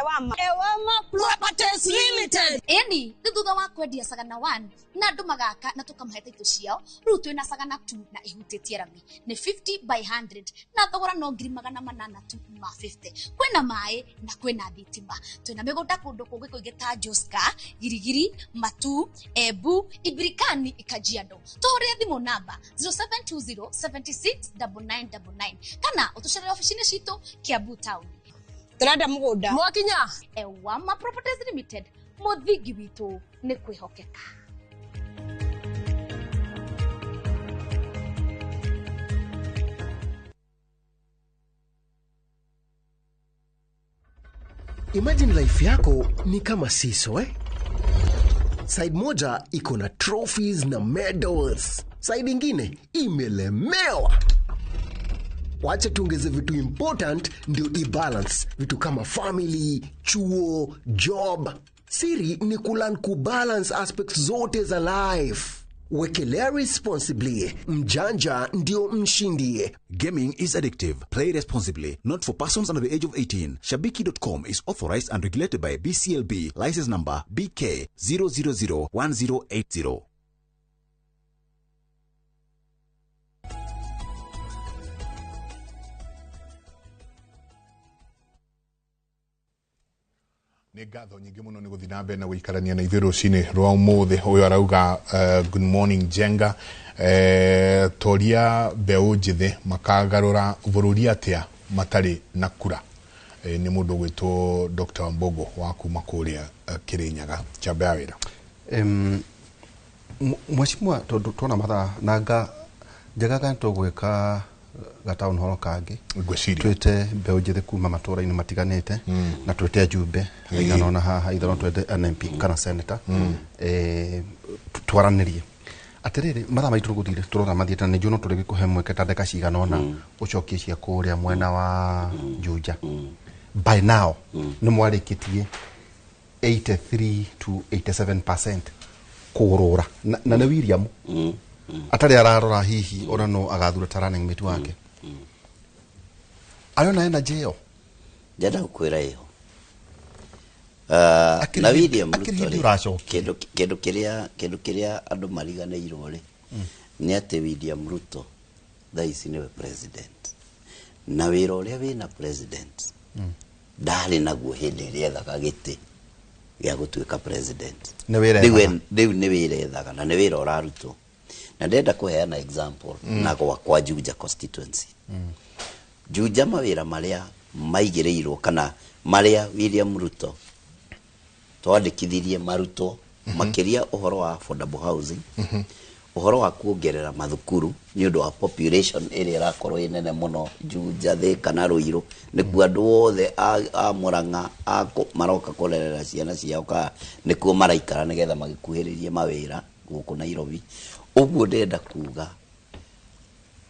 ewama ewama Properties Limited. Eni ni thutha wa kwendia Sagana 1 na andu magaka na tukamahe title ciao, riu twina Sagana 2 na ihutitie rami ni 50 by 100 na thogora no 800 tu ma 50. Kwina mai na kwina thitima, twina migunda kundu kungi kuingi ta Joska, Girigiri, Matu, Embu, Ibirikani, Kajiado. Tuhurie thimu namba 0720 76 9999 kana utucerere ofici-inĩ citũ Kiambu town. Tũrenda mũgũnda. Mwakinya. Ewama Properties Limited, mũthingi witũ nĩ kwĩhokeka. Imagine life yako ni kama seesaw, eh? Side moja iko na trophies na medals, side ingine imelemewa. Wacha tuongeze vitu important ndio ibalance, vitu kama family, chuo, job. Siri ni kulearn kubalance aspects zote za life. Wekelea responsibly, mjanja ndio mshindi. Gaming is addictive. Play responsibly. Not for persons under the age of 18. Shabiki.com is authorized and regulated by BCLB. License number BK 0001080. Nĩ ngatho nyingĩ mũno nĩ gũthiĩ na mbere na gũikarania na ithuĩ rũcinĩ rwa ũmũthĩ. Ũyũ arauga good morning Njenga, toria mbeũ njĩthĩ makagarũra bũrũri atĩa matarĩ na kura. Nĩ mũndũ ũgwĩtwo Dr. Wambogo wa kuma kũrĩa Kĩrĩnyaga. Njamba ya wĩra. Mheshimiwa, tondũ tuona mathaa na nga njegaga nĩ tũgwĩka ga town hall kangĩ. Ngwĩciria twĩte mbeũ njĩthĩ kuma matũra-inĩ matiganĩte na twĩte ajumbe aigana ona haha ithe no twende an MP kana senator, twaranĩrie. Atĩrĩrĩ, mathaa maitũ gũthire tũrona mathiĩte na nĩ njũĩ no tũrĩgĩkũhe mweke ta ndagĩka cigana ũna ũcokie cia kũrĩa mwena wa Juja. By now nĩ mwarĩkĩtie 83 to 87% kũgũrũra na nĩ William atarĩ ararora hihi ona no agathura ta running mate wake arĩ ona energy ĩyo. Ndĩrenda gũkwĩra ĩyo Akĩrĩ na William akĩrĩ Ruto hĩndĩ rĩ, ũracokia. kĩndũ kĩrĩa andũ mariganĩirwo rĩ nĩ atĩ William Ruto thaa ici nĩwe president, na wĩra ũrĩa wĩna president ndarĩ naguo hĩndĩ ĩrĩa ethaga gĩtĩ gĩa gũtuĩka president. Nĩ wĩra Rĩu ethaga. Rĩu nĩ wĩra ethaga na nĩ wĩra ũrarutwo, na ndĩrenda kũheana example na gwakwa Juja constituency. Juja mawĩra marĩa maigĩrĩirwo kana marĩa William Ruto twandĩkithirie marutwo, makĩria ũhoro wa affordable housing, ũhoro wa kuongerera mathukuru nĩ ũndũ wa population ĩrĩa ĩrakorwo ĩ nene mũno Juja, Thika na Ruiru, nĩkuo andũ othe a Murang'a maroka kũrerera ciana ciao ka nĩkuo maraikara nĩgetha magĩkuhĩrĩrie mawĩra gũkũ Nairobi. Ũguo ndĩrenda kuga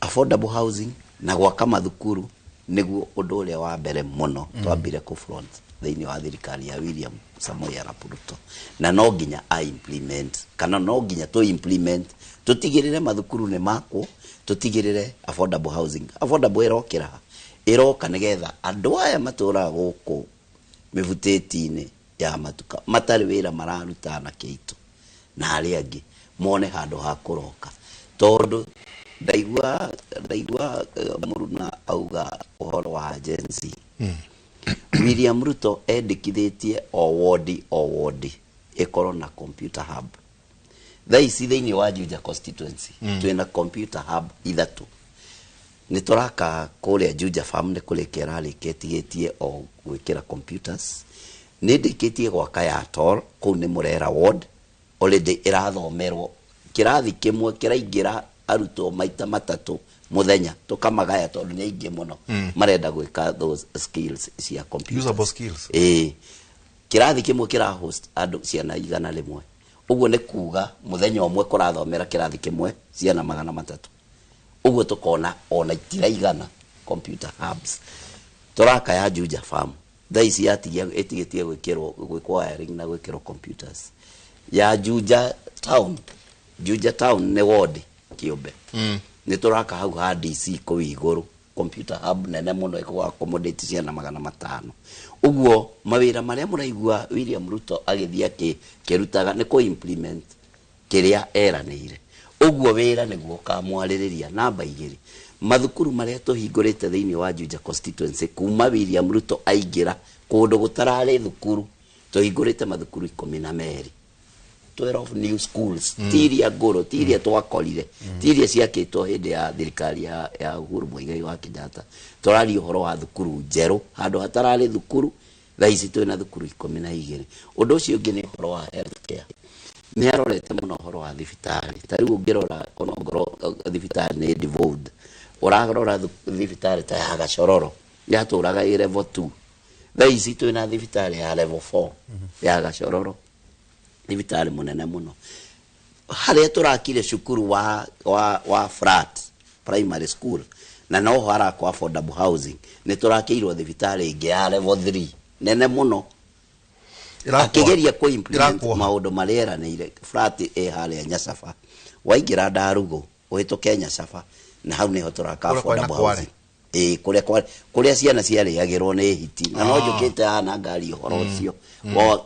affordable housing na gwaka mathukuru nĩguo ũndũ ũrĩa wa mbere mũno twambire kũ front thĩinĩ wa thirikari ya William Samoei Arap Ruto, na no nginya a implement kana no nginya tũ implement, tũtigĩrĩre mathukuru nĩ makwo, tũtigĩrĩre affordable housing. Affordable ĩrokĩra ha? Ĩroka nĩgetha andũ aya matũraga gũkũ mĩbutĩti-inĩ ya matuka matarĩ wĩra mararuta na kĩito na arĩa angĩ mone handũ ha kũroka, tondũ ndaigua mũruna auga ũhoro wa Gen Z. William Ruto endĩkithĩtie o wodi o wodi ĩkorwo na computer hub. Thaa ici thĩinĩ wa Juja constituency twĩna computer hub ithatũ. Nĩ tũraka kũrĩa Juja Farm, nĩ kũrĩkia ĩrarĩkia, ĩtigĩtie o gwĩkĩra computers. Nĩ ndĩkĩtie gwaka ya Tol kũu nĩ Murera ward, already ĩrathomerwo kĩrathi kĩmwe kĩraingĩra arutwo maita 3 mũthenya, tũkamagaya tondũ nĩ aingĩ mũno marenda gwĩka those skills cia computers. Usable skills. Ĩĩ, kĩrathi kĩmwe kĩra host andũ ciana 100, ũguo nĩ kuga mũthenya ũmwe kũrathomera kĩrathi kĩmwe ciana 300. Ũguo tũkona ona itiraigana computer hubs. Tũraka ya Juja Farm thaa ici yatigia ĩtigĩtie gwĩkĩrwo gwĩkwo wiring na gwĩkĩrwo computers. Ya Juja Town, Juja Town nĩ ward kĩũmbe, nĩ tũraka hau ha DC kũu igũrũ computer hub nene mũno ĩkũ accommodate ciana 500. Ũguo mawĩra marĩa mũraigua William Ruto agĩthiĩ akĩrutaga nĩ kũ implement kĩrĩa eranĩire. Ũguo wĩra nĩguo ũkamwarĩrĩria. Namba 2, mathukuru marĩa tũhingũrĩte thĩinĩ wa Juja constituency kuma William Ruto aingĩra, kũndũ gũtararĩ thukuru tũhingũrĩte mathukuru 12. 12 new schools. Tiria ngũrũ, tiria twakorire, tiria ciakĩtwo hĩndĩ ya thirikari ya Uhuru Muigai wa Kenyatta. Tũraria ũhoro wa thukuru njerũ handũ hatararĩ thukuru. Thaa ici twĩna thukuru 12. Ũndũ ũcio ũngĩ nĩ ũhoro wa health care. Nĩ arorete mũno ũhoro wa thibitarĩ. Ta rĩu ũngĩrora onongorwo thibitarĩ nĩ devolved, ũrarora thibitarĩ ta ya Gacororo yatũraga ĩ level 2, thaa ici twĩna thibitarĩ ya level 4 ya Gacororo, thibitarĩ mũnene mũno. Harĩa tũrakire cukuru wa flat primary school na noho harakwo affordable housing, nĩ tũrakĩirwo thibitarĩ ĩngĩ ya level 3 nene mũno. Akĩgeria kũ implement Ĩrakwo. maũndũ marĩa eranĩire. Flat ĩ harĩa Nyacaba, waingĩra Ndarugo ũhĩtũke Nyacaba, na hau nĩho tũraka Kũrĩa kwarĩ na affordable kware. housing. Ĩĩ, kũrĩa kũrĩa ciana ciarĩagĩrwo nĩ hiti na no njũkĩte haha na ngari ũhoro ũcio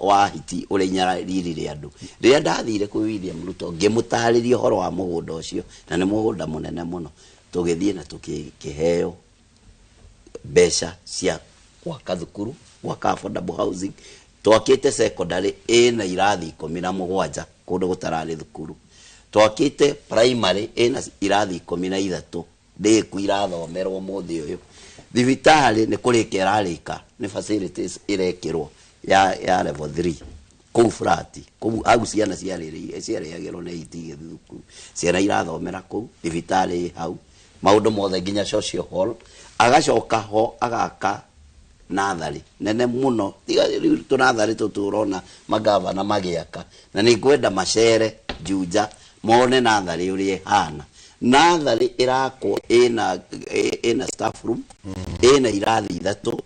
wa hiti ũrĩa inyaririre andũ. Rĩrĩa ndathire kwĩ William Ruto ngĩmũtarĩria ũhoro wa mũgũnda ũcio, na nĩ mũgũnda mũnene mũno, tũgĩthiĩ na tũkĩheo mbeca cia gwaka thukuru, gwaka affordable housing. Twakĩte secondary ĩna irathi 17 kũndũ gũtararĩ thukuru. Twakĩte primary ĩna irathi 13 ndĩku irathomerwo mũthĩ ũyũ. Thibitarĩ nĩ kũrĩka ĩrarĩka, nĩ facilities ĩrekĩrwo ya level 3 kũu flat, kũu hau ciana ciarĩagĩrwo nĩ hiti igĩthiĩ thukuru. Ciana irathomera kũu, thibitarĩ ĩ hau, maũndũ mothe nginya social hall. Agacoka ho agaka natharĩ nene mũno, tiga rĩu tũnatharĩ tũtũ ũrona magavana magĩaka. Na nĩ ngwenda macere Juja mone natharĩ ũrĩa ĩhana. Natharĩ ĩrakwo ĩna staff room, ĩna irathi 3,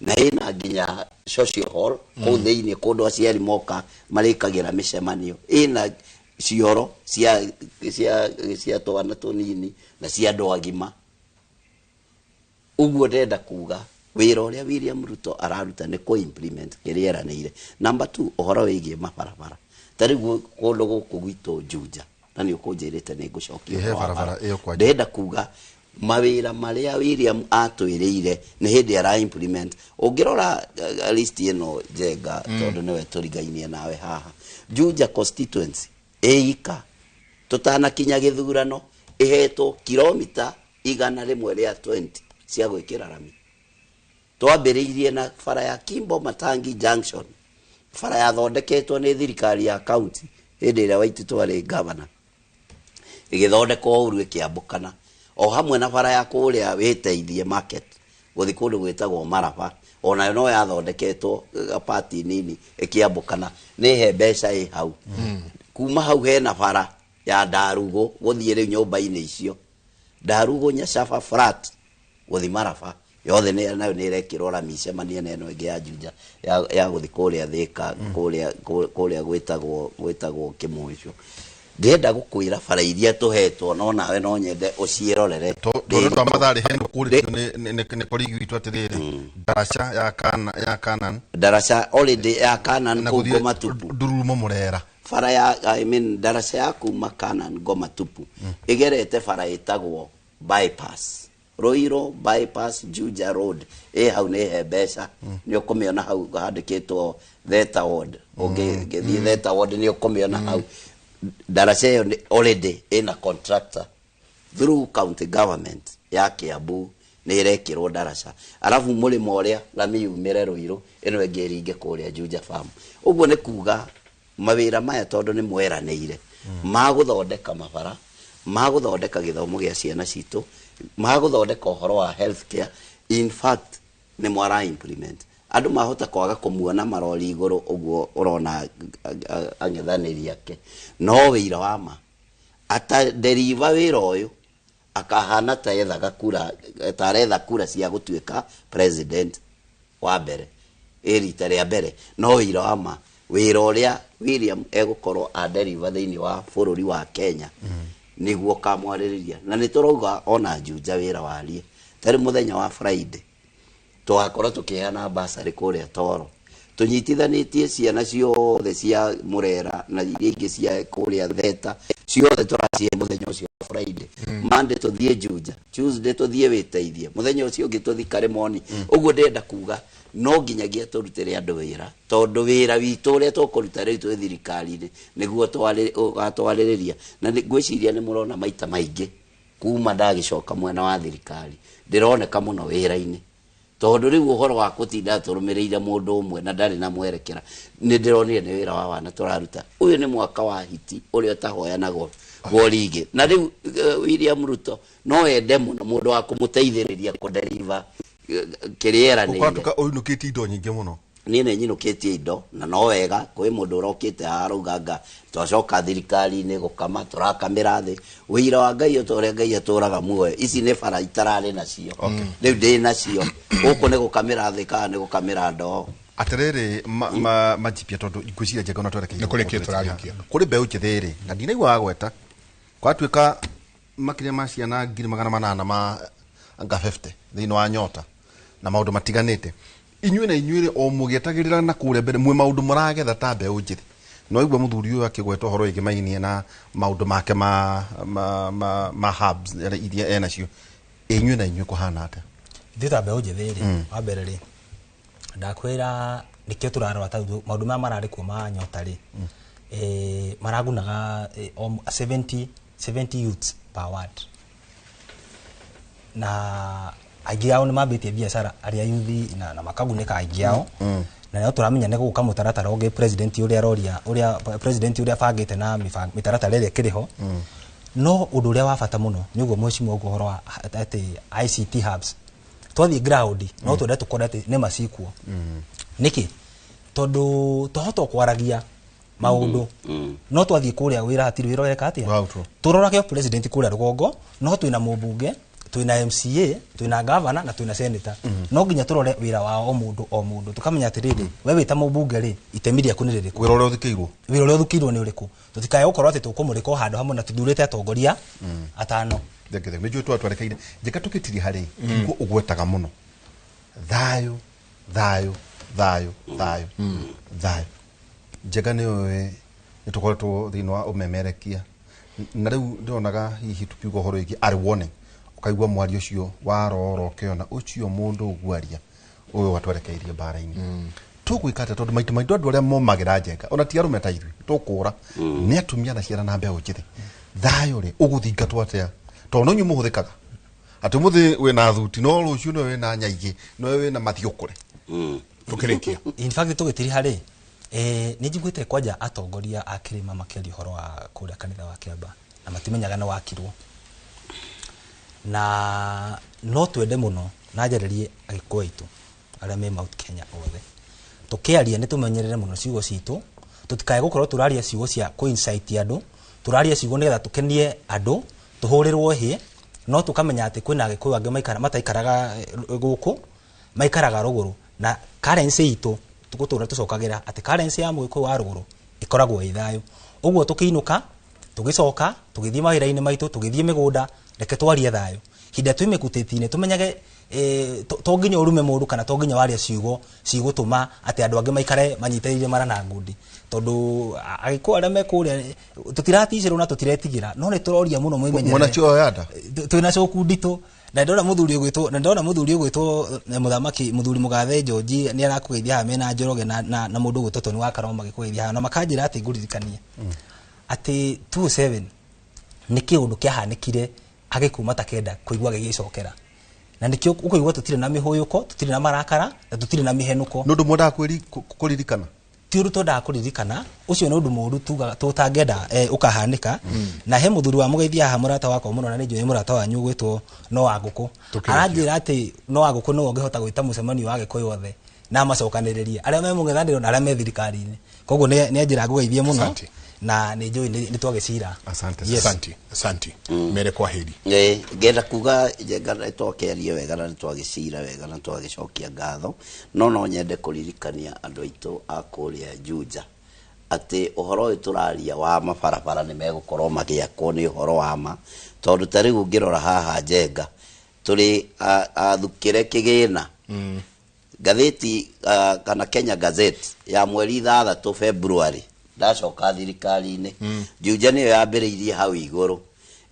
na ĩna nginya social hall kũu thĩinĩ, kũndũ aciari moka marĩkagĩra mĩcemanio, ĩna cioro cia twana tũnini na cia andũ agima. Ũguo ndĩrenda kuga wĩra ũrĩa William Ruto araruta nĩ kũ implement kĩrĩa eranĩire. Number 2, ũhoro wĩgiĩ mabarabara. Ta rĩu kũndũ gũkũ gwitũ Juja, na nĩ ũkũnjĩrĩte nĩ ngũcokia Ĩhe ũhoro wa barabara bara. ĩyo kwanja. Ndĩrenda kuga mawĩra marĩa William atwĩrĩire nĩ hĩndĩ ara implement. Ũngĩrora list ĩno Njenga, tondũ nĩwe tũrigainie nawe haha, Juja constituency ĩika tũtanakinya gĩthurano ĩhetwo kilomita 120 cia gwĩkĩra rami. Twambĩrĩirie na bara ya Kimbo Matangi Junction, bara yathondeketwo nĩ thirikari ya county hĩndĩ ĩrĩa Waititu arĩ governor, ĩgĩthondekwo ũru ĩkĩambũkana, o hamwe na bara ya kũrĩa wĩteithie market gũthiĩ kũndũ gwĩtagwo Maraba, onayo no yathondeketwo pati nini ĩkĩambũkana, nĩ he mbeca ĩ hau. Kuma hau hena bara ya Ndarugo gũthiĩ rĩu nyũmba-inĩ icio, Ndarugo Nyacaba flat gũthiĩ Maraba, yothe nĩ nayo nĩ ĩrekĩrwo rami icemanie na ĩno ĩngĩ ya Juja ya gũthiĩ kũrĩa Thĩka, kũrĩa gwĩtagwo Kĩmũcũ. Ndĩrenda gũkwĩra bara iria tũhetwo, no nawe no nyende ũciĩrorere. Tondũ twa matharĩ hena kũrĩtio nĩ colleague witũ atĩrĩrĩ, ndaraca ya Kanan. Ndaraca already ya Kanan Na kũu gũthiĩ Ngoma Tupu. Ndururumo Mũrera. Bara ya, I mean, ndaraca ya kuma Kanan Ngoma Tupu ĩgerete bara ĩtagwo bypass, Ruiru bypass Juja Road, ĩ hau nĩ he mbeca. Nĩ ũkũmĩona hau handĩkĩtwo Theta Ward. Ũngĩthiĩ Theta Ward nĩ ũkũmĩona hau. Ndaraca ĩyo nĩ already ĩna contractor through county government ya Kiambu, nĩ ĩrekĩrwo ndaraca. Arabu mũrĩmo ũrĩa rami yumĩre Ruiru, ĩno ĩngĩ ĩringe kũrĩa Juja Farm. Ũguo nĩ kuga mawĩra maya tondũ nĩ mweranĩire ma gũthondeka mabara, ma gũthondeka gĩthomo gĩa ciana citũ, ma gũthondeka ũhoro wa health care, in fact nĩ mwara implement. Andũ mahota kwaga kũmuona marori igũrũ ũguo ũrona ang'ethanĩri ake, no wĩira wa ma ata deriva wĩra ũyũ akahana ta ethaga kura, ta aretha kura cia gũtuĩka president wa mbere ĩ rita rĩa mbere. No wĩira wa ma wĩra ũrĩa William egũkorwo aderiva thĩinĩ wa bũrũri wa Kenya nĩguo kamwarĩrĩria. Na nĩ tũrauga ona Juja wĩra warie tarĩ mũthenya wa Friday tũgakorwo tũkĩheana basarĩ kũrĩa Toro, tũnyitithanĩtie ciana ciothe cia Mũrera na iria ingĩ cia kũrĩa Theta. Ciothe tũracihe mũthenya ũcio wa Friday. Monday tũthiĩ Juja, Tuesday tũthiĩ Wĩteithie, mũthenya ũcio ũngĩ tũthiĩ Karimoni. Ũguo ndĩrenda kuga no nginyagia tũrutĩre andũ wĩra, tondũ wĩra witũ ũrĩa tũkũruta rĩu twĩ thirikari-inĩ nĩguo ũgatwarĩrĩria. Na ngwĩciria nĩ mũrona maita maingĩ kuma ndagĩcoka mwena wa thirikari ndĩroneka mũno wĩra-inĩ, tondũ rĩu ũhoro wa gũtinda tũrũmĩrĩire mũndũ ũmwe na ndarĩ na mwerekera nĩ ndĩronire nĩ wĩra wa wana tũraruta. Ũyũ nĩ mwaka wa hiti ũrĩa ũtahoyanagwo gwo rigi, na rĩu William Ruto no ende mũno mũndũ wa kũmũteithĩrĩria kũdeliver kĩrĩa eranĩire. Ũkwatuka ũinũkĩtie indo nyingĩ mũno. Niĩ nĩ nyinũkĩtie indo na no wega kwĩ mũndũ ũrokĩte haha arauga nga twacoka thirikari-inĩ gũkama tũrakamĩra thĩ. Wĩira wa Ngai o ta ũrĩa Ngai atũraga muoyo, ici nĩ bara itararĩ nacio, rĩu ndĩ nacio. Gũkũ nĩ gũkamĩra thĩ kana nĩ gũkamĩra ndoo? Atirĩrĩ, majipia tondũ ngwĩciria Njenga ona twerekeire Nĩ kũrĩkia gũkũ tũrarĩkia. Kũrĩ mbeũ njĩthĩ rĩ, na ndinaigua wagweta gwatuĩka makĩria ma ciana 800,000 ma anga 50 thĩinĩ wa Nyota na maũndũ matiganĩte. Inyuĩ na inyuĩ rĩ, o mũgĩetagĩrĩra na kũrĩa mbere mwĩ maũndũ mũragetha ta mbeũ njĩthĩ. No igua mũthuri ũyũ akĩgweta ũhoro wĩgĩmainie na maũndũ make ma hubs iria enacio. Inyuĩ na inyuĩ kũhana atĩa? Ithuĩ ta mbeũ njĩthĩ rĩ, wa mbere rĩ, ndakwĩra nĩkĩo tũrarora ta maũndũ maya mararĩ kuo ma Nyota rĩ, maragunaga 70 youths per ward, na aingĩ ao nĩ mambĩtie biacara arĩa yuthi na makagunĩka aingĩ ao. Na no tũramenya nĩ gũka mũtaratara ũngĩ president ũrĩa aroria, ũrĩa president ũrĩa abangĩte na mĩtaratara ĩrĩa ĩkĩrĩ ho. No ũndũ ũrĩa wa bata mũno nĩ ũguo mheshimiwa ũguo ũhoro wa atĩ ICT hubs twathiĩ ground no twende tũkore atĩ nĩ macikuo. Nĩkĩ? Tondũ twahota kwaragia maũndũ, no twathiĩ kũrĩa wĩra hatirĩ wĩra ũreka atĩa. Tũrorage president kũrĩa rũgongo, no twĩna mũmbunge, twĩna MCA, twĩna governor na twĩna senator. No nginya tũrore wĩra wa o mũndũ o mũndũ, tũkamenya atĩrĩrĩ, we wĩ ta mũmbunge rĩ, itemi rĩaku nĩ rĩrĩkũ? Wĩra ũrĩa ũthikĩirwo. Wĩra ũrĩa ũthikĩirwo nĩ ũrĩkũ? Tũtikae gũkorwo atĩ tũkũmũrĩka o handũ hamwe na tũthurĩte atongoria atano. Thengio, thengio. Nĩ njũĩ twatwarekeire. Njĩka tũkĩtirie harĩ kiugo ũgwetaga mũno, thayũ, thayũ, thayũ, thayũ, thayũ. Njega nĩ ũĩ nĩ tũkoretwo thĩinĩ wa ũmemerekia, na rĩu ndĩronaga hihi tukiuga ũhoro wĩgiĩ arĩ warning, ũkaigua mwario ũcio warora ũkĩona ũcio mũndũ ũgwaria ũyũ watwerekeirie mbara-inĩ. Tũgwĩka atĩa? Tondũ maita maingĩ andũ arĩa momagĩra Njenga ona ti arũme ta ithuĩ tũkũra, nĩ atumia na ciana na mbeũ njĩthĩ. Thayũ rĩ, ũgũthingatwo atĩa? Tondũ no inyuĩ mũhũthĩkaga atĩ ũmũthĩ wĩna thuti, no rũciũ nĩwe wĩna nyaigĩ, nĩwe wĩna mathiũkũre. Tũkĩrĩkia. In fact tũgĩtiriha rĩ, nĩ njiguĩte kwanja atongoria a kĩrĩma makĩaria ũhoro wa kũrĩa kanitha wa Kĩamba na matimenyaga nĩ wakirwo, na no twende mũno na njarĩrie Agĩkũyũ aitũ arĩa me Mount Kenya othe, tũkĩaria nĩ tũmenyerere mũno ciugo citũ, tũtikae gũkorwo tũraria ciugo cia kũ-incite andũ, tũraria ciugo nĩgetha tũkenie andũ, tũhũrĩrwo hĩ, no tũkamenya atĩ kwĩna Agĩkũyũ angĩ mataikaraga gũkũ, maikaraga rũgũrũ, na currency itũ tũgũtũra tũcokagĩra atĩ currency ya Mũgĩkũyũ wa rũgũrũ ĩkoragwo ĩ thayũ. Ũguo tũkĩinũka, tũgĩcoka, tũgĩthiĩ mawĩra-inĩ maitũ, tũgĩthiĩ mĩgũnda, reke twarie thayũ. Hĩndĩ ĩrĩa twĩ mĩkutĩti-inĩ tũmenyage to nginya ũrume mũndũ kana to nginya warie ciugo cigũtũma atĩ andũ angĩ maikare manyitĩrĩire mara na ngundi, tondũ Agĩkũyũ arĩa me kũrĩa tũtiraticĩrwo na tũtiretigĩra, no nĩ tũroria mũno mwĩmenyerere. Mwena cio yanda? Twĩna coku nditũ. Na ndona mũthuri ũgwĩtwo, na ndona mũthuri ũgwĩtwo mũthamaki, mũthuri mũgathe George nĩ arakũgeithia haha mena Njoroge na mũndũ ũgwĩtwo Tony wa Karoma magĩkũgeithia haha, na makanjĩra atĩ ngũririkanie atĩ 207 nĩ kĩũndũ kĩahanĩkire Agĩkũyũ matakenda kũigua gĩgĩcokera, na nĩkĩo ũkũigua tũtirĩ na mĩhũyũko, tũtirĩ na marakara na tũtirĩ na mĩhenũko. Nĩ ũndũ mwendaga kũririkana? Ti ũndũ twendaga kũririkana, ũcio nĩ ũndũ mũũru tugaga tũtangĩenda ũkahanĩka. Na he mũthuri wa mũgeithia haha, mũrata wakwa mũno, na nĩ njũĩ mũrata wanyu ũgwĩtwo no wa ngũkũ. Tũkĩrĩkia. Aranjĩra atĩ no wa ngũkũ nĩwe ũngĩhota gwĩta mũcemanio wa Agĩkũyũ othe na amacokanĩrĩrie arĩa me mũng'ethanĩro na arĩa me thirikari-inĩ. Koguo nĩ anjĩra ngũgeithie mũno. Asante. Na nĩ njũĩ nĩ twagĩcira. Asante. Yes. Asante, asante. Mere kwa heri. Ngenda kuga Njenga nĩ twakĩaria wega na nĩ twagĩcira wega na twagĩcokia ngatho, no nyende kũririkania andũ aitũ a kũrĩa Juja atĩ ũhoro ũyũ tũraria wa mabarabara nĩ megũkorwo magĩakwo nĩ ũhoro wa ma, tondũ ta rĩu ũngĩrora haha Njenga tũrĩ athukĩre kĩgĩna. Ngathĩti kana Kenya Gazette ya mweri 6 February Ndacoka thirikari-inĩ, Juja nĩyo yambĩrĩirie hau igũrũ,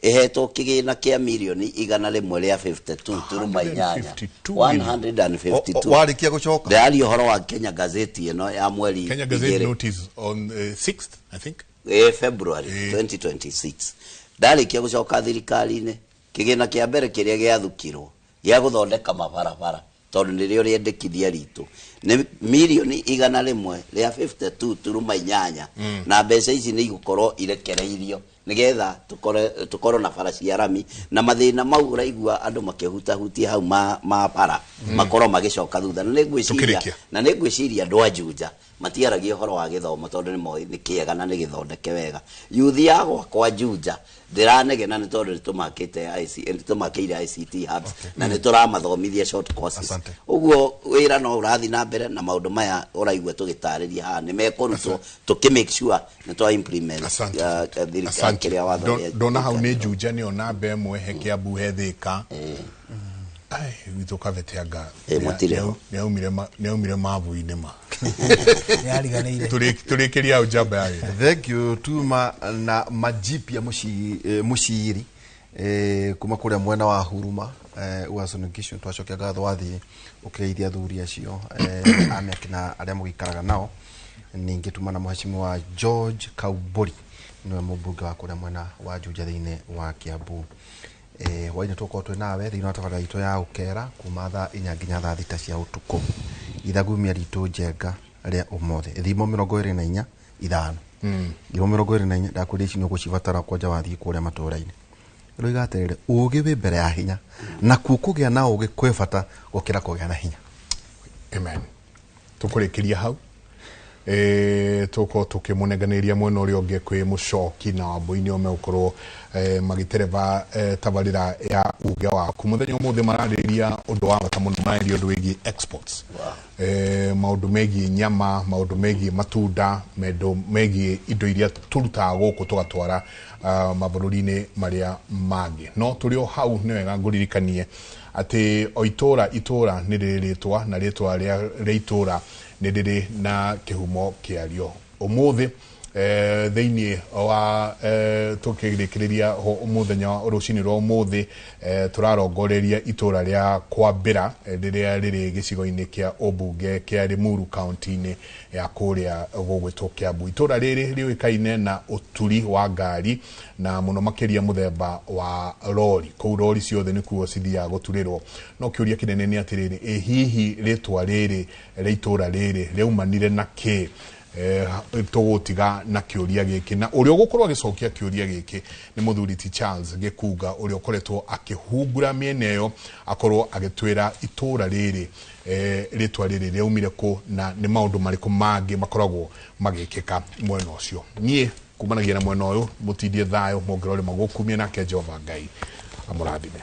ĩhetwo kĩgĩna kĩa mirioni 152.8. 152. Warĩkia gũcoka? Ndĩraria ũhoro wa Kenya Gazette ĩno ya mweri Kenya Gazette 2. Notice on 6th, I think. February 2026. Ndarĩkia gũcoka thirikari-inĩ, kĩgĩna kĩa mbere kĩrĩa gĩathukirwo gĩa gũthondeka mabarabara, tondũ nĩrĩo rĩendekithia ritũ, nĩ mirioni 152.8. Na mbeca ici nĩ igũkorwo irekereirio nĩgetha tũkorwo na bara cia rami, na mathĩna mau ũraigua andũ makĩhutahutia hau ma bara makorwo magĩcoka thutha. Na nĩ ngwĩciria Tũkĩrĩkia. Na nĩ ngwĩciria andũ a Juja matiaragia ũhoro wa gĩthomo, tondũ nĩ moĩ nĩ kĩega na nĩ gĩthondeke wega. Yuthi ya gwakwa Juja ndĩranegena nĩ tondũ nĩ tũmakĩire ICT hubs na nĩ tũramathomithia short courses. Ũguo wĩra no ũrathiĩ na mbere, na maũndũ maya ũraigua tũgĩtarĩria haha nĩ mekũrutwo tũkĩ make sure nĩ twa implement thirikari Asante. kĩrĩa watho Ndona hau nĩ Juja nĩyo namba 1, he Kiambu, he Thĩka. Ai, gwitũ Kabete anga Mũtirĩ ho. nĩaumire mabu-inĩ ma. Nĩariganĩire. Tũrĩkĩria hau njamba ya wĩra. Thank you. Tuma na majipia muciri kuma kuria mwena wa Huruma, Uasin Gishu. Twacokia ngatho wathiĩ ũkĩgeithia athuri acio a mĩaki na arĩa mũgĩikaraga nao. Ningĩ tuma na mheshimiwa George Kaubori, nĩwe mũmbunge wa kũrĩa mwena wa Juja thĩinĩ wa Kiambu. Hwainĩ tũkorwo twĩ nawe thĩinĩ wa tabarĩra itũ ya ũkera kuma thaa 4 nginya thaa 6 cia ũtukũ. Ithagumia ritũ njenga rĩa ũmũthĩ, thimo 24 5, thimo 24. Ndakwĩra ici nĩ ũgũcibatara kwanja wathiĩ kũrĩa matũũra-inĩ. Rĩu atĩrĩrĩ, ũgĩ wĩ mbere ya hinya, nakuo kũgĩa na ũgĩ kwĩ bata gũkĩra kũgĩa na hinya. Amen. Tũkũrĩkĩria hau. Tũkorwo tũkĩmũnenganĩria mwena ũrĩa ũngĩ kwĩ Mũcoki na Wambũi, nĩo megũkorwo magĩtereba tabarĩra ya uge waku mũthenya ũmũthĩ. Mararĩrĩria ũndũ wa bata mũno, mararĩrĩria ũndũ wĩgiĩ exports, maũndũ megiĩ nyama, maũndũ megiĩ matunda, maũndũ megiĩ indo iria tũrutaga gũkũ tũgatwara mabũrũri-inĩ marĩa mangĩ. No tũrĩ o hau, nĩ wega ngũririkanie atĩ o itũra itũra nĩ rĩrĩ rĩtwa, na rĩtwa rĩa itũra nĩ rĩrĩ na kĩhumo kĩario. Ũmũthĩ thĩinĩ wa tũkĩrĩkĩrĩria mũthenya wa rũcinĩ rwa ũmũthĩ, tũrarongoreria itũra rĩa Kwambĩra, rĩrĩa rĩrĩ gĩcigo-inĩ kĩa ũmbunge kĩa Limuru, kaunti-inĩ ya kũrĩa gũgwĩtwo Kiambu. Itũra rĩrĩ rĩũĩkaine na ũturi wa ngari, na mũno makĩria mũthemba wa rori. Kũu rori ciothe nĩkuo cithiaga gũturĩrwo. No kĩũria kĩnene nĩ atĩrĩrĩ, ĩ hihi rĩtwa rĩrĩ rĩa itũra rĩrĩ rĩaumanire na kĩ? Tũgũtiga na kĩũria gĩkĩ, na ũrĩa ũgũkorwo agĩcokia kĩũria gĩkĩ nĩ mũthuri ti Charles Gĩkunga, ũrĩa ũkoretwo akĩhungura mĩena ĩyo, akorwo agĩtwĩra itũra rĩrĩ, rĩtwa rĩrĩ rĩaumire kũ, na nĩ maũndũ marĩkũ mangĩ makoragwo magĩkĩka mwena ũcio. Niĩ kumanagia na mwena ũyũ, mũtindie thayũ, mongerore magũkumie, nake Jehova Ngai amũrathime.